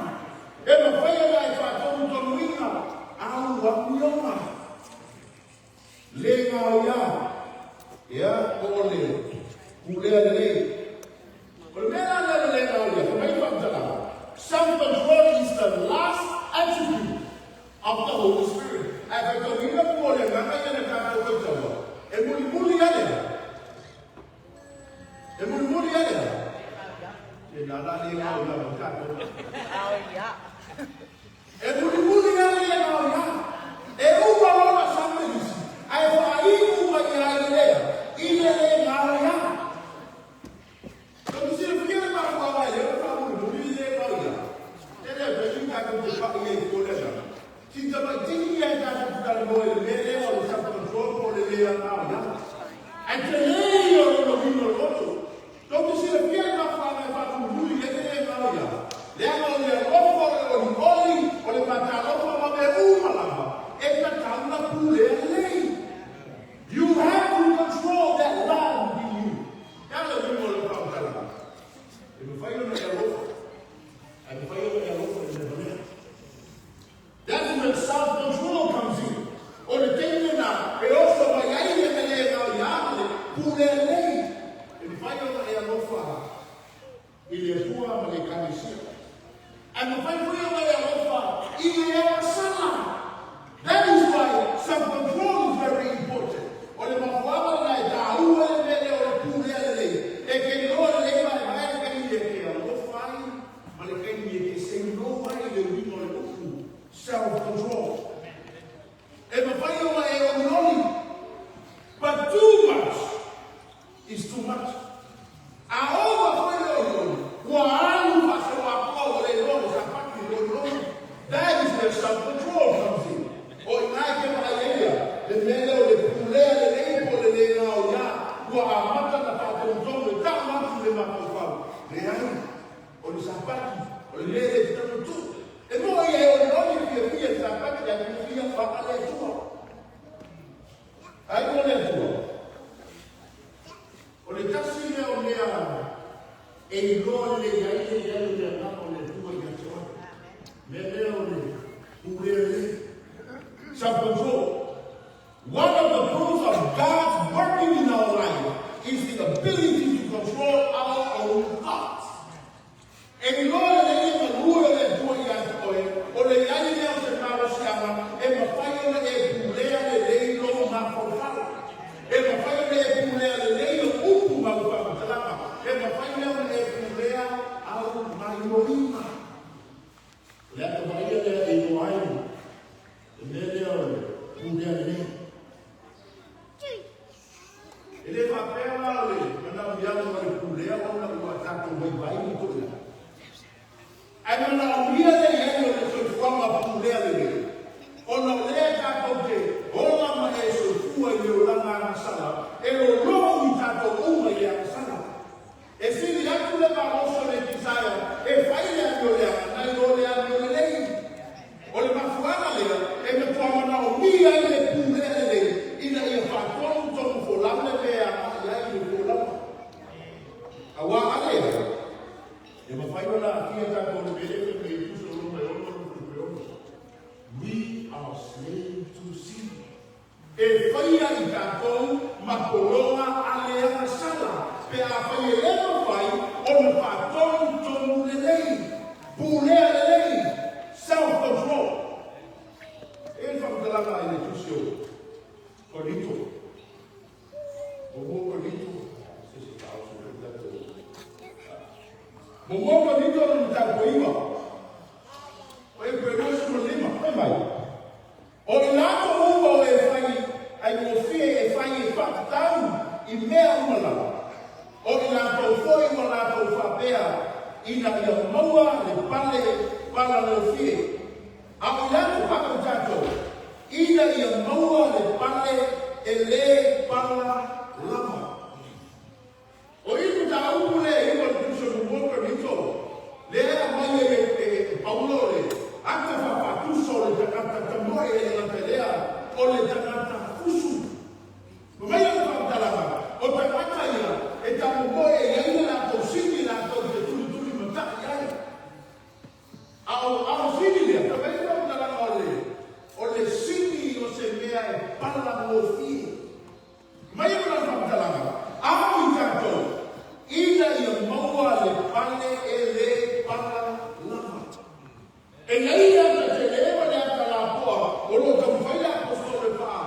E mafai ona e faatonutonuina au amioga. Le gaoia, ia, po o le pulea lelei. O le mea la lea o le le gaoia, fa mai le faamatalaga, self-control is the last attribute of the Holy Spirit. Ae faitauina fua o le agaga ia na tatou faitaua, e mulimuli lea lea. E mulimuli lea lea. E na la le gaoia ma tatou. E mulimuli lea le gaoia. E uma lona samelisi, ae faaiu mai ai lea i le le gaoia. Tou te silafia le mafuaaga e lea ona faamulimuli le le gaoia. E le taimi tatou te pai ai i fua o le agaga. Si tamaitini ia e tatou te talanoa i le mea lea o le self-control po o le le gaoia. Ae tele ia o lona uiga o le loto. Tou te silafia le mafuaaga e faamulimuli ai le le gaoia. Leaga o le alofa o le olioli, o le matalofa ma mea uma lava, e tatau ona pulea lelei. You have to control that love in you. E a le uiga o lau faamatalaga? E mafai ona e alofa, ae mafai ona e alofa i le mea valea. That's where self-control comes in. O le taimi lena e oso mai ai le mea le gaoia ma le pulea lelei. E mafai ona e alofa i le Atua ma le Ekalesia. Ae mafai foi ona e alofa i le agasala. That is why self-control is very important. O le mafuaaga lena e taua le mea lea o le pulea lelei. E te iloa lelei vaevae le taimi e te alofa ai ma le taimi e te say no ai i le uiga o le upu self-control. E mafai ona e olioli, but too much is too much. A ova foi le olioli, ua alu faasoakoa ua le iloa le sapatu i le olioli. That is where self-control comes in. O i ina e te vaai ai ia le mea lea o le pulea lelei po o le le gaoia, ua amata ona faatonutonu e tau atu i le mafaufau. Leai. a le Atua. Ai mo le Atua. O le tasi lea o mea e iloa lelei ai le i ai o le agaga o le Atua ia te oe. Mea lea o le pulea lelei. Self-control. One of the proofs of God's working in our life is the ability to control our own thoughts. E iloa lelei le galue o le Atua ia te oe, o le i ai lea o se malosiaga e mafai ona e pulea lelei lou mafaufau. E mafai ona e pulea lelei au upu ma au faamatalaga. E mafai lea ona e pulea au gaoioiga. O le ata vaaia lea e iloa ai le mea lea o le pulea lelei. E le faapea la o le manaomiaga o le pulea ona ua tatou vaivai ma toilalo. Ae manaomia le i ai o le soifuaga pulea lelei, ona o lea tatou te ola ma e soifua i le olaga agasala, e lolo'u i tatou uma i le agasala. E sili atu le malosi o le tisaea e fai le amioleaga nai lo le amiolelei. O le mafuaaga lea e matua manaomia ai le pulea lelei ina ia faatonutonu folau le mea e agai ai le folauga. Auā a leai, e mafai ona aafia tatou i le mea lea e fai mai ai Tusi o Roma e 6 6. We are slave to sin. E faia i tatou ma pologa a le agasala pe afai e le mafai ona faatonutonu lelei, pulea lelei, self control. E i ai le faamatalaga i le Tusi o Korinito. Muamua Korinito, se se taoso foi tatou. Muamua Korinito o le mataupu e 9. O e pe 25, fai mai. O i latou uma o e fai aigofie e fai e faatatau i mea uma lava, o i latou foi ua latou faapea ina ia maua le pale palagofie, a o i latou paka o tatou, ina ia maua le pale e lē pala lava. O i le mataupu lea e 9 o le Tusi o Muamua Korinito, lea e aumai ai e, e, e Paulo le ata faafaatusa o le tagata tamoe e le gata i lea, o le tagata fusu. Fai mai lana faamatalaga, o tagata ia e tamomoe e i ai le latou sini latou te tulituli mata'i ai. A o, a o sini lea, fai mai le faamatalaga o le, o le sini o se mea e palagofie. Mai o lana faamatalaga, Amo i tatou, ina ia maua le pale e lē pala lava. E i ai le ata tele ma le ata lapoa o lo o taumafai le Aposetolo e faa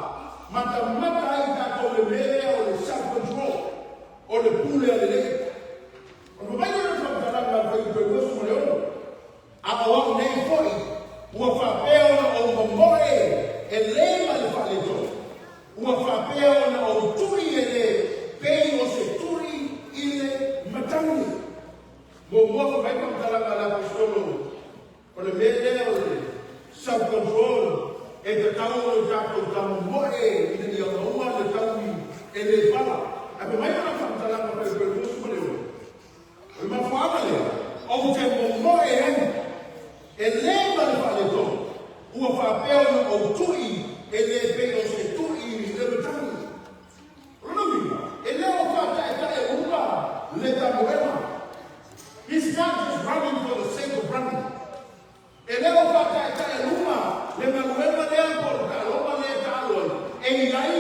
matamata ai i tatou le mea lea o le self control, o le pule a le Alii. Ona fai mai lea o le faamatalaga a le Fuaiupu e 26, A o au nei foi, ua faapea ona ou momoe e lē ma le faaletonu, ua faapea ona ou tui e lē pei o se tui i le matagi. Muamua fai mai le faamatalaga a le Aposetolo, o le mea lea o le self-control e tatau ona o tatou tamomoe ina ia maua le taui e lē pala. Ae fai mai lana faamatalaga fai mai 26, O le mafuaaga lea ou te momoe ai, e lē ma le faaletonu, ua faapea ona ou tui e lē pei o se tui i le matagi. O lona uiga, e le o faataetaealuga le tamoega. He's not just running for the sake of running. E le o faataetaealuga le galuega lea po o le taaloga lea e taalo ai, e i ai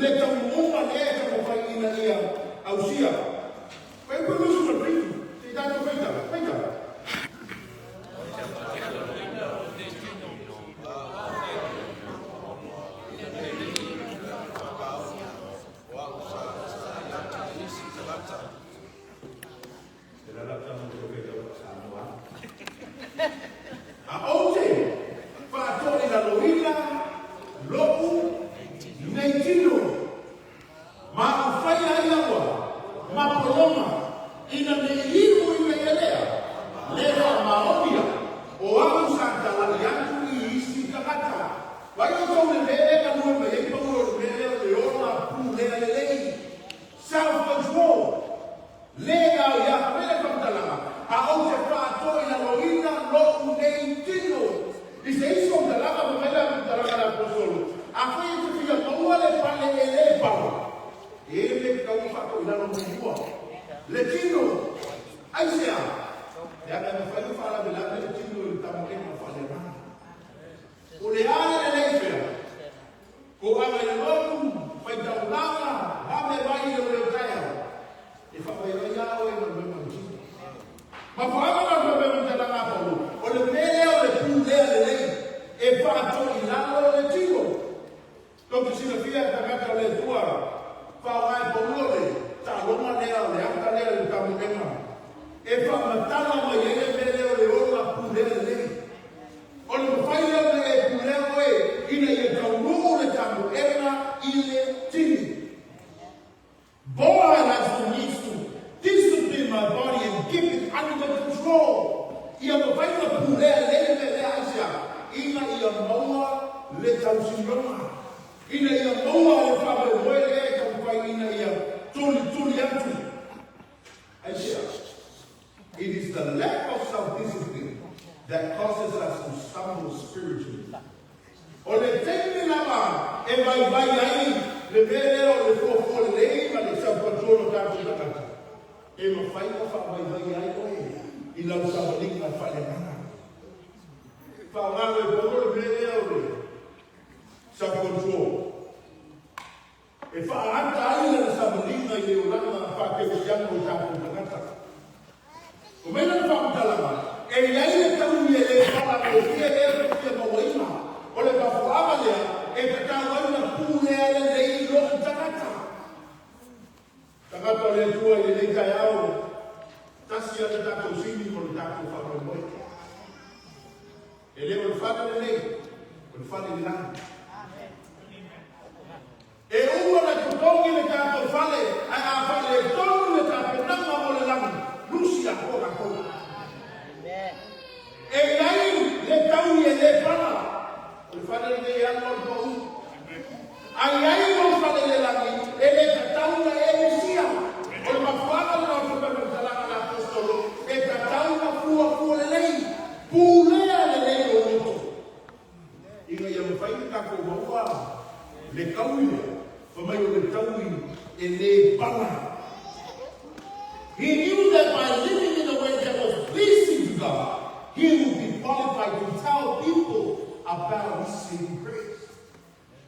le taunuuga lea e taumafai ina ia ausia. Fai upu e 27, se i tatou faitau. Faitau. A ou te faatoilaloina lo'u nei tino, ma ou faia ai laua ma pologa, ina ne i iu i mea lea, le faamaonia o a'u sa talai atu i isi tagata. Vai outou le mea lea e galue mai ai Paulo o le mea lea o le ola pulea lelei, self control. Le gao ia te le faamatalaga, a ou te faatoilaloina lo'u nei tino. I se isi faamatalaga, fai mai le faamatalaga a le Aposetolo, Le tino, aisea, le aga e mawhai o whaalawe lawe le tino i le tamoena o whaaleanaga. O le ale le leifea, ko aga i lotu, whaitaulaga, mame mai i le taia, e whawaiwai ao e ngā mea tino. Ma whaanga ngā mea mea te langa paulu, o le mele o le pūlea le lei, e whaato i lalo le tino. Tō te silafia e tagata o le tua, whaongai paulu le, ta'aloma lea o le ata lea le tamoena. E whaamatala mai e le mele o le ola pūlea le lei. O le mawhai leo le e pūlea oe, ina ia taunuu le tamoena i le tini. Boy has needs to discipline my body and keep it under control. Ia mawhai na pūlea lele me lea aisea. Ina ia maua le tausiloma. Ina ia maua le whamoe le e taumawhai ina ia tuli tuli atu. Aisea. It is the lack of self-discipline that causes us to stumble spiritually. O le teimi lava e vai vai ai le mele o le fuafua lelei ma le self-control o tatou tagata. E mafai ona faavaivai ai oe i lau savaliga faaleagaga. Faaaoga e pono le mele o le self-control. E faaata ai lana savaliga i le olaga faakerisiano o tatou tagata. O mea na whakatalaga, e iai le taui e le pala o fia lea o fia mauaina, o le mafuaga lea, e tatau ai na pulea lelei lou tagata. Tagata o le Atua i lenei taeao, tasi a le tatou sini mo le tatou faamoemoe. E le o le fale lenei, o le fale i le lagi. E ua le totogi le tatou fale, ae a fale e tonu le tapenaga mo le lagi, lusi a koa tatou. E iai le taui e le pala, o le fale lenei e alu alu pau. Ai ai mo fale le lagi, e le tatau na e misia. O le mafuaga le na whakapema talaga la apostolo, e tatau na fua fua lelei, pulea lelei o loto. Ina ia mawhai le tatou maua le taui lea, fa mai o le taui e le pala. He knew that by living in a way that was pleasing to God, he would be qualified to tell people about his saving grace.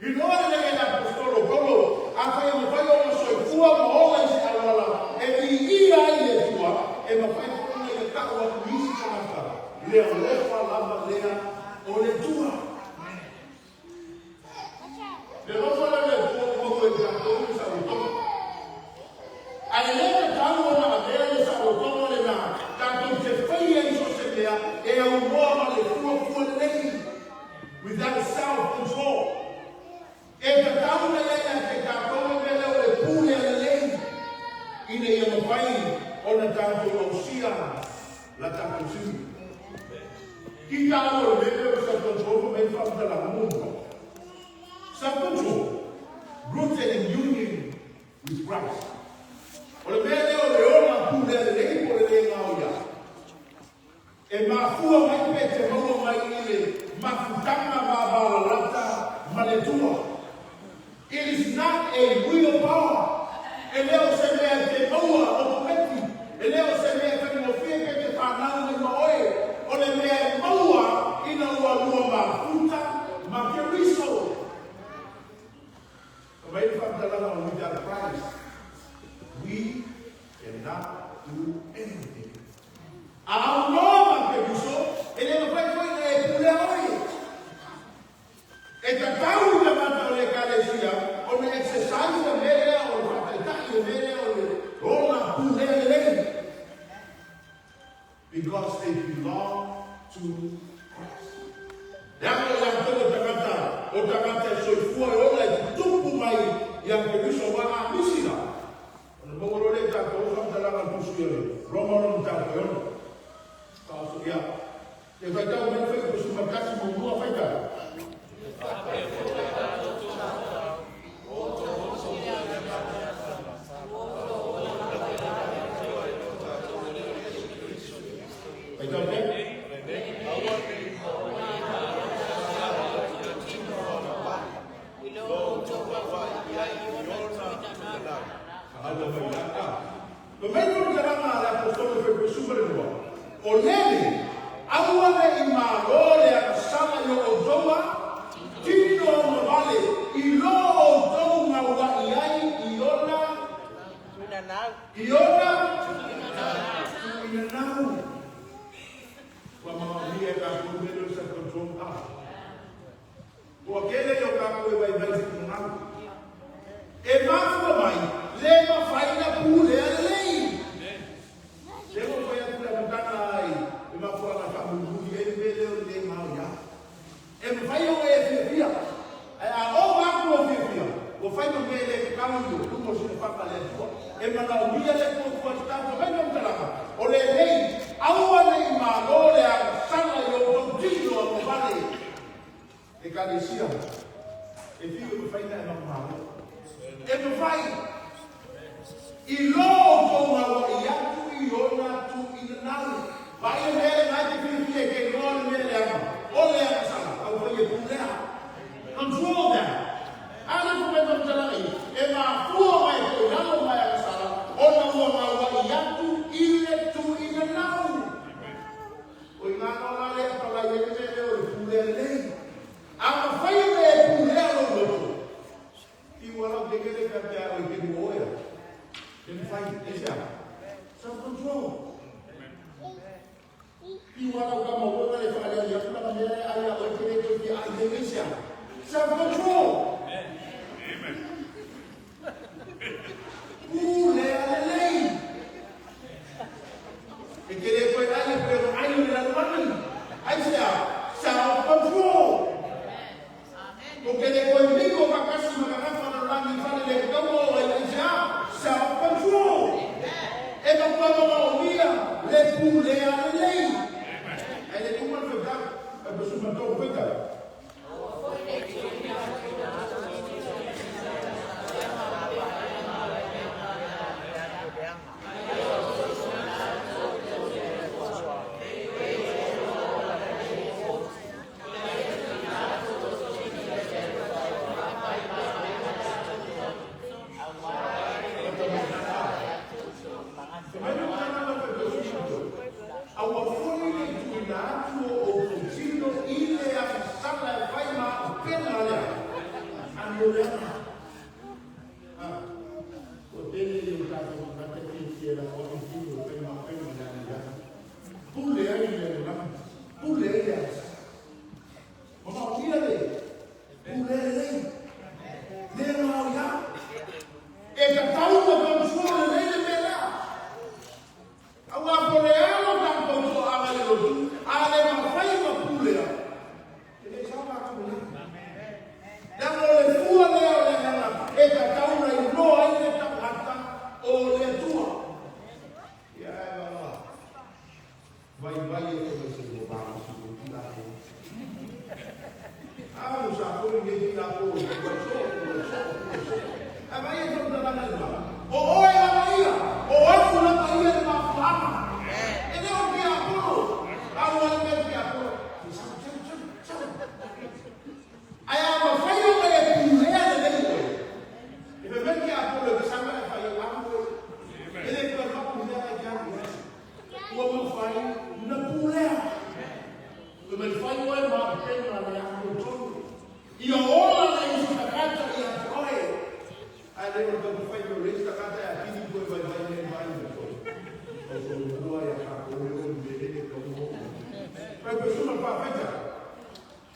I loa le lei e le apostolo Paulo, afai e mafai ona soifua ma ola i se auala e viia ai le Atua, e mafai foi ona ia ta'u atu i isi tagata le alofa lava lea o le Atua. Le alofa lea o le Atua ua maua e tatou le saolotoga. Ae le tatau ona avea le saolotoga lenā tatou te faia i so o se mea e aunoa ma le fuafua lelei. Without self-control. E tatau na ia ia te tatou le mea lea o le pule a lelei ina ia mafai ona tatou ausia la tatou sini. Ki tāua o le mea lea o le self-control fa mai le faamatalaga muamua. Self-control rooted in union with Christ. O le mea lea o le ola pule a lelei po o le le gaoia. E mafua mai pe te maua mai i le mafutaga vavalalata ma le Atua. It is not a willpower. E le o se mea e te maua otometi. E le o se mea e faigofie pe te whanau mai ma oe. O le mea e maua ina ua lua mafuta ma Keriso. Fa mai le faamatalaga o without Christ, we cannot do anything. A aunoa ma Keriso, e le mafai foi ona e pulea oe. E tatau i tagata o le Ekalesia ona exercise le mea lea o le faataitai le mea lea o le ola pulea lelei. Because they belong to Christ. Leaga o latou o tagata, o tagata e soifua e ola e tutupu mai ia Keriso aua a misi la, ona maua loa lea i tatou le faamatalaga a le Tusi o le Roma ona mataupu e ono. Faaoso ia. Te faitau mai le Fuaiupu 11 muamua faitau. Faitau pea. Aua mai la. Fa mai lele, aua le i malo le agasala i o outou a, tino ma vale, i lo outou gaua'i ai i ona, i ona, tuuinanau. Ua manaomia e tatou mea lea o le self-control a. Ua kele i o tatou e vaivai finagalo. E mafua mai, le mafai na pulea lelei. Le mafai atu le amataga ai, e mafuaaga faamulimuli ai le mea lea o le le gaoia. E mafai ona e fiafia. Ae a ova atu lou fiafia, ua fai ma mea e le tatau i luma o le silafaga a le Atua. E manaomia le Atua fuatatau mai faamatalaga, o lenei, aua ne i malo le agasala i o outou tino amo vale. Ekalesia, e fiu e mafai na e mamalo. E mafai, i lo outou gaua'i atu i ona tuuinanau. Vaai le mea le nai te fiafia e ke iloa le mea leaga. O le agasala, au fai e pulea. Control that. A le fai mai faamatalaga ia, e mafua mai ko i lalo mai agasala, ona ua gaua'i atu i le tuuinanau. O i ngā no la le apalai e le mea lea o le pulea lelei. A mafai ona e pulea lou loto, i ua lau te kele ka te ao i te mua oea. E mafai, e se a? Self-control. I ua lau ka maua le whaalea i aku langa mea le ai a oe te le koe ki ai te se a? Self-control. Pulea lelei. E ke le koe ai e pe o ai o le lalolagi. Ai se a? Self-control. O ke le koe mingo ka kasi ma ka rafa na langi fale le kaua o ai ai se a? Self-control. E ka kua manaomia le pulea lelei. Ai le uma le fetau, e pasu matau fetau. Aua foi le tuuina atu o outou tino i le agasala e fai ma upega lea. Ani o leaga. Ua tele i o tatou tagata fiafia la o i tino e fai ma upega le ani leaga. Pule ai le lalolagi. Pule ai le agasala. Manaomia le pule lelei. Le gaoia. E tatau na control lelei le mea lea. Aua po le alo tatou toaga i le lotu, a le mafai ma pulea, e le sao tatou lea. Leaga o le fua lea o le agaga, e tatau na iloa ai le tagata o le Atua. Ia e lala. Vai vai e koe se mo ba si ko ti la ko. A mo sa ko ni ti la ko, ko so ko so ko so. A vai e ko na na na. O oe lava ia, o aku lava ia le mafuaaga. E le o ke apolo. A ua le mea ke apolo. Sau, sau, sau, sau. Ai a mafai ona e pulea lelei oe. E fe mea ke apolo e te sanga e fai amu oe. E le koe mapu lea ka te amu. Ua mafai na pulea. Ua mai fai oe ma upega le amu tonu. Ia ola le isi tagata ia te oe. Ai le o taumafai mai o le isi tagata e atili koe vaivai le vai le koe. O solomua ia tatou le o le lele ka mo. Pai pe suma pa feta.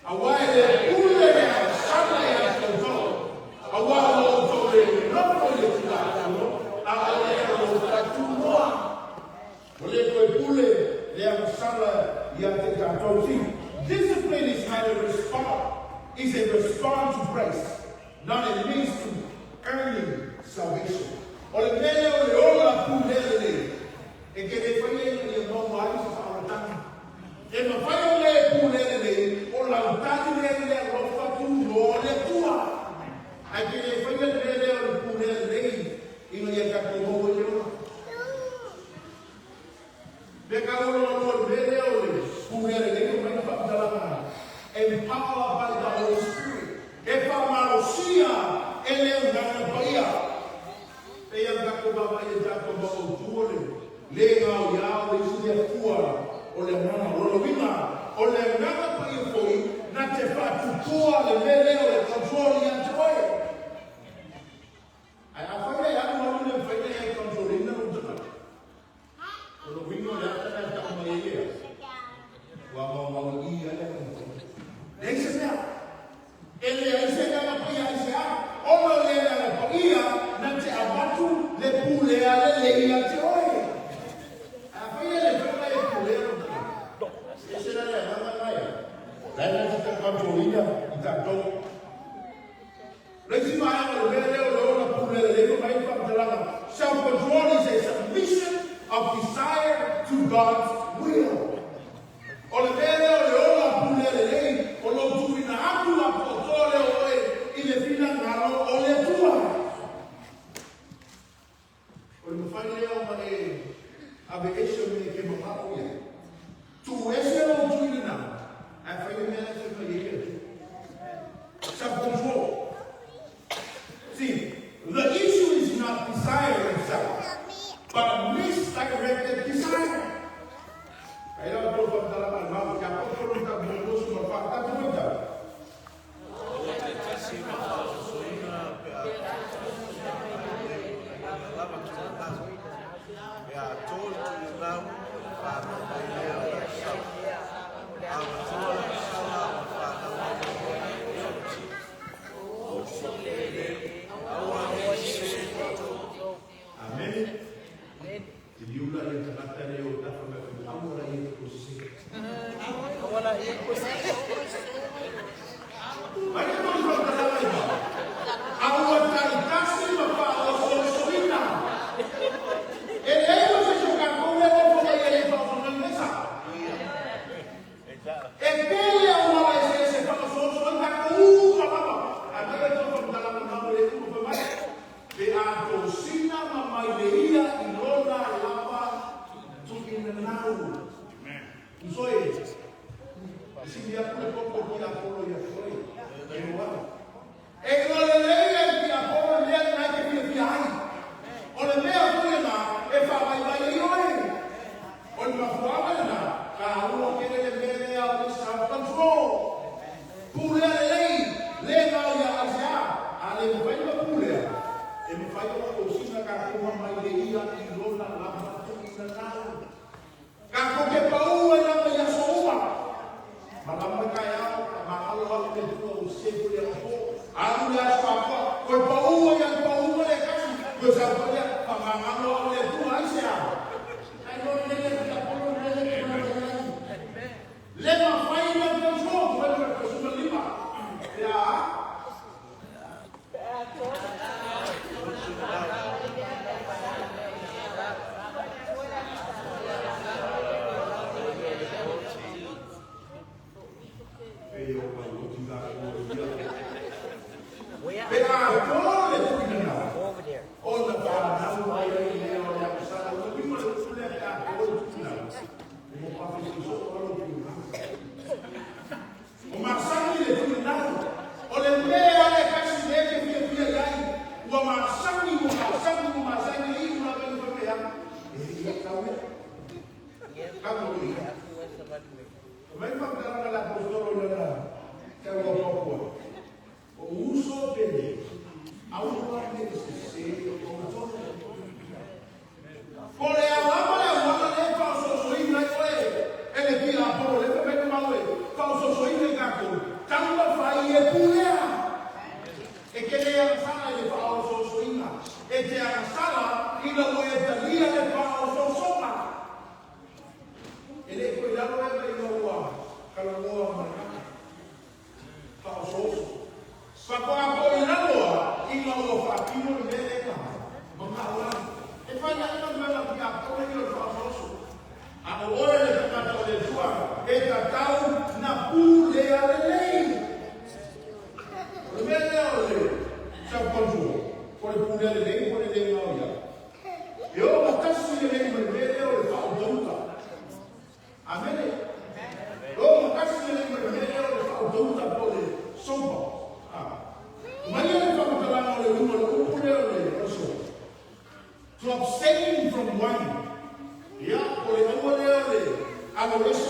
Aua e le pule le agasala ia te outou. Aua o outou le nofo i le tulafono, a o le alofa tunoa. O le koe pule le agasala ia te tatou. See, discipline is not a response, is a response to grace, not a means to earning salvation. O le mea lea o le ola pulea lelei, e ke le fai ai ia maua ai se faaolataga. E mafai ona e pulea lelei, o lautali lea i le alofa tunoa o le Atua. Ae ke le faia le mea lea o le pulea lelei, ina ia tatou maua i le ola. Pe ka olo loa le mea lea o le pulea lelei o mai na faamatalaga. Empowered by the Holy Spirit. E faamalosia e le Agaga Paia. E ia tatou vaavaai e tatou maumautua le le gaoiao le isi lea fua o le le agaga. O lona uiga, o le Agaga Paia foi na te faatutua le mea lea o le control ia te oe. Ae afai la e alu alu le mafai ona e control ina lou tagata, o lona uiga o le ata lea e tau mai ai lea, ua maumau i i lava le agaga paia. Leai se mea. E leai se agaga paia aisea? Ona o le Agaga Paia na te avatu le pulea lelei ia te oe. Ae afai e le mafai ona e pulea lou tagata, e ese la le agaga lena ia. La e na te control-ina i tatou. O le isi vaega o le mea lea o le ola pulea lelei fai mai le faamatalaga, Self-control is a submission of desire to God's will. O le mea lea o le ola pulea lelei, o lou tuuina atu atoatoa lea o oe i le finagalo o le Atua. O le mafai lea ona e aveese o mea e te manao i ai. Tuu ese lou tui lena, ae fai le mea la e fai mai ai le Atua. Self-control. See, the issue is not desire itself, but misdirected desire. Ai la outou faamatalaga a le Malo, ia poto lo tatou 24, tatou faitau. Amene. Liliu la ia tagata lea o tafa mai fai mai, aua la ia te kosese. Aua la ia te kosese. Mai le tolu faamatalaga i ma. A ua taitasi ma faaososoina. E leai ma se isi o tatou lea e nofo mai e le faaososoina e sao. E pele auala eseese e faaosooso ai tatou uma lava. Ae mai le tolu faamatalaga ma le uma fai mai. Pe a tosina ma mai le ia i lona lava tuuina nau. Uso e, e sili atu le popo o le tiapolo ia te oe, e Ioane. E iloa lelei e le tiapolo le mea lena e te fiafia ai. O le mea foi lena e faavaivai ai oe. O le mafuaaga lena, taua tele le mea lea o le self control. Pulea lelei, le gao ia aisea, a le mafai ona pulea, e mafai ona tosina tatou ma mai le ia i lona lava tuuina nau. Tatou te pau ai lava i aso uma. Malama le taeao, magalo atu le Atua ua sese foi le aso. Alu le aso atoa, toe pau ai le pau uma le tasi, toe sau foi lea, faamagalo atu le Atua, aisea? Ai loa lele le tiapolo lele te malama ai. Le mafai ona control, fai mai le 15. Pe a? Pe a to le tuuina nau, ona fanau mai ai lea o le agasala. O le uiga o le upu lea pe a to le tuuina nau, ua pafe soo lava lou tuuina nau. Ua masani le tuuina nau. O le mea lea e tasi mea e te fiafia i ai, ua masani, ua masani, ua masani, e iu lava ina faapea, e le i tau ea. Kamo i ia. Fai mai le faamatalaga a le Aposetolo i lana taua puapua, O uso pele, aua ne i sese outou. Po o le a lava le auala lea e faaosoosoina ai oe e le tiapolo lea fai mai le mau e faaosoosoina i tatou, taumafai e pulea. E te le agasala i le faaosoosoina, e te agasala ina ua e talia le faaosoosoga. E le i toe i lalo Eva ina ua talanoa ma le tagata faaosooso. Faatoa toe i lalo lava ina ua.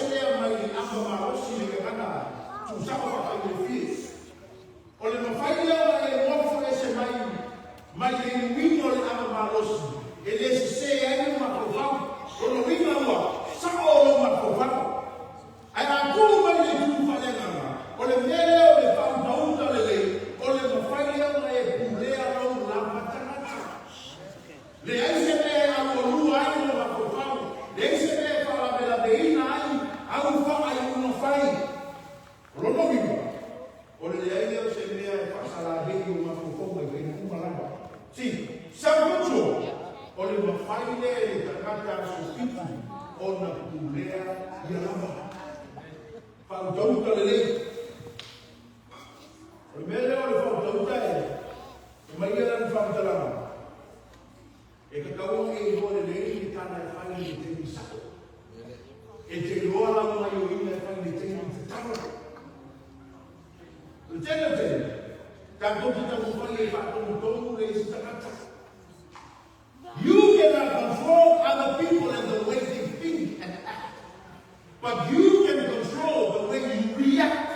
ese lea mai le ava malosi le gagana tuusa'o faafaigofie. O le mafai lea ona e nofo ese mai mai le inuina o le ava malosi e lē sesē ai le mafaufau. O lona uiga ua sa'o o lou mafaufau. Ae a tuu mai le itu faaleagaga, o le mea lea o le faautauta lelei, o le mafai lea ona e pulea lou lava tagata. Leai se mea e alualua ai lou mafaufau, leai se mea e faalavelaveina ai au faaiuga fai. O lona uiga, o le leai lea o se mea e faasalahei i ou mafaufauga i taimi uma lava. See, self-control, o le mafai lea e le tagata aso 7 ona pulea ia lava. Faautauta lelei. O le mea lea o le faautauta e mai ia lana faamatalaga. E tatau ona e iloa lelei le tala e fai i le taimi sa'o. E te iloa lau gaoioiga e fai i le taimi tatau. O le tele o taimi, tatou te taumafai e faatonutonu le isi tagata. You cannot control other people and the way they think and act, but you can control the way you react.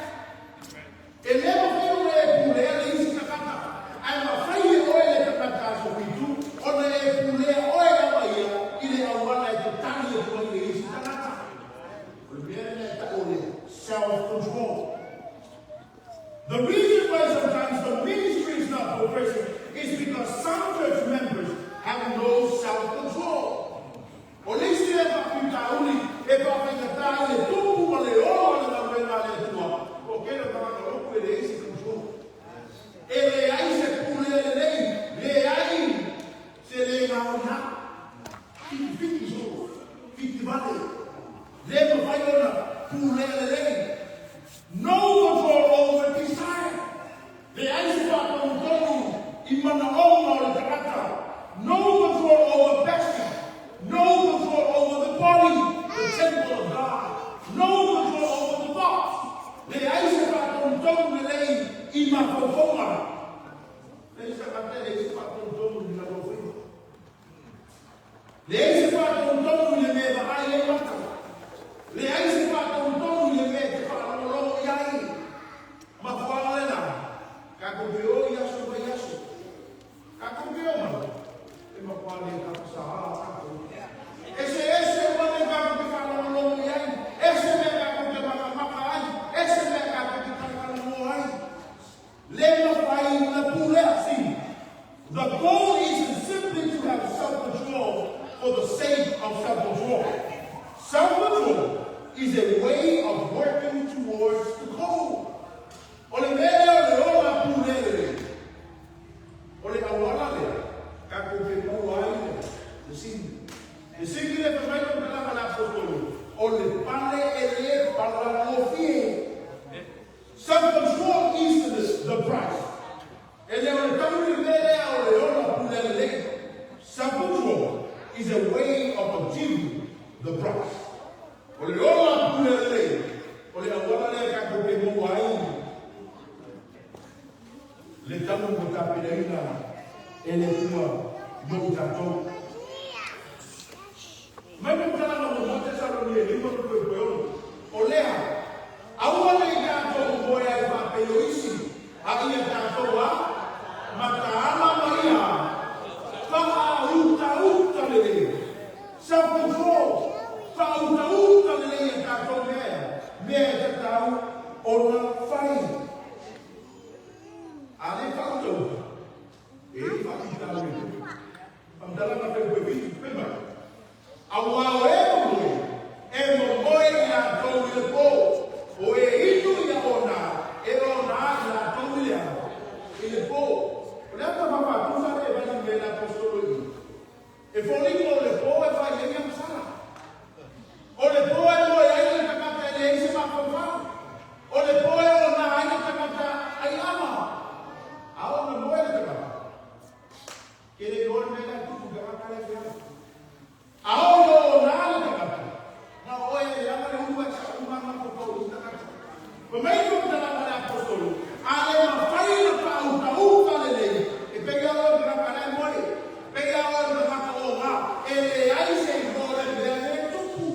E lē mafai ona e pulea le isi tagata, ae mafai e oe le tagata aso 7 ona e pulea oe lava ia i le auala e te tali atu ai le isi tagata. O le mea lena e ta'u o le self-control. The reason why sometimes the ministry is not progressing is because some church members have no self-control. O le isi lea faafitauli e faafaigata ai le tupu ma le ola o le galuega a le Atua, o kēlā tagata loku e leai se control. E leai se pule lelei, leai se lē gaoiā. Fitifiti solo, fitivale. Lē mafai ona pulea lelei. No control over desire. Leai se faatonutonu i manaoga o le tagata. No control over passion. No control over the body, the temple of God. No control over the thoughts. Leai se faatonutonu lelei i mafaufauga. Leai se tagata e leai se faatonutonu i mafaufauga. Leai se faatonutonu i le mea e vaai ai maka. Leai se faatonutonu i le mea e te faalogologo i ai. Mafuaga lena, tatou te o i aso mai aso. Tatou te o mai, e matua le tapasaā tatou. Eseese uma mea tatou te faalogologo i ai, ese mea tatou te makamaka ai, ese mea tatou te talatalanoa ai. Lē mafai ona pulea. See, the goal isn't simply to have self-control for the sake of self-control. Self-control is a way of working towards the goal. O le mea lea o le ola pule lelei, o le auala lea tatou te maua ai le sini. Le sini lea fai mai le faamatalaga a le Aposetolo, o le pale e lē palagofie. Self-control is the price. E le o le tauli le mea lea o le ola pule lelei. Self-control is a way of achieving the price. O le ola pule lelei, o le auala lea tatou te maua ai le tau ua tapenaina e le Atua mo i tatou. Mai le faamatalaga muamua Tesalonia e 5 ma le 6, o lea, aua ne i tatou moe ai faapei o isi, a ia tatou a mataala ma ia faautauta lelei. Self-control, faautauta lelei e tatou mea, mea e tatau ona fai. A lē faautauta, e i ai faafitauli e tupu. Faamatalaga fai koe 7, fai mai, Auā o e momoe, e momoe i latou i le pō, o e inu ia ona, e ona i latou i le ao, i le pō. O le a ka faafaatusa lea e vali mai ai le Aposetolo i i? E foliga o le pō e fai ai agasala. O le pō e moe ai le tagata e leai se mafaufau. O le pō e ona ai le tagata aiava. A ona moe le tagata, ke le iloa le mea la e tupu i le tagata lea e feaga. A ono ona le tagata, na o oe e leaga le ulu ae sa uma mafaufau o isi tagata. Fai mai le faamatalaga a le Aposetolo, a le mafai ona faautauta lelei, e pei lava o le tagata la e moe, pei lava o le tagata ona, e leai se iloa o le mea lea e tupu.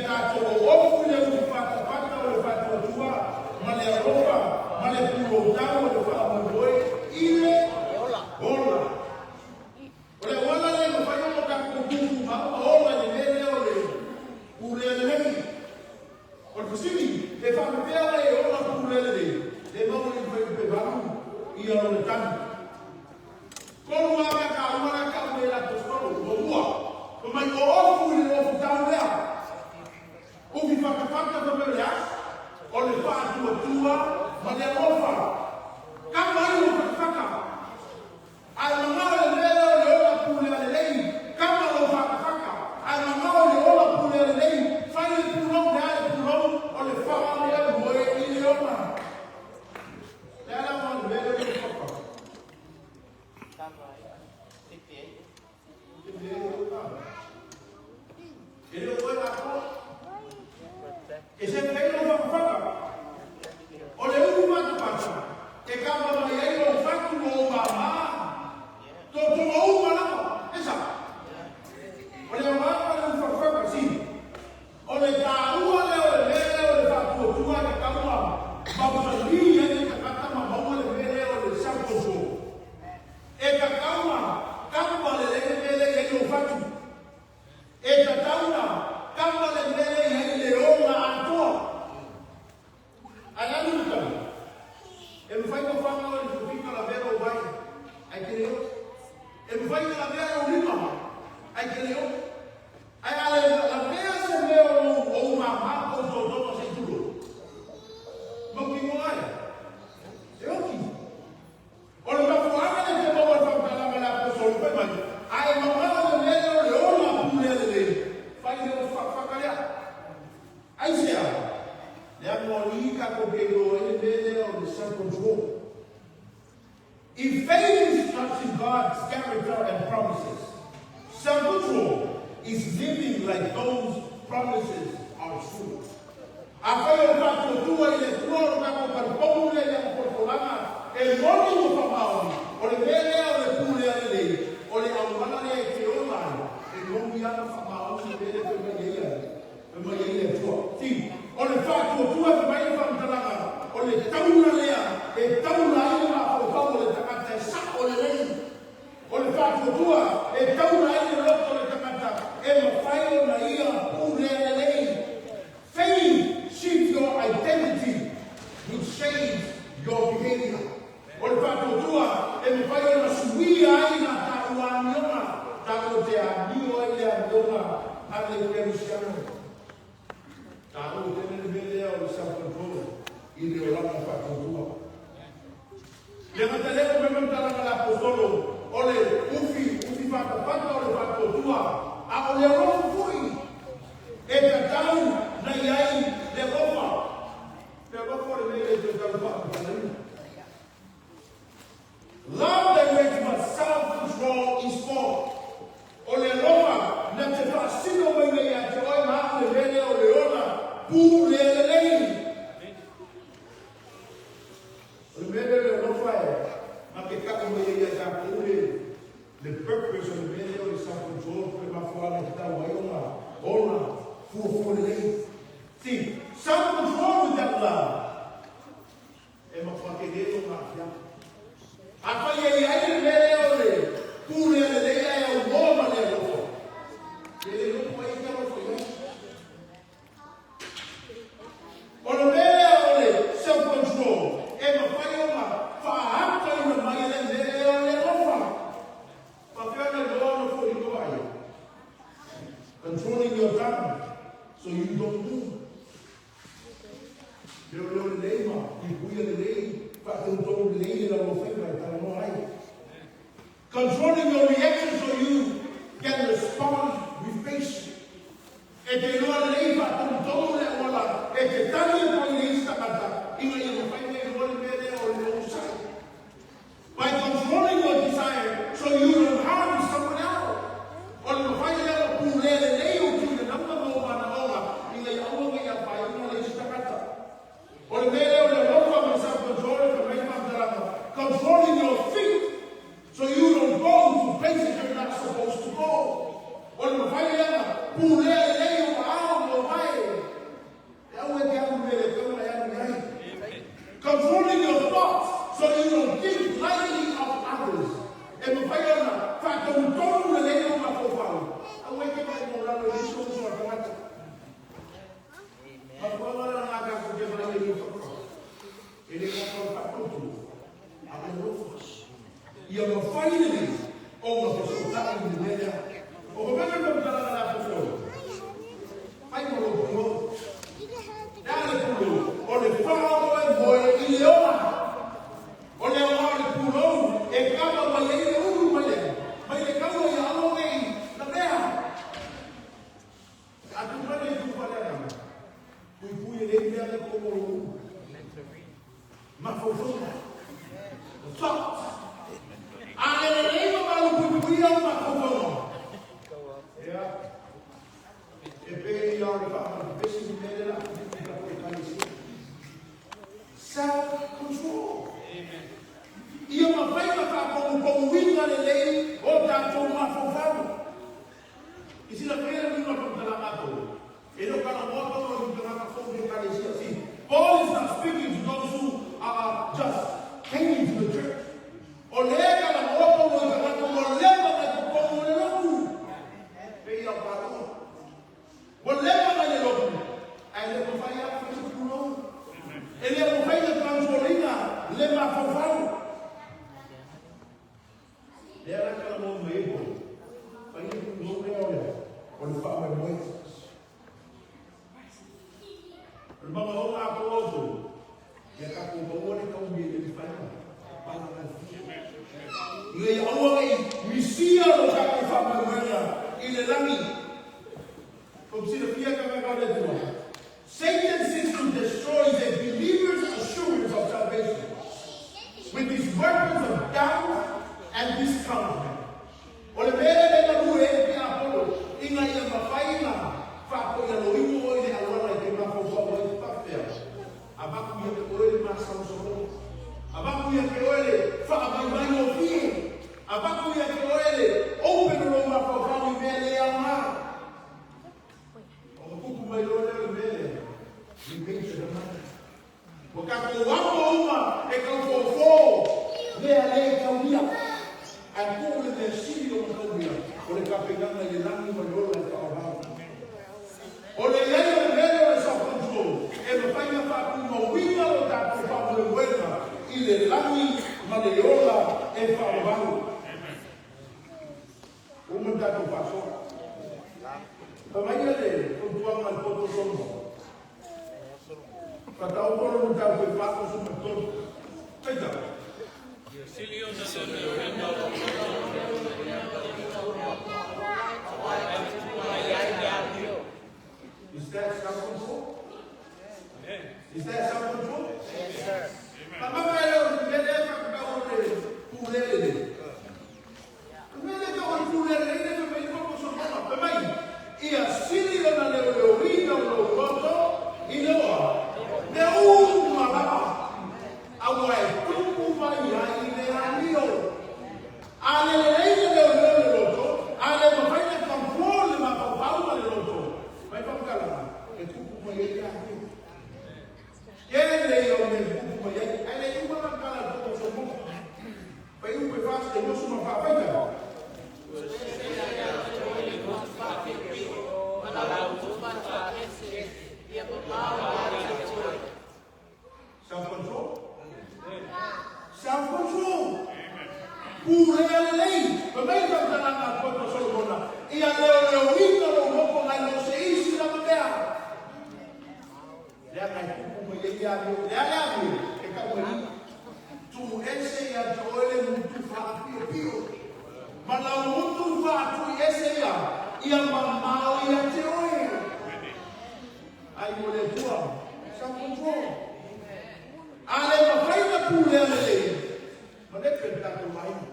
tatou oofu i le ufi fatafata o le faatuatua ma le alofa ma le puloutau o le faamoemoe i le ola. O le auala lea e mafai ona tatou tutumau ma ola i le mea lea o le pulea lelei. O le fesili, e faapefea ona e ola pulea lelei? E maua i le fuaiupu 8 ia lona tali. Tolu lava mea taua la e tau nei e le Aposetolo. Muamua, fai mai oofu i le lofutau lea. Ufi fatafata fai mai o le a? O le faatuatua ma le alofa. Kama ai ua fatafata. Ae mamao le mea lea o le ola pulea lelei, kama lou fatafata. Ae mamao le ola pulea lelei, fai le pulou, le a le pulou? O le faamoemoe i le ola. Le a la o le mea lea o le papa? E le o oe atoa. E se fai lou fatafata. O le ufi fatafata, e kama mai ai lou fatu ma ou māmā. Totoga uma lava. E sao? O le aoga o le ufi fatafata, si. O le taua lea o le mea lea o le faatuatua e tatau ona mausali ai le tagata ma maua le mea lea o le self-control. E tatau ona kama lelei le mea lea e i ai lou fatu. E tatau ona kama le mea lea e i ai le ola atoa. Ae alu le tali. E mafai ona fana oe i le tofiga lavea lou vae, ae te le oo. E mafai ona lavea lou lima, ae te le oo. Ae a le lavea se mea o lou ou māmā po o totoga se i tulou, mautinoa ai, e oti. O le mafuaaga lea e fia maua ai le faamatalaga a le Aposetolo fai mai, A e mamao le mea lea o le ola pulea lelei, fai lea o le fakafaka lea. Aisea? Leaga o i tatou te iloa ai le mea lea o le self-control. If faith is trusting God's character and promises, self-control is living like those promises are true. Afai o le faatuatua i le Atua o lo tatou talitonu lea i ana folafolaga e moni ua faamaoni, o le mea lea o le pulea lelei, o le auala lea e te ola ai, e moni lava ma faamaoni le mea lea fai mai ai ai, fai mai ai le Atua. See, o le faatuatua e fai mai le faamatalaga, o le taula lea e taula ai le mafaufau o le tagata e sao lelei. O le faatuatua e taula ai le loto o le tagata e mafai ona ia pulea lelei. Faith shifts your identity, which shapes your behavior. O le faatuatua e mafai ona suia ai la taua amioga, tatou te amio ai le amioga a le kerisiano. Taua tele le mea lea o le self-control i le olaga faatuatua. Le gata lea o mea matalaga le Aposetolo o le ufi, ufi fatafata o le faatuatua, a o le alofa foi e tatau na i ai le alofa. Le alofa o le mea e le toe tau faamatalaina. Love directs but self-control is for. O le alofa na te faasino mai nei ia te oe ma au le mea lea o le ola pulea lelei. O le mea lea o le alofa e ma te tau mai ai ia tatou le le purpose o le mea lea o le self-control po o le mafuaaga e tatau ai ona ola fuafua lelei. See, self-control without love e matua tele lona aafiaga. Afai e i ai le mea lea o le pulea lelei ae aunoa ma le alofa, e le iloa po o ai e te alofa i ai. O le mea lea o le self-control e mafai ona faaataina mai e le mea lea o le alofa. Faapefea ona iloa ona foliga vaaia? Controlling your tongue so you don't do. Leoleo lelei ma puipuia lelei, faatonutonu lelei le lauaufaiva e talanoa ai. Controlling your reaction so you can respond with patience. E te iloa lelei faatonutonu le auala e te tali atu ai i le isi tagata ina ia mafai ona iloa le mea lea o le onosai. By controlling your desire so you don't harm someone else. O le mafai lea ona pulea lelei ou tiute ma ou manaoga ina ia aua ne i afaina le isi tagata. O le mea lea o le alofa ma le self-control e fai mai le faamatalaga, controlling your feet so you don't go to places you're not supposed to go. O le mafai lea ona pulea lelei ou aao ma ou vae. Ia mafai lenei ona fesootai i le mea lea. O ka mea le faamatalaga le Aposolo, fai ma lou pulou. Le a le pulou? O le faamoemoe i le ola. O le aoga o le pulou e kava mai ai le ulu mai le mai le kaua ia aua ne i lavea. A tu mai le itu faaleagaga, puipui e lei mea le komo o lou ulu. Mafaufauga. The thoughts. A le lelei ma malupuipuia o mafaufauga. Ia. E pei ia o le faamalupesi ni mea le la i tatou ekalesia. Self-control. Ia mafai ona faapagupaguina lelei o tatou mafaufau. I silafia le uiga o le faamatalaga a Paulo, e le o talanoa Paulo i ni tagata fou i le Ekalesia. See, Paul is not speaking to those who are just came into the church. O lea e talanoa Paulo i tagata ua leva ona i totonu o le lotu. Pei ia o taua. Ua leva ona i le lotu, ae le mafai lava ona fai se pulou. E le mafai ona control ina le mafaufau. Lea la talanoa mai ai Paulo, fai le pulou lea o le, o le faamoemoe. O le manaoga atoa o outou, ia tatou maua le taumi e le mafai ona palagafia. Ina ia aua ne i misia lo tatou faamoemoega i le lagi. Tou te silafia tagata o le Atua. Satan seeks to destroy the believer's assurance of salvation with his weapons of doubt and discouragement. O le mea lea e galue ai le Tiapolo ina ia mafai ona faakoialoina oe i le auala e te mafaufau ai faapea, Avatu ia te oe le masalosaloga, avatu ia te oe le faamaimaigofie, avatu ia te oe le open o lou mafaufau i mea le aoga. Ona tupu mai loa lea o le mea lea, repent your mind. Ua tatou amo uma e tau fofo mea le taulia. Ae tuu le mea sili ona taulia, o le tapenaga i le lagi ma le ola e faavavau. O le i ai o le mea lea o le self-control, e mafai ona faatumauina lo tatou faamoemoega i le lagi ma le ola e faavavau. Ua uma le tatou faasoa. Fai mai le fautuaga a le poto Solomona. Faataoto le mataupu e 43. Faitau. Is that self-control? Is that self-control? Yes, sir. Mama e o le mea lea faatau o le pulele le. O le mea lea tau o le pulele le le fai mai le popo Solomona. Fai mai, ia sili ona leoleoina o lou loto i le oa, mea uma lava, aua e tupu mai ai le amio. A le lelei le leoleo le loto, a le mafai ona control le mafaufau ma le loto, mai faamatalaga, e tupu mai ai le amio. Tele ia o mea e tupu mai ai, ae le i uma la tala a le poto Solomona. Fai upu e fasi e 24 faitau. Self control. Self control. Pulea lelei. Fai mai le faamatalaga a le poto Solomona, ia leoleoina lou loto nai lo se isi lava mea. Leaga e tupu mai ai le amio. O le a le amio? E tau mai i. Tuu ese ia te oe le mutu faapiopio, ma lau mutu faatuiese ia, ia mamao ia te oe. Ai mo le Atua, self control. A le mafai ona pulea lelei, malepe le tatou aiga.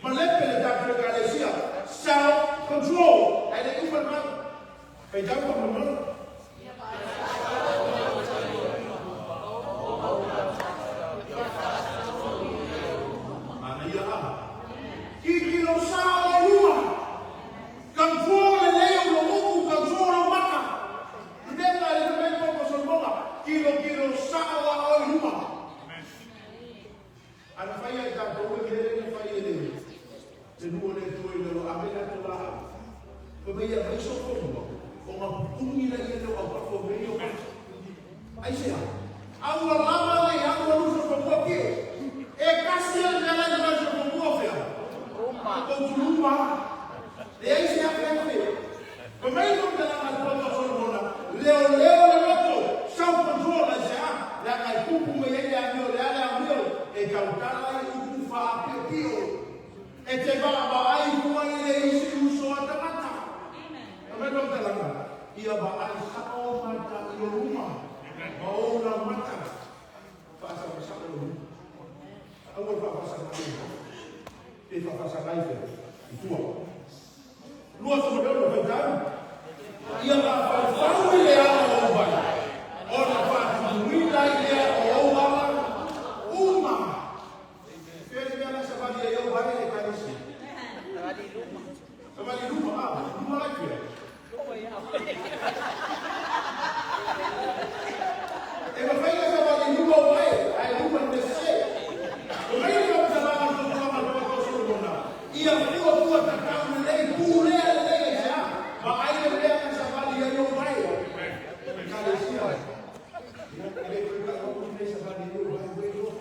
Malepe le tatou ekalesia. Self control. Ae le i uma le mau. Faitau faamolemole. Manaia a. Tilotilo sao i luma. Control lelei ou lou upu, control lou maka. Le mea lena e le fai mai Papa Solomona, tilotilo sao a oe i luma. A na fai lava e tatou le mea lea na fai e le le nuu o le Atua ina ua ave le latou laau, fai mai e aumai sou fanua ona pupuni laia tupu mai ai le amio le ale amio e tautala ai upu faapiopio. E te vaavaai fua i le isi uso a tagata. Fai mai le faamatalaga, Ia vaai sao mata i lou luma, ma ou laumata faasamasama lou luma. Aua le faafasaga i fafo, pe faafasaga i fea? I tua. 26 faitau, Ia mafaufau i le ala o ou vai, ona faatumuina ai lea o ou ala uma. Fea le mea la e savali ai ou vai e Ekalesia? Savali luma, a, luma la i fea? E mafai ona savali i luma o vai, ae luma i le mea sese. Fai mai le faamatalaga a le Tautoga a le Papa o Solomona, Ia fuafua tatau lelei, pulea lelei aisea? Vaai le mea na savali ai ou vai. Ekalesia, ia, e le toe taua atu le mea e savali ai ou vai, ua iloa.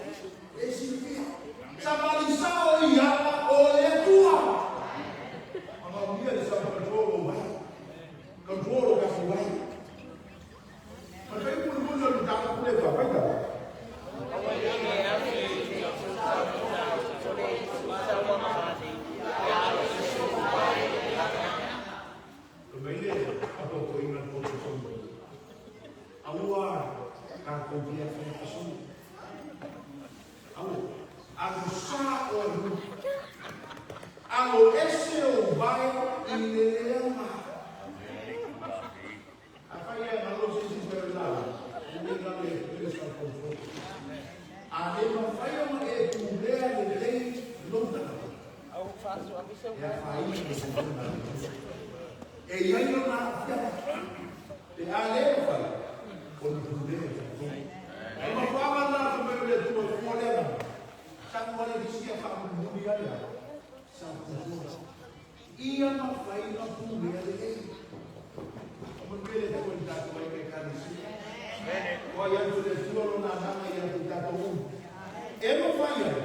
E silafia. Savali sao i ala o le Atua. Manaomia le self control o vai. Control o tatou vai. Ma le fai mulimuli o le mataupu lea e faitau. Fai mai le faapoapoaiga a le poto Solomona, Aua tatou te afeafesoi. Aua. Alu sa oe luma. Alo ese ou vae i le leaga. Afai e galo se isi mea i lalo, e le galo e pule sa control. A le mafai ona e pulea lelei lou tagata, e afaina le pulega a le Atua. E i ai lona aafiaga, pe a le mafai ona pulea e tatou. O le mafuaaga lena fai mai o le Atua e fua le agaga, talu ai le isi a faamulimuli a le a, sa control. Ia mafai ona pulea lelei. O manuia le Atua i le tatou aiga Ekalesia. Toai atu e le Atua Lona Agaga ia te tatou uma, e mafai ai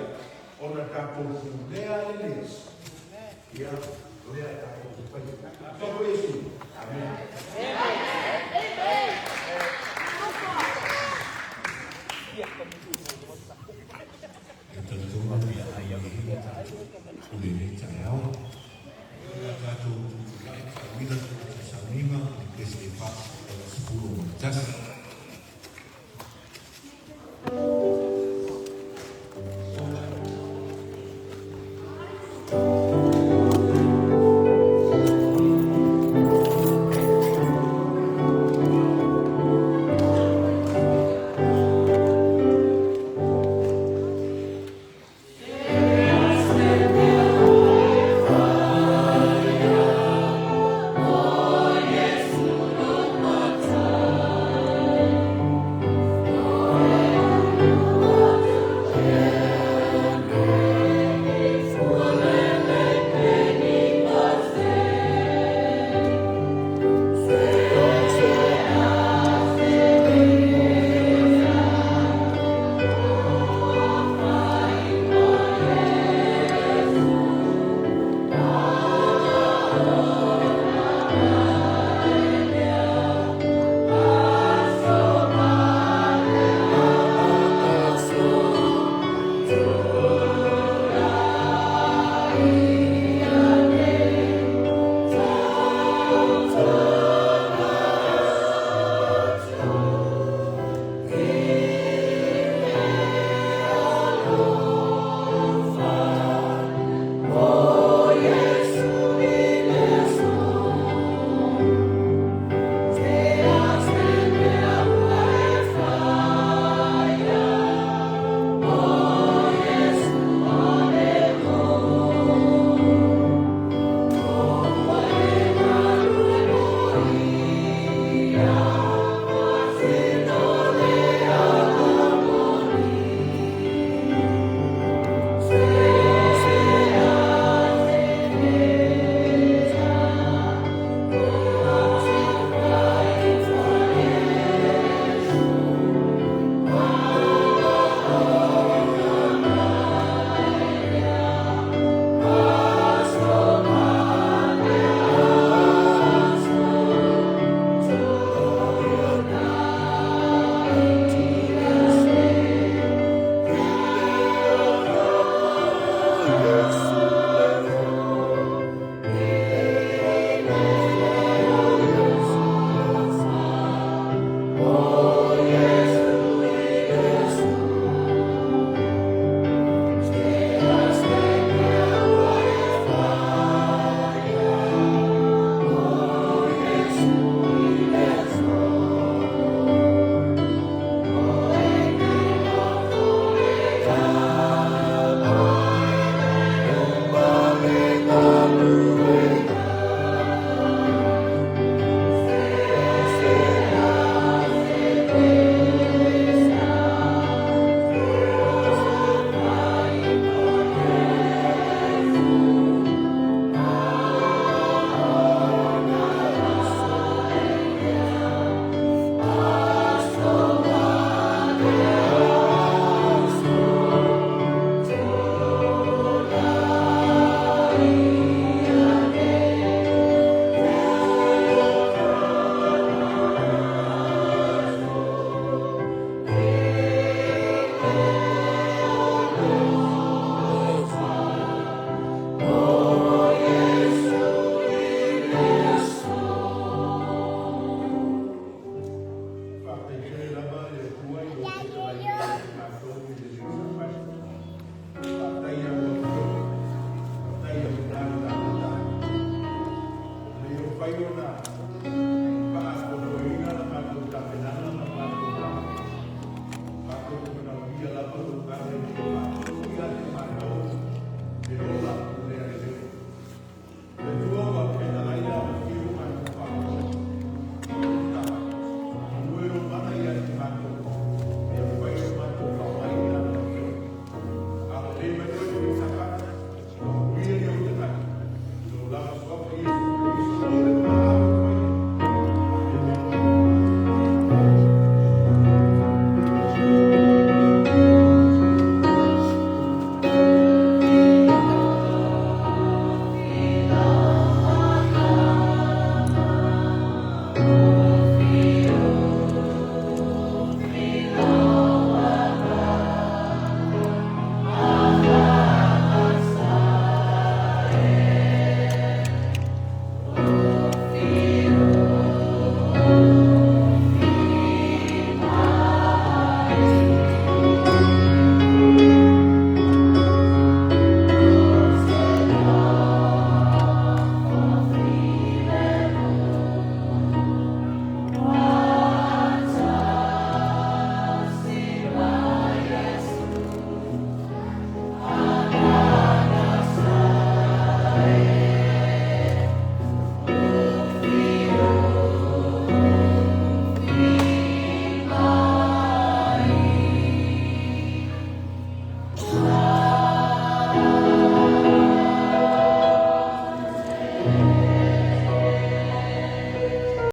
ona tatou pulea lelei ia mea tatou te faia. Soifua Iesu. Amene. E talitonu ia ai ai tatou o lenei taeao. O le a tatou tutulai faauila le tatou sauniga i le pese e 41.